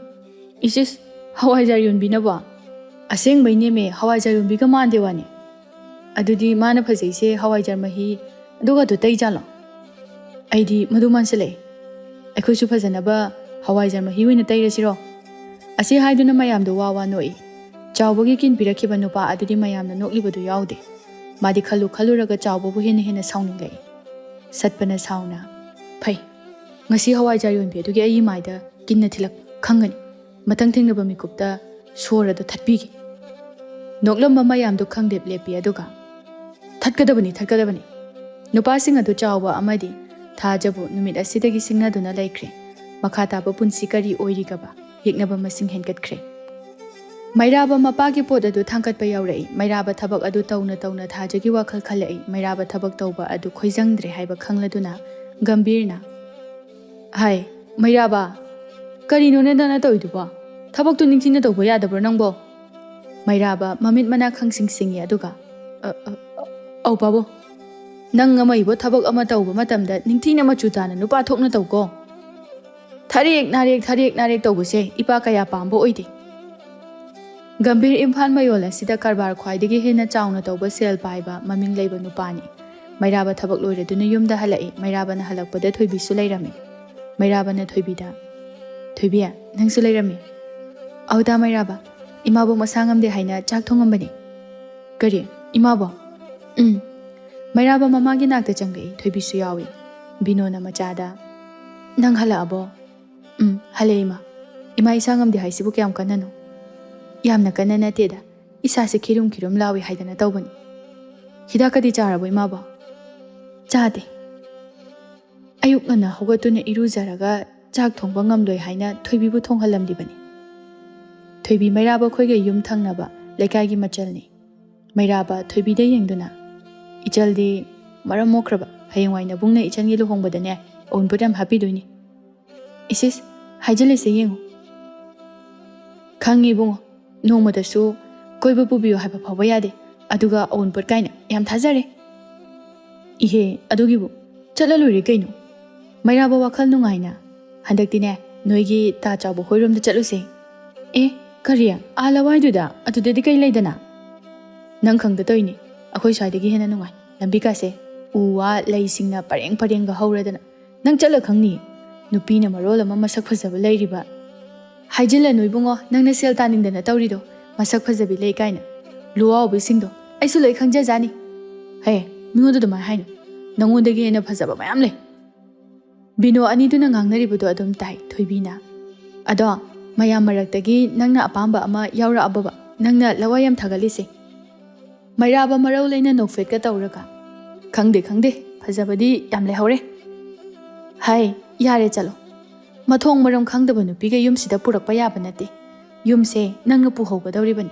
"ꯏꯁ ꯏꯁ, ꯍꯋꯥꯏꯖꯥꯔ ꯌꯣꯟꯕꯤꯅꯕꯣ?" "ꯑꯁꯦꯡꯕꯩꯅꯦꯃꯦ, ꯍꯋꯥꯏꯖꯥꯔ ꯌꯣꯟꯕꯤꯒ ꯃꯥꯟꯗꯦ ꯋꯥꯅꯤ꯫" "ꯑꯗꯨꯗꯤ ꯃꯥꯅ ꯐꯖꯩꯁꯦ ꯍꯋꯥꯏꯖꯥꯔ ꯃꯍꯤ ꯑꯗꯨꯒ ꯑꯗꯨ ꯇꯩ ꯖꯥꯠꯂꯣ? ꯑꯩꯗꯤ ꯃꯗꯨ ꯃꯥꯟꯁꯤꯜꯂꯛꯑꯦ꯫ ꯑꯩꯈꯣꯏꯁꯨ ꯐꯖꯅꯕ ꯍꯋꯥꯏꯖꯥꯔ ꯃꯍꯤ ꯑꯣꯏꯅ ꯇꯩꯔꯁꯤꯔꯣ?" ꯑꯁꯤ ꯍꯥꯏꯗꯨꯅ ꯃꯌꯥꯝꯗꯣ ꯋꯥ ꯋꯥ ꯅꯣꯛꯏ꯫ ꯆꯥꯎꯕꯒꯤ ꯀꯤꯟ ꯄꯤꯔꯛꯈꯤꯕ ꯅꯨꯄꯥ ꯑꯗꯨꯗꯤ ꯃꯌꯥꯝꯅ ꯅꯣꯛꯂꯤꯕꯗꯨ ꯌꯥꯎꯗꯦ꯫ ꯃꯥꯗꯤ ꯈꯜꯂꯨ ꯈꯜꯂꯨꯔꯒ ꯆꯥꯎꯕꯕꯨ ꯍꯦꯟꯅ ꯍꯦꯟꯅ ꯁꯥꯎꯅꯤꯡꯂꯛꯏ꯫ ꯁꯠꯄꯅ ꯁꯥꯎꯅ, "ꯐꯩ, ꯉꯁꯤ ꯍꯋꯥꯏꯖꯥꯔ ꯌꯣꯟꯕꯤ ꯑꯗꯨꯒꯤ ꯑꯩꯒꯤ ꯃꯥꯏꯗ ꯀꯤꯟꯅ ꯊꯤꯜꯂꯛ ꯈꯪꯒꯅꯤ꯫ ꯃꯊꯪ ꯊꯦꯡꯅꯕ ꯃꯤꯀꯨꯞꯇ ꯁꯣꯔ ꯑꯗꯨ ꯊꯠꯄꯤꯒꯦ꯫" ꯅꯣꯛꯂꯝꯕ ꯃꯌꯥꯝꯗꯨ ꯈꯪꯗꯦꯞ ꯂꯦꯞꯄꯤ, ꯑꯗꯨꯒ, "ꯊꯠꯀꯗꯕꯅꯤ, ꯊꯠꯀꯗꯕꯅꯤ꯫" ꯅꯨꯄꯥꯁꯤꯡ ꯑꯗꯨ ꯆꯥꯎꯕ ꯑꯃꯗꯤ ꯊꯥꯖꯕꯨ ꯅꯨꯃꯤꯠ ꯑꯁꯤꯗꯒꯤ ꯁꯤꯡꯅꯗꯨꯅ ꯂꯩꯈ꯭ꯔꯦ꯫ ꯃꯈꯥ ꯇꯥꯕ ꯄꯨꯟꯁꯤ ꯀꯔꯤ ꯑꯣꯏꯔꯤꯒꯕ? ꯌꯦꯛꯅꯕ ꯃꯁꯤꯡ ꯍꯦꯟꯒꯠꯈ꯭ꯔꯦ꯫ ꯃꯩꯔꯥꯕ ꯃꯄꯥꯒꯤ ꯄꯣꯠ ꯑꯗꯨ ꯊꯥꯡꯒꯠꯄ ꯌꯥꯎꯔꯛꯏ꯫ ꯃꯩꯔꯥꯕ ꯊꯕꯛ ꯑꯗꯨ ꯇꯧꯅ ꯇꯧꯅ ꯊꯥꯖꯒꯤ ꯋꯥꯈꯜ ꯈꯜꯂꯛꯏ꯫ ꯃꯩꯔꯥꯕ ꯊꯕꯛ ꯇꯧꯕ ꯑꯗꯨ ꯈꯣꯏꯖꯪꯗ꯭ꯔꯦ ꯍꯥꯏꯕ ꯈꯪꯂꯗꯨꯅ ꯒꯝꯚꯤꯔꯅ, "ꯍꯥꯏ, ꯃꯩꯔꯥꯕ, ꯀꯔꯤꯅꯣꯅꯦ ꯅꯪꯅ ꯇꯧꯔꯤꯗꯨꯕꯣ? ꯊꯕꯛꯇꯨ ꯅꯤꯡꯊꯤꯅ ꯇꯧꯕ ꯌꯥꯗꯕ꯭ꯔꯣ ꯅꯪꯕꯣ?" ꯃꯩꯔꯥꯕ ꯃꯃꯤꯠ ꯃꯅꯥ ꯈꯪꯁꯤꯡ ꯁꯤꯡꯉꯤ, ꯑꯗꯨꯒ, "ꯑ, ꯑ, ꯑ, ꯑꯧ ꯄꯥꯕꯨꯡ, ꯅꯪ ꯑꯃ ꯏꯕꯣ ꯊꯕꯛ ꯑꯃ ꯇꯧꯕ ꯃꯇꯝꯗ ꯅꯤꯡꯊꯤꯅ ꯃꯆꯨ ꯇꯥꯅ ꯅꯨꯄꯥ ꯊꯣꯛꯅ ꯇꯧꯀꯣ꯫ ꯊꯔꯦꯛ ꯅꯥꯔꯦꯛ, ꯊꯔꯦꯛ ꯅꯥꯔꯦꯛ ꯇꯧꯕꯁꯦ ꯏꯄꯥ ꯀꯌꯥ ꯄꯥꯝꯕ ꯑꯣꯏꯗꯦ꯫" ꯒꯝꯚꯤꯔ ꯏꯝꯐꯥꯜ ꯃꯌꯣꯜ ꯑꯁꯤꯗ ꯀꯔꯕꯥꯔ ꯈ꯭ꯋꯥꯏꯗꯒꯤ ꯍꯦꯟꯅ ꯆꯥꯎꯅ ꯇꯧꯕ ꯁꯦꯜ ꯄꯥꯏꯕ ꯃꯃꯤꯡ ꯂꯩꯕ ꯅꯨꯄꯥꯅꯤ꯫ ꯃꯩꯔꯥꯕ ꯊꯕꯛ ꯂꯣꯏꯔꯗꯨꯅ ꯌꯨꯝꯗ ꯍꯜꯂꯛꯏ꯫ ꯃꯩꯔꯥꯕꯅ ꯍꯜꯂꯛꯄꯗ ꯊꯣꯏꯕꯤꯁꯨ ꯂꯩꯔꯝꯃꯤ꯫ ꯃꯩꯔꯥꯕꯅ ꯊꯣꯏꯕꯤꯗ, "ꯊꯣꯏꯕꯤ, ꯅꯪꯁꯨ ꯂꯩꯔꯝꯃꯤ?" "ꯑꯧ ꯗꯥ ꯃꯩꯔꯥꯕ, ꯏꯃꯥꯕꯣꯛ ꯃꯁꯥ ꯉꯝꯗꯦ ꯍꯥꯏꯅ ꯆꯥꯛ ꯊꯣꯡꯉꯝꯕꯅꯤ꯫" "ꯀꯔꯤ? ꯏꯃꯥꯕꯣꯛ?" ꯎꯝ꯫ ꯃꯩꯔꯥꯕ ꯃꯃꯥꯒꯤ ꯅꯥꯛꯇ ꯆꯪꯂꯛꯏ, ꯊꯣꯏꯕꯤꯁꯨ ꯌꯥꯎꯏ꯫ ꯕꯤꯅꯣꯅ ꯃꯆꯥꯗ, "ꯅꯪ ꯍꯜꯂꯛꯑꯕꯣ?" "ꯎꯝ, ꯍꯜꯂꯛꯑꯦ, ꯏꯃꯥ꯫ ꯏꯃꯥ ꯏꯁꯥ ꯉꯝꯗꯦ ꯍꯥꯏꯁꯤꯕꯨ ꯀꯌꯥꯝ ꯀꯟꯅꯅꯣ?" "ꯌꯥꯝꯅ ꯀꯟꯅ ꯅꯠꯇꯦꯗ, ꯏꯁꯥꯁꯦ ꯈꯤꯔꯨꯝ ꯈꯤꯔꯨꯝ ꯂꯥꯎꯏ ꯍꯥꯏꯗꯅ ꯇꯧꯕꯅꯤ꯫ ꯍꯤꯗꯥꯛꯀꯗꯤ ꯆꯥꯔꯕꯣ, ꯏꯃꯥꯕꯣ?" "ꯆꯥꯗꯦ꯫ ꯑꯌꯨꯛ ꯉꯟꯅ ꯍꯧꯒꯠꯇꯨꯅ ꯏꯔꯨꯖꯔꯒ ꯆꯥꯛ ꯊꯣꯡꯕ ꯉꯝꯂꯣꯏ ꯍꯥꯏꯅ ꯊꯣꯏꯕꯤꯕꯨ ꯊꯣꯡꯍꯜꯂꯝꯂꯤꯕꯅꯤ꯫" ꯊꯣꯏꯕꯤ ꯃꯩꯔꯥꯕ ꯑꯩꯈꯣꯏꯒ ꯌꯨꯝ ꯊꯪꯅꯕ ꯂꯩꯀꯥꯏꯒꯤ ꯃꯆꯜꯅꯤ꯫ ꯃꯩꯔꯥꯕ ꯊꯣꯏꯕꯤꯗ ꯌꯦꯡꯗꯨꯅ, "ꯏꯆꯜꯗꯤ ꯃꯔꯝ ꯃꯣꯛꯈ꯭ꯔꯕ, ꯍꯌꯦꯡꯋꯥꯏ ꯅꯕꯨꯡꯅ ꯏꯆꯜꯒꯤ ꯂꯨꯍꯣꯡꯕꯗꯅꯦ ꯑꯎꯟꯄꯣꯠ ꯌꯥꯝ ꯍꯥꯞꯄꯤꯗꯣꯏꯅꯤ꯫" "ꯏꯁ ꯏꯁ, ꯍꯥꯏꯖꯤꯜꯂꯤꯁꯦ ꯌꯦꯡꯉꯨ꯫" "ꯈꯪꯉꯤ ꯏꯕꯨꯡꯉꯣ, ꯅꯣꯡꯃꯇꯁꯨ ꯀꯣꯏꯕ ꯄꯨꯕꯤꯌꯨ ꯍꯥꯏꯕ ꯐꯥꯎꯕ ꯌꯥꯗꯦ, ꯑꯗꯨꯒ ꯑꯎꯟꯄꯣꯠ ꯀꯥꯏꯅ, ꯌꯥꯝ ꯊꯥꯖꯔꯦ꯫" "ꯏꯍꯦ, ꯑꯗꯨꯒꯤꯕꯨ ꯆꯠꯂ ꯂꯣꯏꯔꯦ ꯀꯩꯅꯣ꯫ ꯃꯩꯔꯥꯕ ꯋꯥꯈꯜ ꯅꯨꯡꯉꯥꯏꯅ, ꯍꯟꯗꯛꯇꯤꯅꯦ ꯅꯣꯏꯒꯤ ꯇꯥ ꯆꯥꯎꯕ ꯍꯣꯏꯔꯣꯝꯗ ꯆꯠꯂꯨꯁꯦ꯫" "ꯑꯦ, ꯀꯔꯤ? ꯑꯥ ꯂꯋꯥꯏꯗꯨꯗ? ꯑꯗꯨꯗꯗꯤ ꯀꯩ ꯂꯩꯗꯅ?" "ꯅꯪ ꯈꯪꯗ ꯇꯧꯏꯅꯦ, ꯑꯩꯈꯣꯏ ꯁ꯭ꯋꯥꯏꯗꯒꯤ ꯍꯦꯟꯅ ꯅꯨꯡꯉꯥꯏ꯫ ꯂꯝꯕꯤ ꯀꯥꯁꯦ ꯎ ꯋꯥ ꯂꯩꯁꯤꯡꯅ ꯄꯔꯦꯡ ꯄꯔꯦꯡꯒ ꯍꯧꯔꯗꯅ, ꯅꯪ ꯆꯠꯂ ꯈꯪꯅꯤ꯫ ꯅꯨꯄꯤꯅ ꯃꯔꯣꯜ ꯑꯃ ꯃꯁꯛ ꯐꯖꯕ ꯂꯩꯔꯤꯕ꯫" "ꯍꯥꯏꯖꯤꯜꯂꯅꯨ ꯏꯕꯨꯡꯉꯣ, ꯅꯪꯅ ꯁꯦꯜ ꯇꯥꯅꯤꯡꯗꯅ ꯇꯧꯔꯤꯗꯣ꯫ ꯃꯁꯛ ꯐꯖꯕꯤ ꯂꯩ ꯀꯥꯏꯅ꯫ ꯂꯨꯋꯥꯎꯕꯤꯁꯤꯡꯗꯣ ꯑꯩꯁꯨ ꯂꯣꯏ ꯈꯪꯖꯖꯥꯅꯤ꯫" "ꯍꯦ, ꯃꯤꯉꯣꯟꯗ ꯑꯗꯨꯃꯥꯏꯅ ꯍꯥꯏꯅꯨ꯫ ꯅꯉꯣꯟꯗꯒꯤ ꯍꯦꯟꯅ ꯐꯖꯕ ꯃꯌꯥꯝ ꯂꯩ꯫" ꯕꯤꯅꯣ ꯑꯅꯤꯗꯨꯅ ꯉꯥꯡꯅꯔꯤꯕꯗꯣ ꯑꯗꯨꯝ ꯇꯥꯏ ꯊꯣꯏꯕꯤꯅ꯫ "ꯑꯗꯣ, ꯃꯌꯥꯝ ꯃꯔꯛꯇꯒꯤ ꯅꯪꯅ ꯑꯄꯥꯝꯕ ꯑꯃ ꯌꯥꯎꯔꯛꯑꯕꯕ ꯅꯪꯅ ꯂꯋꯥꯏ ꯌꯥꯝ ꯊꯥꯒꯠꯂꯤꯁꯦ?" ꯃꯩꯔꯥꯕ ꯃꯔꯧ ꯂꯩꯅ ꯅꯣꯛꯐꯦꯠꯀ ꯇꯧꯔꯒ, "ꯈꯪꯗꯦ, ꯈꯪꯗꯦ, ꯐꯖꯕꯗꯤ ꯌꯥꯝ ꯂꯩꯍꯧꯔꯦ꯫" "ꯍꯥꯏ, ꯌꯥꯔꯦ, ꯆꯠꯂꯣ꯫ ꯃꯊꯣꯡ ꯃꯔꯝ ꯈꯪꯗꯕ ꯅꯨꯄꯤꯒ ꯌꯨꯝꯁꯤꯗ ꯄꯨꯔꯛꯄ ꯌꯥꯕ ꯅꯠꯇꯦ꯫ ꯌꯨꯝꯁꯦ ꯅꯪꯅ ꯄꯨꯍꯧꯒꯗꯧꯔꯤꯕꯅꯤ꯫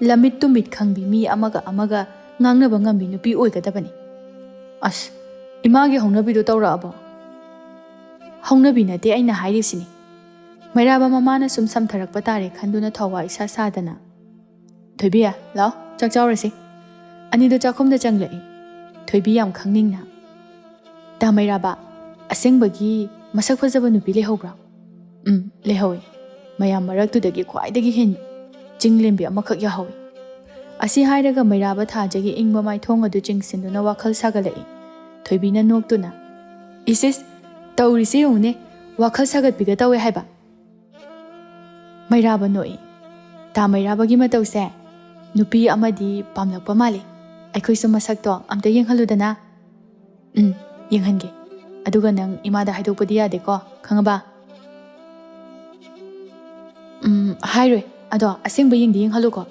ꯂꯝꯃꯤꯠ ꯇꯨꯃꯤꯠ ꯈꯪꯕꯤ, ꯃꯤ ꯑꯃꯒ ꯑꯃꯒ ꯉꯥꯡꯅꯕ ꯉꯝꯕꯤ ꯅꯨꯄꯤ ꯑꯣꯏꯒꯗꯕꯅꯤ꯫" "ꯑꯁ, ꯏꯃꯥꯒꯤ ꯍꯧꯅꯕꯤꯗꯣ ꯇꯧꯔꯛꯑꯕꯣ?" "ꯍꯧꯅꯕꯤ ꯅꯠꯇꯦ ꯑꯩꯅ ꯍꯥꯏꯔꯤꯁꯤꯅꯤ꯫" ꯃꯩꯔꯥꯕ ꯃꯃꯥꯅ ꯁꯨꯝ ꯁꯝꯊꯔꯛꯄ ꯇꯥꯔꯦ ꯈꯟꯗꯨꯅ ꯊꯧꯋꯥ ꯏꯁꯥ ꯁꯥꯗꯅ, "ꯊꯣꯏꯕꯤ, ꯂꯥꯎ, ꯆꯥꯛ ꯆꯥꯎꯔꯁꯤ꯫" ꯑꯅꯤꯗꯨ ꯆꯥꯛꯈꯨꯝꯗ ꯆꯪꯂꯛꯏ꯫ ꯊꯣꯏꯕꯤ ꯌꯥꯝ ꯈꯪꯅꯤꯡꯅ, "ꯇꯥ ꯃꯩꯔꯥꯕ, ꯑꯁꯦꯡꯕꯒꯤ ꯃꯁꯛ ꯐꯖꯕ ꯅꯨꯄꯤ ꯂꯩꯍꯧꯕ꯭ꯔꯥ?" "ꯎꯝ, ꯂꯩꯍꯧꯏ꯫ ꯃꯌꯥꯝ ꯃꯔꯛꯇꯨꯗꯒꯤ ꯈ꯭ꯋꯥꯏꯗꯒꯤ ꯍꯦꯟꯕ ꯆꯤꯡꯂꯦꯝꯕꯤ ꯑꯃꯈꯛ ꯌꯥꯍꯧꯏ꯫" ꯑꯁꯤ ꯍꯥꯏꯔꯒ ꯃꯩꯔꯥꯕ ꯊꯥꯖꯒꯤ ꯏꯪꯕ ꯃꯥꯏꯊꯣꯡ ꯑꯗꯨ ꯆꯤꯡꯁꯤꯟꯗꯨꯅ ꯋꯥꯈꯜ ꯁꯥꯒꯠꯂꯛꯏ꯫ ꯊꯣꯏꯕꯤꯅ ꯅꯣꯛꯇꯨꯅ, "ꯏꯁ ꯏꯁ, ꯇꯧꯔꯤꯁꯦ ꯌꯦꯡꯉꯨꯅꯦ, ꯋꯥꯈꯜ ꯁꯥꯒꯠꯄꯤꯒ ꯇꯧꯋꯦ ꯍꯥꯏꯕ꯫" ꯃꯩꯔꯥꯕ ꯅꯣꯛꯏ꯫ "ꯇꯥ ꯃꯩꯔꯥꯕꯒꯤ ꯃꯇꯧꯁꯦ ꯅꯨꯄꯤ ꯑꯃꯗꯤ ꯄꯥꯝꯂꯛꯄ ꯃꯥꯜꯂꯤ꯫" ꯑꯩꯈꯣꯏꯁꯨ ꯃꯁꯛꯇꯣ ꯑꯝꯇ ꯌꯦꯡꯍꯜꯂꯨꯗꯅ꯫ ꯎꯝ, ꯌꯦꯡꯍꯟꯒꯦ꯫ ꯑꯗꯨꯒ ꯅꯪ ꯏꯃꯥꯗ ꯍꯥꯏꯗꯣꯛꯄꯗꯤ ꯌꯥꯗꯦꯀꯣ, ꯈꯪꯉꯕ? ꯎꯝ, ꯍꯥꯏꯔꯣꯏ꯫ ꯑꯗꯣ ꯑꯁꯦꯡꯕ ꯌꯦꯡꯗꯤ ꯌꯦꯡꯍꯜꯂꯨꯀꯣ꯫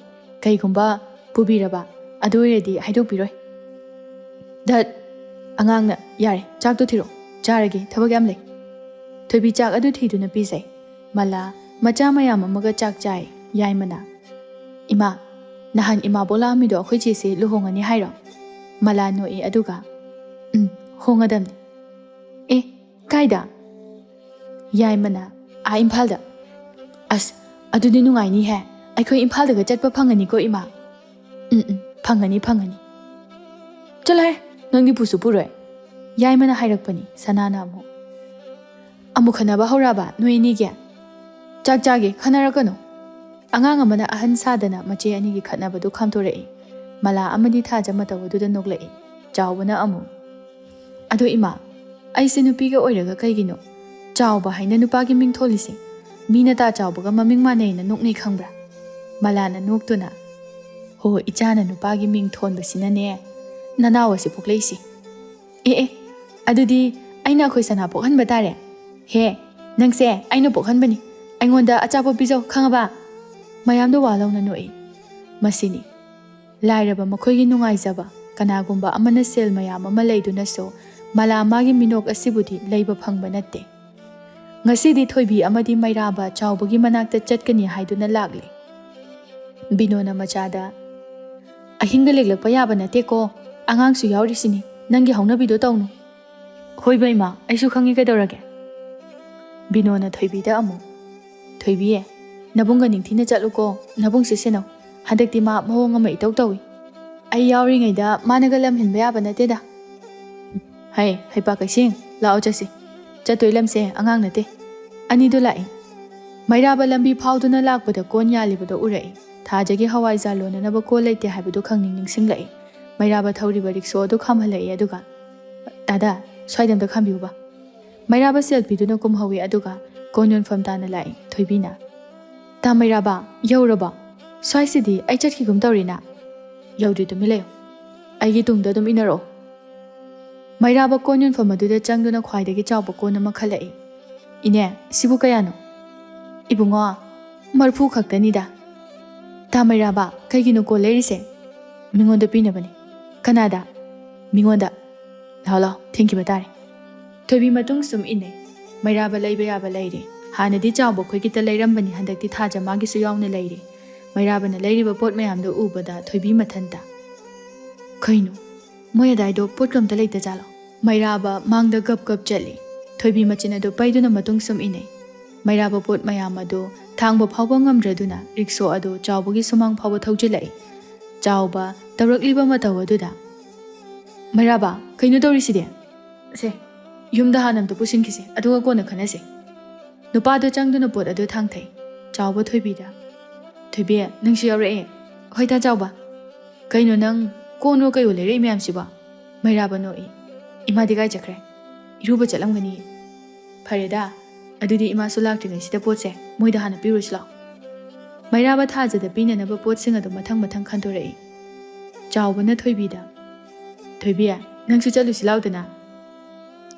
ꯀꯩꯒꯨꯝꯕ ꯄꯨꯕꯤꯔꯕ, ꯑꯗꯨ ꯑꯣꯏꯔꯗꯤ ꯍꯥꯏꯗꯣꯛꯄꯤꯔꯣꯏ꯫ ꯗꯠ, ꯑꯉꯥꯡꯅ, ꯌꯥꯔꯦ, ꯆꯥꯛꯇꯣ ꯊꯤꯔꯣ꯫ ꯆꯥꯔꯒꯦ, ꯊꯕꯛ ꯌꯥꯝ ꯂꯩ꯫ ꯊꯣꯏꯕꯤ ꯆꯥꯛ ꯑꯗꯨ ꯊꯤꯗꯨꯅ ꯄꯤꯖꯩ꯫ ꯃꯂꯥ ꯃꯆꯥ ꯃꯌꯥꯝ ꯑꯃꯒ ꯆꯥꯛ ꯆꯥꯏ꯫ ꯌꯥꯏꯃꯅ, "ꯏꯃꯥ, ꯅꯍꯥꯟ ꯏꯃꯥꯕꯣꯛ ꯂꯥꯛꯑꯝꯃꯤꯗꯣ ꯑꯩꯈꯣꯏ ꯆꯦꯁꯦ ꯂꯨꯍꯣꯡꯉꯅꯤ ꯍꯥꯏꯔꯣ?" ꯃꯂꯥ ꯅꯣꯛꯏ ꯑꯗꯨꯒ, "ꯎꯝ, ꯍꯣꯡꯉꯗꯝꯅꯤ꯫" "ꯑꯦ, ꯀꯥꯏꯗ?" ꯌꯥꯏꯃꯅ, "ꯑꯥ ꯏꯝꯐꯥꯜꯗ꯫" "ꯑꯁ, ꯑꯗꯨꯗꯤ ꯅꯨꯡꯉꯥꯏꯅꯤꯍꯦ꯫ ꯑꯩꯈꯣꯏ ꯏꯝꯐꯥꯜꯗꯒ ꯆꯠꯄ ꯐꯪꯉꯅꯤꯀꯣ, ꯏꯃꯥ?" "ꯎꯝ, ꯎꯝ, ꯐꯪꯉꯅꯤ, ꯐꯪꯉꯅꯤ꯫" "ꯆꯠꯂꯣꯍꯦ, ꯅꯪꯗꯤ ꯄꯨꯁꯨ ꯄꯨꯔꯣꯏ꯫" ꯌꯥꯏꯃꯅ ꯍꯥꯏꯔꯛꯄꯅꯤ꯫ ꯁꯅꯥꯅ ꯑꯃꯨꯛ, "ꯑꯃꯨꯛ ꯈꯟꯅꯕ ꯍꯧꯔꯛꯑꯕ ꯅꯣꯏ ꯑꯅꯤꯒꯤ?" "ꯆꯥꯛ ꯆꯥꯒꯦ, ꯈꯟꯅꯔꯛꯀꯅꯨ꯫" ꯑꯉꯥꯡ ꯑꯃꯅ ꯑꯍꯟ ꯁꯥꯗꯅ ꯃꯆꯦ ꯑꯅꯤꯒꯤ ꯈꯠꯅꯕꯗꯨ ꯈꯥꯝꯗꯣꯔꯛꯏ꯫ ꯃꯂꯥ ꯑꯃꯗꯤ ꯊꯥꯖ ꯃꯇꯧ ꯑꯗꯨꯗ ꯅꯣꯛꯂꯛꯏ꯫ ꯆꯥꯎꯕꯅ ꯑꯃꯨꯛ, "ꯑꯗꯣ ꯏꯃꯥ, ꯑꯩꯁꯦ ꯅꯨꯄꯤꯒ ꯑꯣꯏꯔꯒ ꯀꯩꯒꯤꯅꯣ ꯆꯥꯎꯕ ꯍꯥꯏꯅ ꯅꯨꯄꯥꯒꯤ ꯃꯤꯡ ꯊꯣꯜꯂꯤꯁꯦ? ꯃꯤꯅ ꯇꯥ ꯆꯥꯎꯕꯒ ꯃꯃꯤꯡ ꯃꯥꯟꯅꯩꯅ ꯅꯣꯛꯅꯩ ꯈꯪꯕ꯭ꯔꯥ?" ꯃꯂꯥꯅ ꯅꯣꯛꯇꯨꯅ, "ꯍꯣ, ꯏꯆꯥꯅ ꯅꯨꯄꯥꯒꯤ ꯃꯤꯡ ꯊꯣꯟꯕꯁꯤꯅꯅꯦ ꯅꯅꯥꯎ ꯑꯁꯤ ꯄꯣꯛꯂꯛꯏꯁꯦ꯫" "ꯑꯦ ꯑꯦ, ꯑꯗꯨꯗꯤ ꯑꯩꯅ ꯑꯩꯈꯣꯏ ꯁꯅꯥ ꯄꯣꯛꯍꯟꯕ ꯇꯥꯔꯦ꯫ ꯍꯦ, ꯅꯪꯁꯦ ꯑꯩꯅ ꯄꯣꯛꯍꯟꯕꯅꯤ꯫ ꯑꯩꯉꯣꯟꯗ ꯑꯆꯥꯄꯣꯠ ꯄꯤꯖꯧ, ꯈꯪꯉꯕ?" ꯃꯌꯥꯝꯗꯣ ꯋꯥ ꯂꯧꯅ ꯅꯣꯛꯏ꯫ ꯃꯁꯤꯅꯤ꯫ ꯂꯥꯏꯔꯕ ꯃꯈꯣꯏꯒꯤ ꯅꯨꯡꯉꯥꯏꯖꯕ꯫ ꯀꯅꯥꯒꯨꯝꯕ ꯑꯃꯅ ꯁꯦꯜ ꯃꯌꯥꯝ ꯑꯃ ꯂꯩꯗꯨꯅꯁꯨ ꯃꯂꯥ ꯃꯥꯒꯤ ꯃꯤꯅꯣꯛ ꯑꯁꯤꯕꯨꯗꯤ ꯂꯩꯕ ꯐꯪꯕ ꯅꯠꯇꯦ꯫ ꯉꯁꯤꯗꯤ ꯊꯣꯏꯕꯤ ꯑꯃꯗꯤ ꯃꯩꯔꯥꯕ ꯆꯥꯎꯕꯒꯤ ꯃꯅꯥꯛꯇ ꯆꯠꯀꯅꯤ ꯍꯥꯏꯗꯨꯅ ꯂꯥꯛꯂꯦ꯫ ꯕꯤꯅꯣꯅ ꯃꯆꯥꯗ, "ꯑꯍꯤꯡꯗ ꯂꯦꯛꯂꯛꯄ ꯌꯥꯕ ꯅꯠꯇꯦꯀꯣ, ꯑꯉꯥꯡꯁꯨ ꯌꯥꯎꯔꯤꯁꯤꯅꯤ, ꯅꯪꯒꯤ ꯍꯧꯅꯕꯤꯗꯣ ꯇꯧꯅꯨ꯫" "ꯍꯣꯏꯕ ꯏꯃꯥ, ꯑꯩꯁꯨ ꯈꯪꯉꯤ, ꯀꯩꯗꯧꯔꯒꯦ?" ꯕꯤꯅꯣꯅ ꯊꯣꯏꯕꯤꯗ ꯑꯃꯨꯛ, "ꯊꯣꯏꯕꯤ, ꯅꯕꯨꯡꯒ ꯅꯤꯡꯊꯤꯅ ꯆꯠꯂꯨꯀꯣ, ꯅꯕꯨꯡꯁꯦ ꯁꯦꯟꯅꯧ꯫ ꯍꯟꯗꯛꯇꯤ ꯃꯥ ꯃꯑꯣꯡ ꯑꯃ ꯏꯇꯧ ꯇꯧꯏ꯫ ꯑꯩ ꯌꯥꯎꯔꯤꯉꯩꯗ ꯃꯥꯅꯒ ꯂꯝ ꯍꯦꯟꯕ ꯌꯥꯕ ꯅꯠꯇꯦꯗ꯫" "ꯍꯩ, ꯍꯩꯄꯥꯛ ꯀꯩꯁꯦꯡ, ꯂꯥꯛꯑꯣ ꯆꯠꯁꯤ꯫ ꯆꯠꯇꯣꯏ ꯂꯝꯁꯦ ꯑꯉꯥꯡ ꯅꯠꯇꯦ꯫" ꯑꯅꯤꯗꯨ ꯂꯥꯛꯏ꯫ ꯃꯩꯔꯥꯕ ꯂꯝꯕꯤ ꯐꯥꯎꯗꯨꯅ ꯂꯥꯛꯄꯗ ꯀꯣꯟ ꯌꯥꯜꯂꯤꯕꯗꯣ ꯎꯔꯛꯏ꯫ ꯊꯥꯖꯒꯤ ꯍꯋꯥꯏꯖꯥꯔ ꯂꯣꯟꯅꯅꯕ ꯀꯣꯜ ꯂꯩꯇꯦ ꯍꯥꯏꯕꯗꯨ ꯈꯪꯅꯤꯡ ꯅꯤꯡꯁꯤꯡꯂꯛꯏ꯫ ꯃꯩꯔꯥꯕ ꯊꯧꯔꯤꯕ ꯔꯤꯛꯁꯣ ꯑꯗꯨ ꯈꯥꯝꯍꯜꯂꯛꯏ, ꯑꯗꯨꯒ, "ꯇꯥꯗ, ꯁ꯭ꯋꯥꯏꯗ ꯑꯝꯇ ꯈꯥꯝꯕꯤꯌꯨꯕ꯫" ꯃꯩꯔꯥꯕ ꯁꯦꯜ ꯄꯤꯗꯨꯅ ꯀꯨꯝꯍꯧꯏ, ꯑꯗꯨꯒ ꯀꯣꯟ ꯌꯣꯟꯐꯝ ꯇꯥꯅ ꯂꯥꯛꯏ꯫ ꯊꯣꯏꯕꯤꯅ, "ꯇꯥ ꯃꯩꯔꯥꯕ, ꯌꯧꯔꯕꯣ? ꯁ꯭ꯋꯥꯏꯁꯤꯗꯤ ꯑꯩ ꯆꯠꯈꯤꯒꯨꯝ ꯇꯧꯔꯤꯅ꯫" "ꯌꯧꯗ꯭ꯔꯤ, ꯇꯨꯃꯤꯟ ꯂꯩꯌꯨ꯫" ꯑꯩꯒꯤ ꯇꯨꯡꯗ ꯑꯗꯨꯝ ꯏꯟꯅꯔꯛꯑꯣ꯫ ꯃꯩꯔꯥꯕ ꯀꯣꯟ ꯌꯣꯟꯐꯝ ꯑꯗꯨꯗ ꯆꯪꯗꯨꯅ ꯈ꯭ꯋꯥꯏꯗꯒꯤ ꯆꯥꯎꯕ ꯀꯣꯟ ꯑꯃ ꯈꯜꯂꯛꯏ꯫ "ꯏꯅꯦ, ꯁꯤꯕꯨ ꯀꯌꯥꯅꯣ?" "ꯏꯕꯨꯡꯉꯣ, ꯃꯔꯐꯨ ꯈꯛꯇꯅꯤꯗ꯫" "ꯇꯥ ꯃꯩꯔꯥꯕ, ꯀꯩꯒꯤꯅꯣ ꯀꯣꯟ ꯂꯩꯔꯤꯁꯦ?" "ꯃꯤꯉꯣꯟꯗ ꯄꯤꯅꯕꯅꯤ꯫" "ꯀꯅꯥꯗ?" "ꯃꯤꯉꯣꯟꯗ꯫" "ꯂꯥꯛꯑꯣ ꯂꯥꯛꯑꯣ, ꯊꯤꯟꯈꯤꯕ ꯇꯥꯔꯦ꯫" ꯊꯣꯏꯕꯤ ꯃꯇꯨꯡ ꯁꯨꯝ ꯏꯟꯅꯩ꯫ ꯃꯩꯔꯥꯕ ꯂꯩꯕ ꯌꯥꯕ ꯂꯩꯔꯦ꯫ ꯍꯥꯟꯅꯗꯤ ꯆꯥꯎꯕ ꯑꯩꯈꯣꯏꯒꯤꯇ ꯂꯩꯔꯝꯕꯅꯤ, ꯍꯟꯗꯛꯇꯤ ꯊꯥꯖ ꯃꯥꯒꯤꯁꯨ ꯌꯥꯎꯅ ꯂꯩꯔꯦ꯫ ꯃꯩꯔꯥꯕꯅ ꯂꯩꯔꯤꯕ ꯄꯣꯠ ꯃꯌꯥꯝꯗꯨ ꯎꯕꯗ ꯊꯣꯏꯕꯤ ꯃꯊꯟꯇ, "ꯀꯩꯅꯣ, ꯃꯣꯏ ꯑꯗꯥꯏꯗꯣ ꯄꯣꯠꯀ ꯑꯝꯇ ꯂꯩꯇ ꯖꯥꯠꯂꯣ?" ꯃꯩꯔꯥꯕ ꯃꯥꯡꯗ ꯒꯞ ꯒꯞ ꯆꯠꯂꯤ꯫ ꯊꯣꯏꯕꯤ ꯃꯆꯤꯟ ꯑꯗꯨ ꯄꯩꯗꯨꯅ ꯃꯇꯨꯡ ꯁꯨꯝ ꯏꯟꯅꯩ꯫ ꯃꯩꯔꯥꯕ ꯄꯣꯠ ꯃꯌꯥꯝ ꯑꯗꯨ ꯊꯥꯡꯕ ꯐꯥꯎꯕ ꯉꯝꯗ꯭ꯔꯗꯨꯅ ꯔꯤꯛꯁꯣ ꯑꯗꯨ ꯆꯥꯎꯕꯒꯤ ꯁꯨꯃꯥꯡ ꯐꯥꯎꯕ ꯊꯧꯖꯤꯜꯂꯛꯏ꯫ ꯆꯥꯎꯕ ꯇꯧꯔꯛꯂꯤꯕ ꯃꯇꯧ ꯑꯗꯨꯗ, "ꯃꯩꯔꯥꯕ, ꯀꯩꯅꯣ ꯇꯧꯔꯤꯁꯤꯗꯤ? ꯁꯦ, ꯌꯨꯝꯗ ꯍꯥꯟꯅ ꯑꯝꯇ ꯄꯨꯁꯤꯟꯈꯤꯁꯦ, ꯑꯗꯨꯒ ꯀꯣꯟꯅ ꯈꯟꯅꯁꯦ꯫" ꯅꯨꯄꯥꯗꯨ ꯆꯪꯗꯨꯅ ꯄꯣꯠ ꯑꯗꯨ ꯊꯥꯡꯊꯩ꯫ ꯆꯥꯎꯕ ꯊꯣꯏꯕꯤꯗ, "ꯊꯣꯏꯕꯤ, ꯅꯪꯁꯨ ꯌꯥꯎꯔꯛꯑꯦ?" "ꯍꯣꯏ ꯗꯥ ꯆꯥꯎꯕ꯫" "ꯀꯩꯅꯣ ꯅꯪ ꯀꯣꯟꯔꯣ ꯀꯩꯔꯣ ꯂꯩꯔꯛꯏ ꯃꯌꯥꯝꯁꯤꯕꯣ?" ꯃꯩꯔꯥꯕ ꯅꯣꯛꯏ꯫ "ꯏꯃꯥꯗꯤ ꯀꯥꯏ ꯆꯠꯈ꯭ꯔꯦ?" "ꯏꯔꯨꯕ ꯆꯠꯂꯝꯒꯅꯤ꯫" "ꯐꯔꯦꯗ, ꯑꯗꯨꯗꯤ ꯏꯃꯥꯁꯨ ꯂꯥꯛꯇ꯭ꯔꯤꯉꯩꯁꯤꯗ ꯄꯣꯠꯁꯦ ꯃꯣꯏꯗ ꯍꯥꯟꯅ ꯄꯤꯔꯨꯁꯤ ꯂꯥꯎ꯫" ꯃꯩꯔꯥꯕ ꯊꯥꯖꯗ ꯄꯤꯅꯅꯕ ꯄꯣꯠꯁꯤꯡ ꯑꯗꯨ ꯃꯊꯪ ꯃꯊꯪ ꯈꯟꯗꯣꯔꯛꯏ꯫ ꯆꯥꯎꯕꯅ ꯊꯣꯏꯕꯤꯗ, "ꯊꯣꯏꯕꯤ, ꯅꯪꯁꯨ ꯆꯠꯂꯨꯁꯤ ꯂꯥꯎꯗꯅ꯫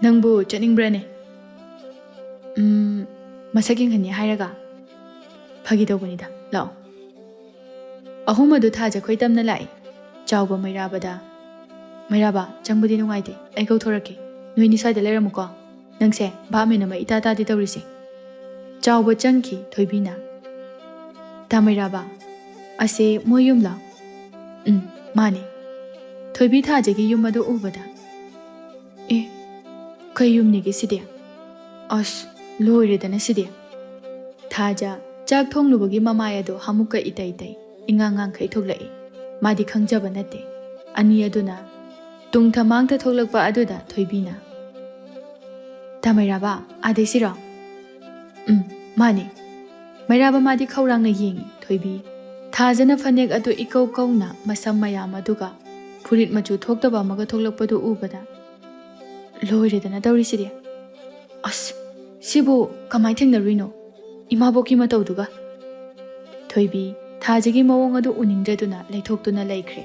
ꯅꯪꯕꯨ ꯆꯠꯅꯤꯡꯕ꯭ꯔꯅꯦ?" "ꯎꯝ, ꯃꯁꯛ ꯌꯦꯡꯍꯟꯅꯤ ꯍꯥꯏꯔꯒ?" "ꯐꯥꯒꯤ ꯇꯧꯕꯅꯤꯗ, ꯂꯥꯛꯑꯣ꯫" ꯑꯍꯨꯝ ꯑꯗꯨ ꯊꯥꯖ ꯈꯣꯏꯇꯝꯅ ꯂꯥꯛꯏ꯫ ꯆꯥꯎꯕ ꯃꯩꯔꯥꯕꯗ, "ꯃꯩꯔꯥꯕ, ꯆꯪꯕꯗꯤ ꯅꯨꯡꯉꯥꯏꯇꯦ, ꯑꯩ ꯀꯧꯊꯣꯔꯛꯀꯦ꯫ ꯅꯣꯏꯅꯤ ꯁ꯭ꯋꯥꯏꯗ ꯂꯩꯔꯝꯃꯨꯀꯣ꯫ ꯅꯪꯁꯦ ꯚꯥꯞ ꯃꯦꯟ ꯑꯃ ꯏꯇꯥ ꯇꯥꯗꯦ ꯇꯧꯔꯤꯁꯦ꯫" ꯆꯥꯎꯕ ꯆꯪꯈꯤ꯫ ꯊꯣꯏꯕꯤꯅ, "ꯇꯥ ꯃꯩꯔꯥꯕ, ꯑꯁꯦ ꯃꯣꯏ ꯌꯨꯝꯂꯣ?" "ꯎꯝ, ꯃꯥꯅꯦ꯫" ꯊꯣꯏꯕꯤ ꯊꯥꯖꯒꯤ ꯌꯨꯝ ꯑꯗꯨ ꯎꯕꯗ, "ꯑꯦ, ꯀꯩ ꯌꯨꯝꯅꯤꯒꯦ ꯁꯤꯗꯤ? ꯑꯁ, ꯂꯣꯏꯔꯦꯗꯅ ꯁꯤꯗꯤ꯫" ꯊꯥꯖ ꯆꯥꯛ ꯊꯣꯡꯂꯨꯕꯒꯤ ꯃꯃꯥꯏ ꯑꯗꯨ ꯍꯥꯃꯨꯛꯀ ꯏꯇꯩ ꯇꯩ, ꯏꯉꯥꯡ ꯉꯥꯡꯈꯩ ꯊꯣꯛꯂꯛꯏ꯫ ꯃꯥꯗꯤ ꯈꯪꯖꯕ ꯅꯠꯇꯦ꯫ ꯑꯅꯤ ꯑꯗꯨꯅ ꯇꯨꯡꯊ ꯃꯥꯡꯊ ꯊꯣꯛꯂꯛꯄ ꯑꯗꯨꯗ ꯊꯣꯏꯕꯤꯅ, "ꯇꯥ ꯃꯩꯔꯥꯕ, ꯑꯥꯗꯩꯁꯤꯔꯣ?" "ꯎꯝ, ꯃꯥꯅꯦ꯫" ꯃꯩꯔꯥꯕ ꯃꯥꯗꯤ ꯈꯧꯔꯥꯡꯅ ꯌꯦꯡꯉꯤ꯫ ꯊꯣꯏꯕꯤ ꯊꯥꯖꯅ ꯐꯅꯦꯛ ꯑꯗꯨ ꯏꯀꯧ ꯀꯧꯅ ꯃꯁꯝ ꯃꯌꯥꯝ ꯑꯗꯨꯒ ꯐꯨꯔꯤꯠ ꯃꯆꯨ ꯊꯣꯛꯇꯕ ꯑꯃꯒ ꯊꯣꯛꯂꯛꯄꯗꯨ ꯎꯕꯗ, "ꯂꯣꯏꯔꯦꯗꯅ ꯇꯧꯔꯤꯁꯤꯗꯤ꯫ ꯑꯁ, ꯁꯤꯕꯨ ꯀꯃꯥꯏ ꯊꯦꯡꯅꯔꯨꯏꯅꯣ? ꯏꯃꯥꯕꯣꯛꯀꯤ ꯃꯇꯧꯗꯨꯒ!" ꯊꯣꯏꯕꯤ ꯊꯥꯖꯒꯤ ꯃꯑꯣꯡ ꯑꯗꯨ ꯎꯅꯤꯡꯗ꯭ꯔꯗꯨꯅ ꯂꯩꯊꯣꯛꯇꯨꯅ ꯂꯩꯈ꯭ꯔꯦ꯫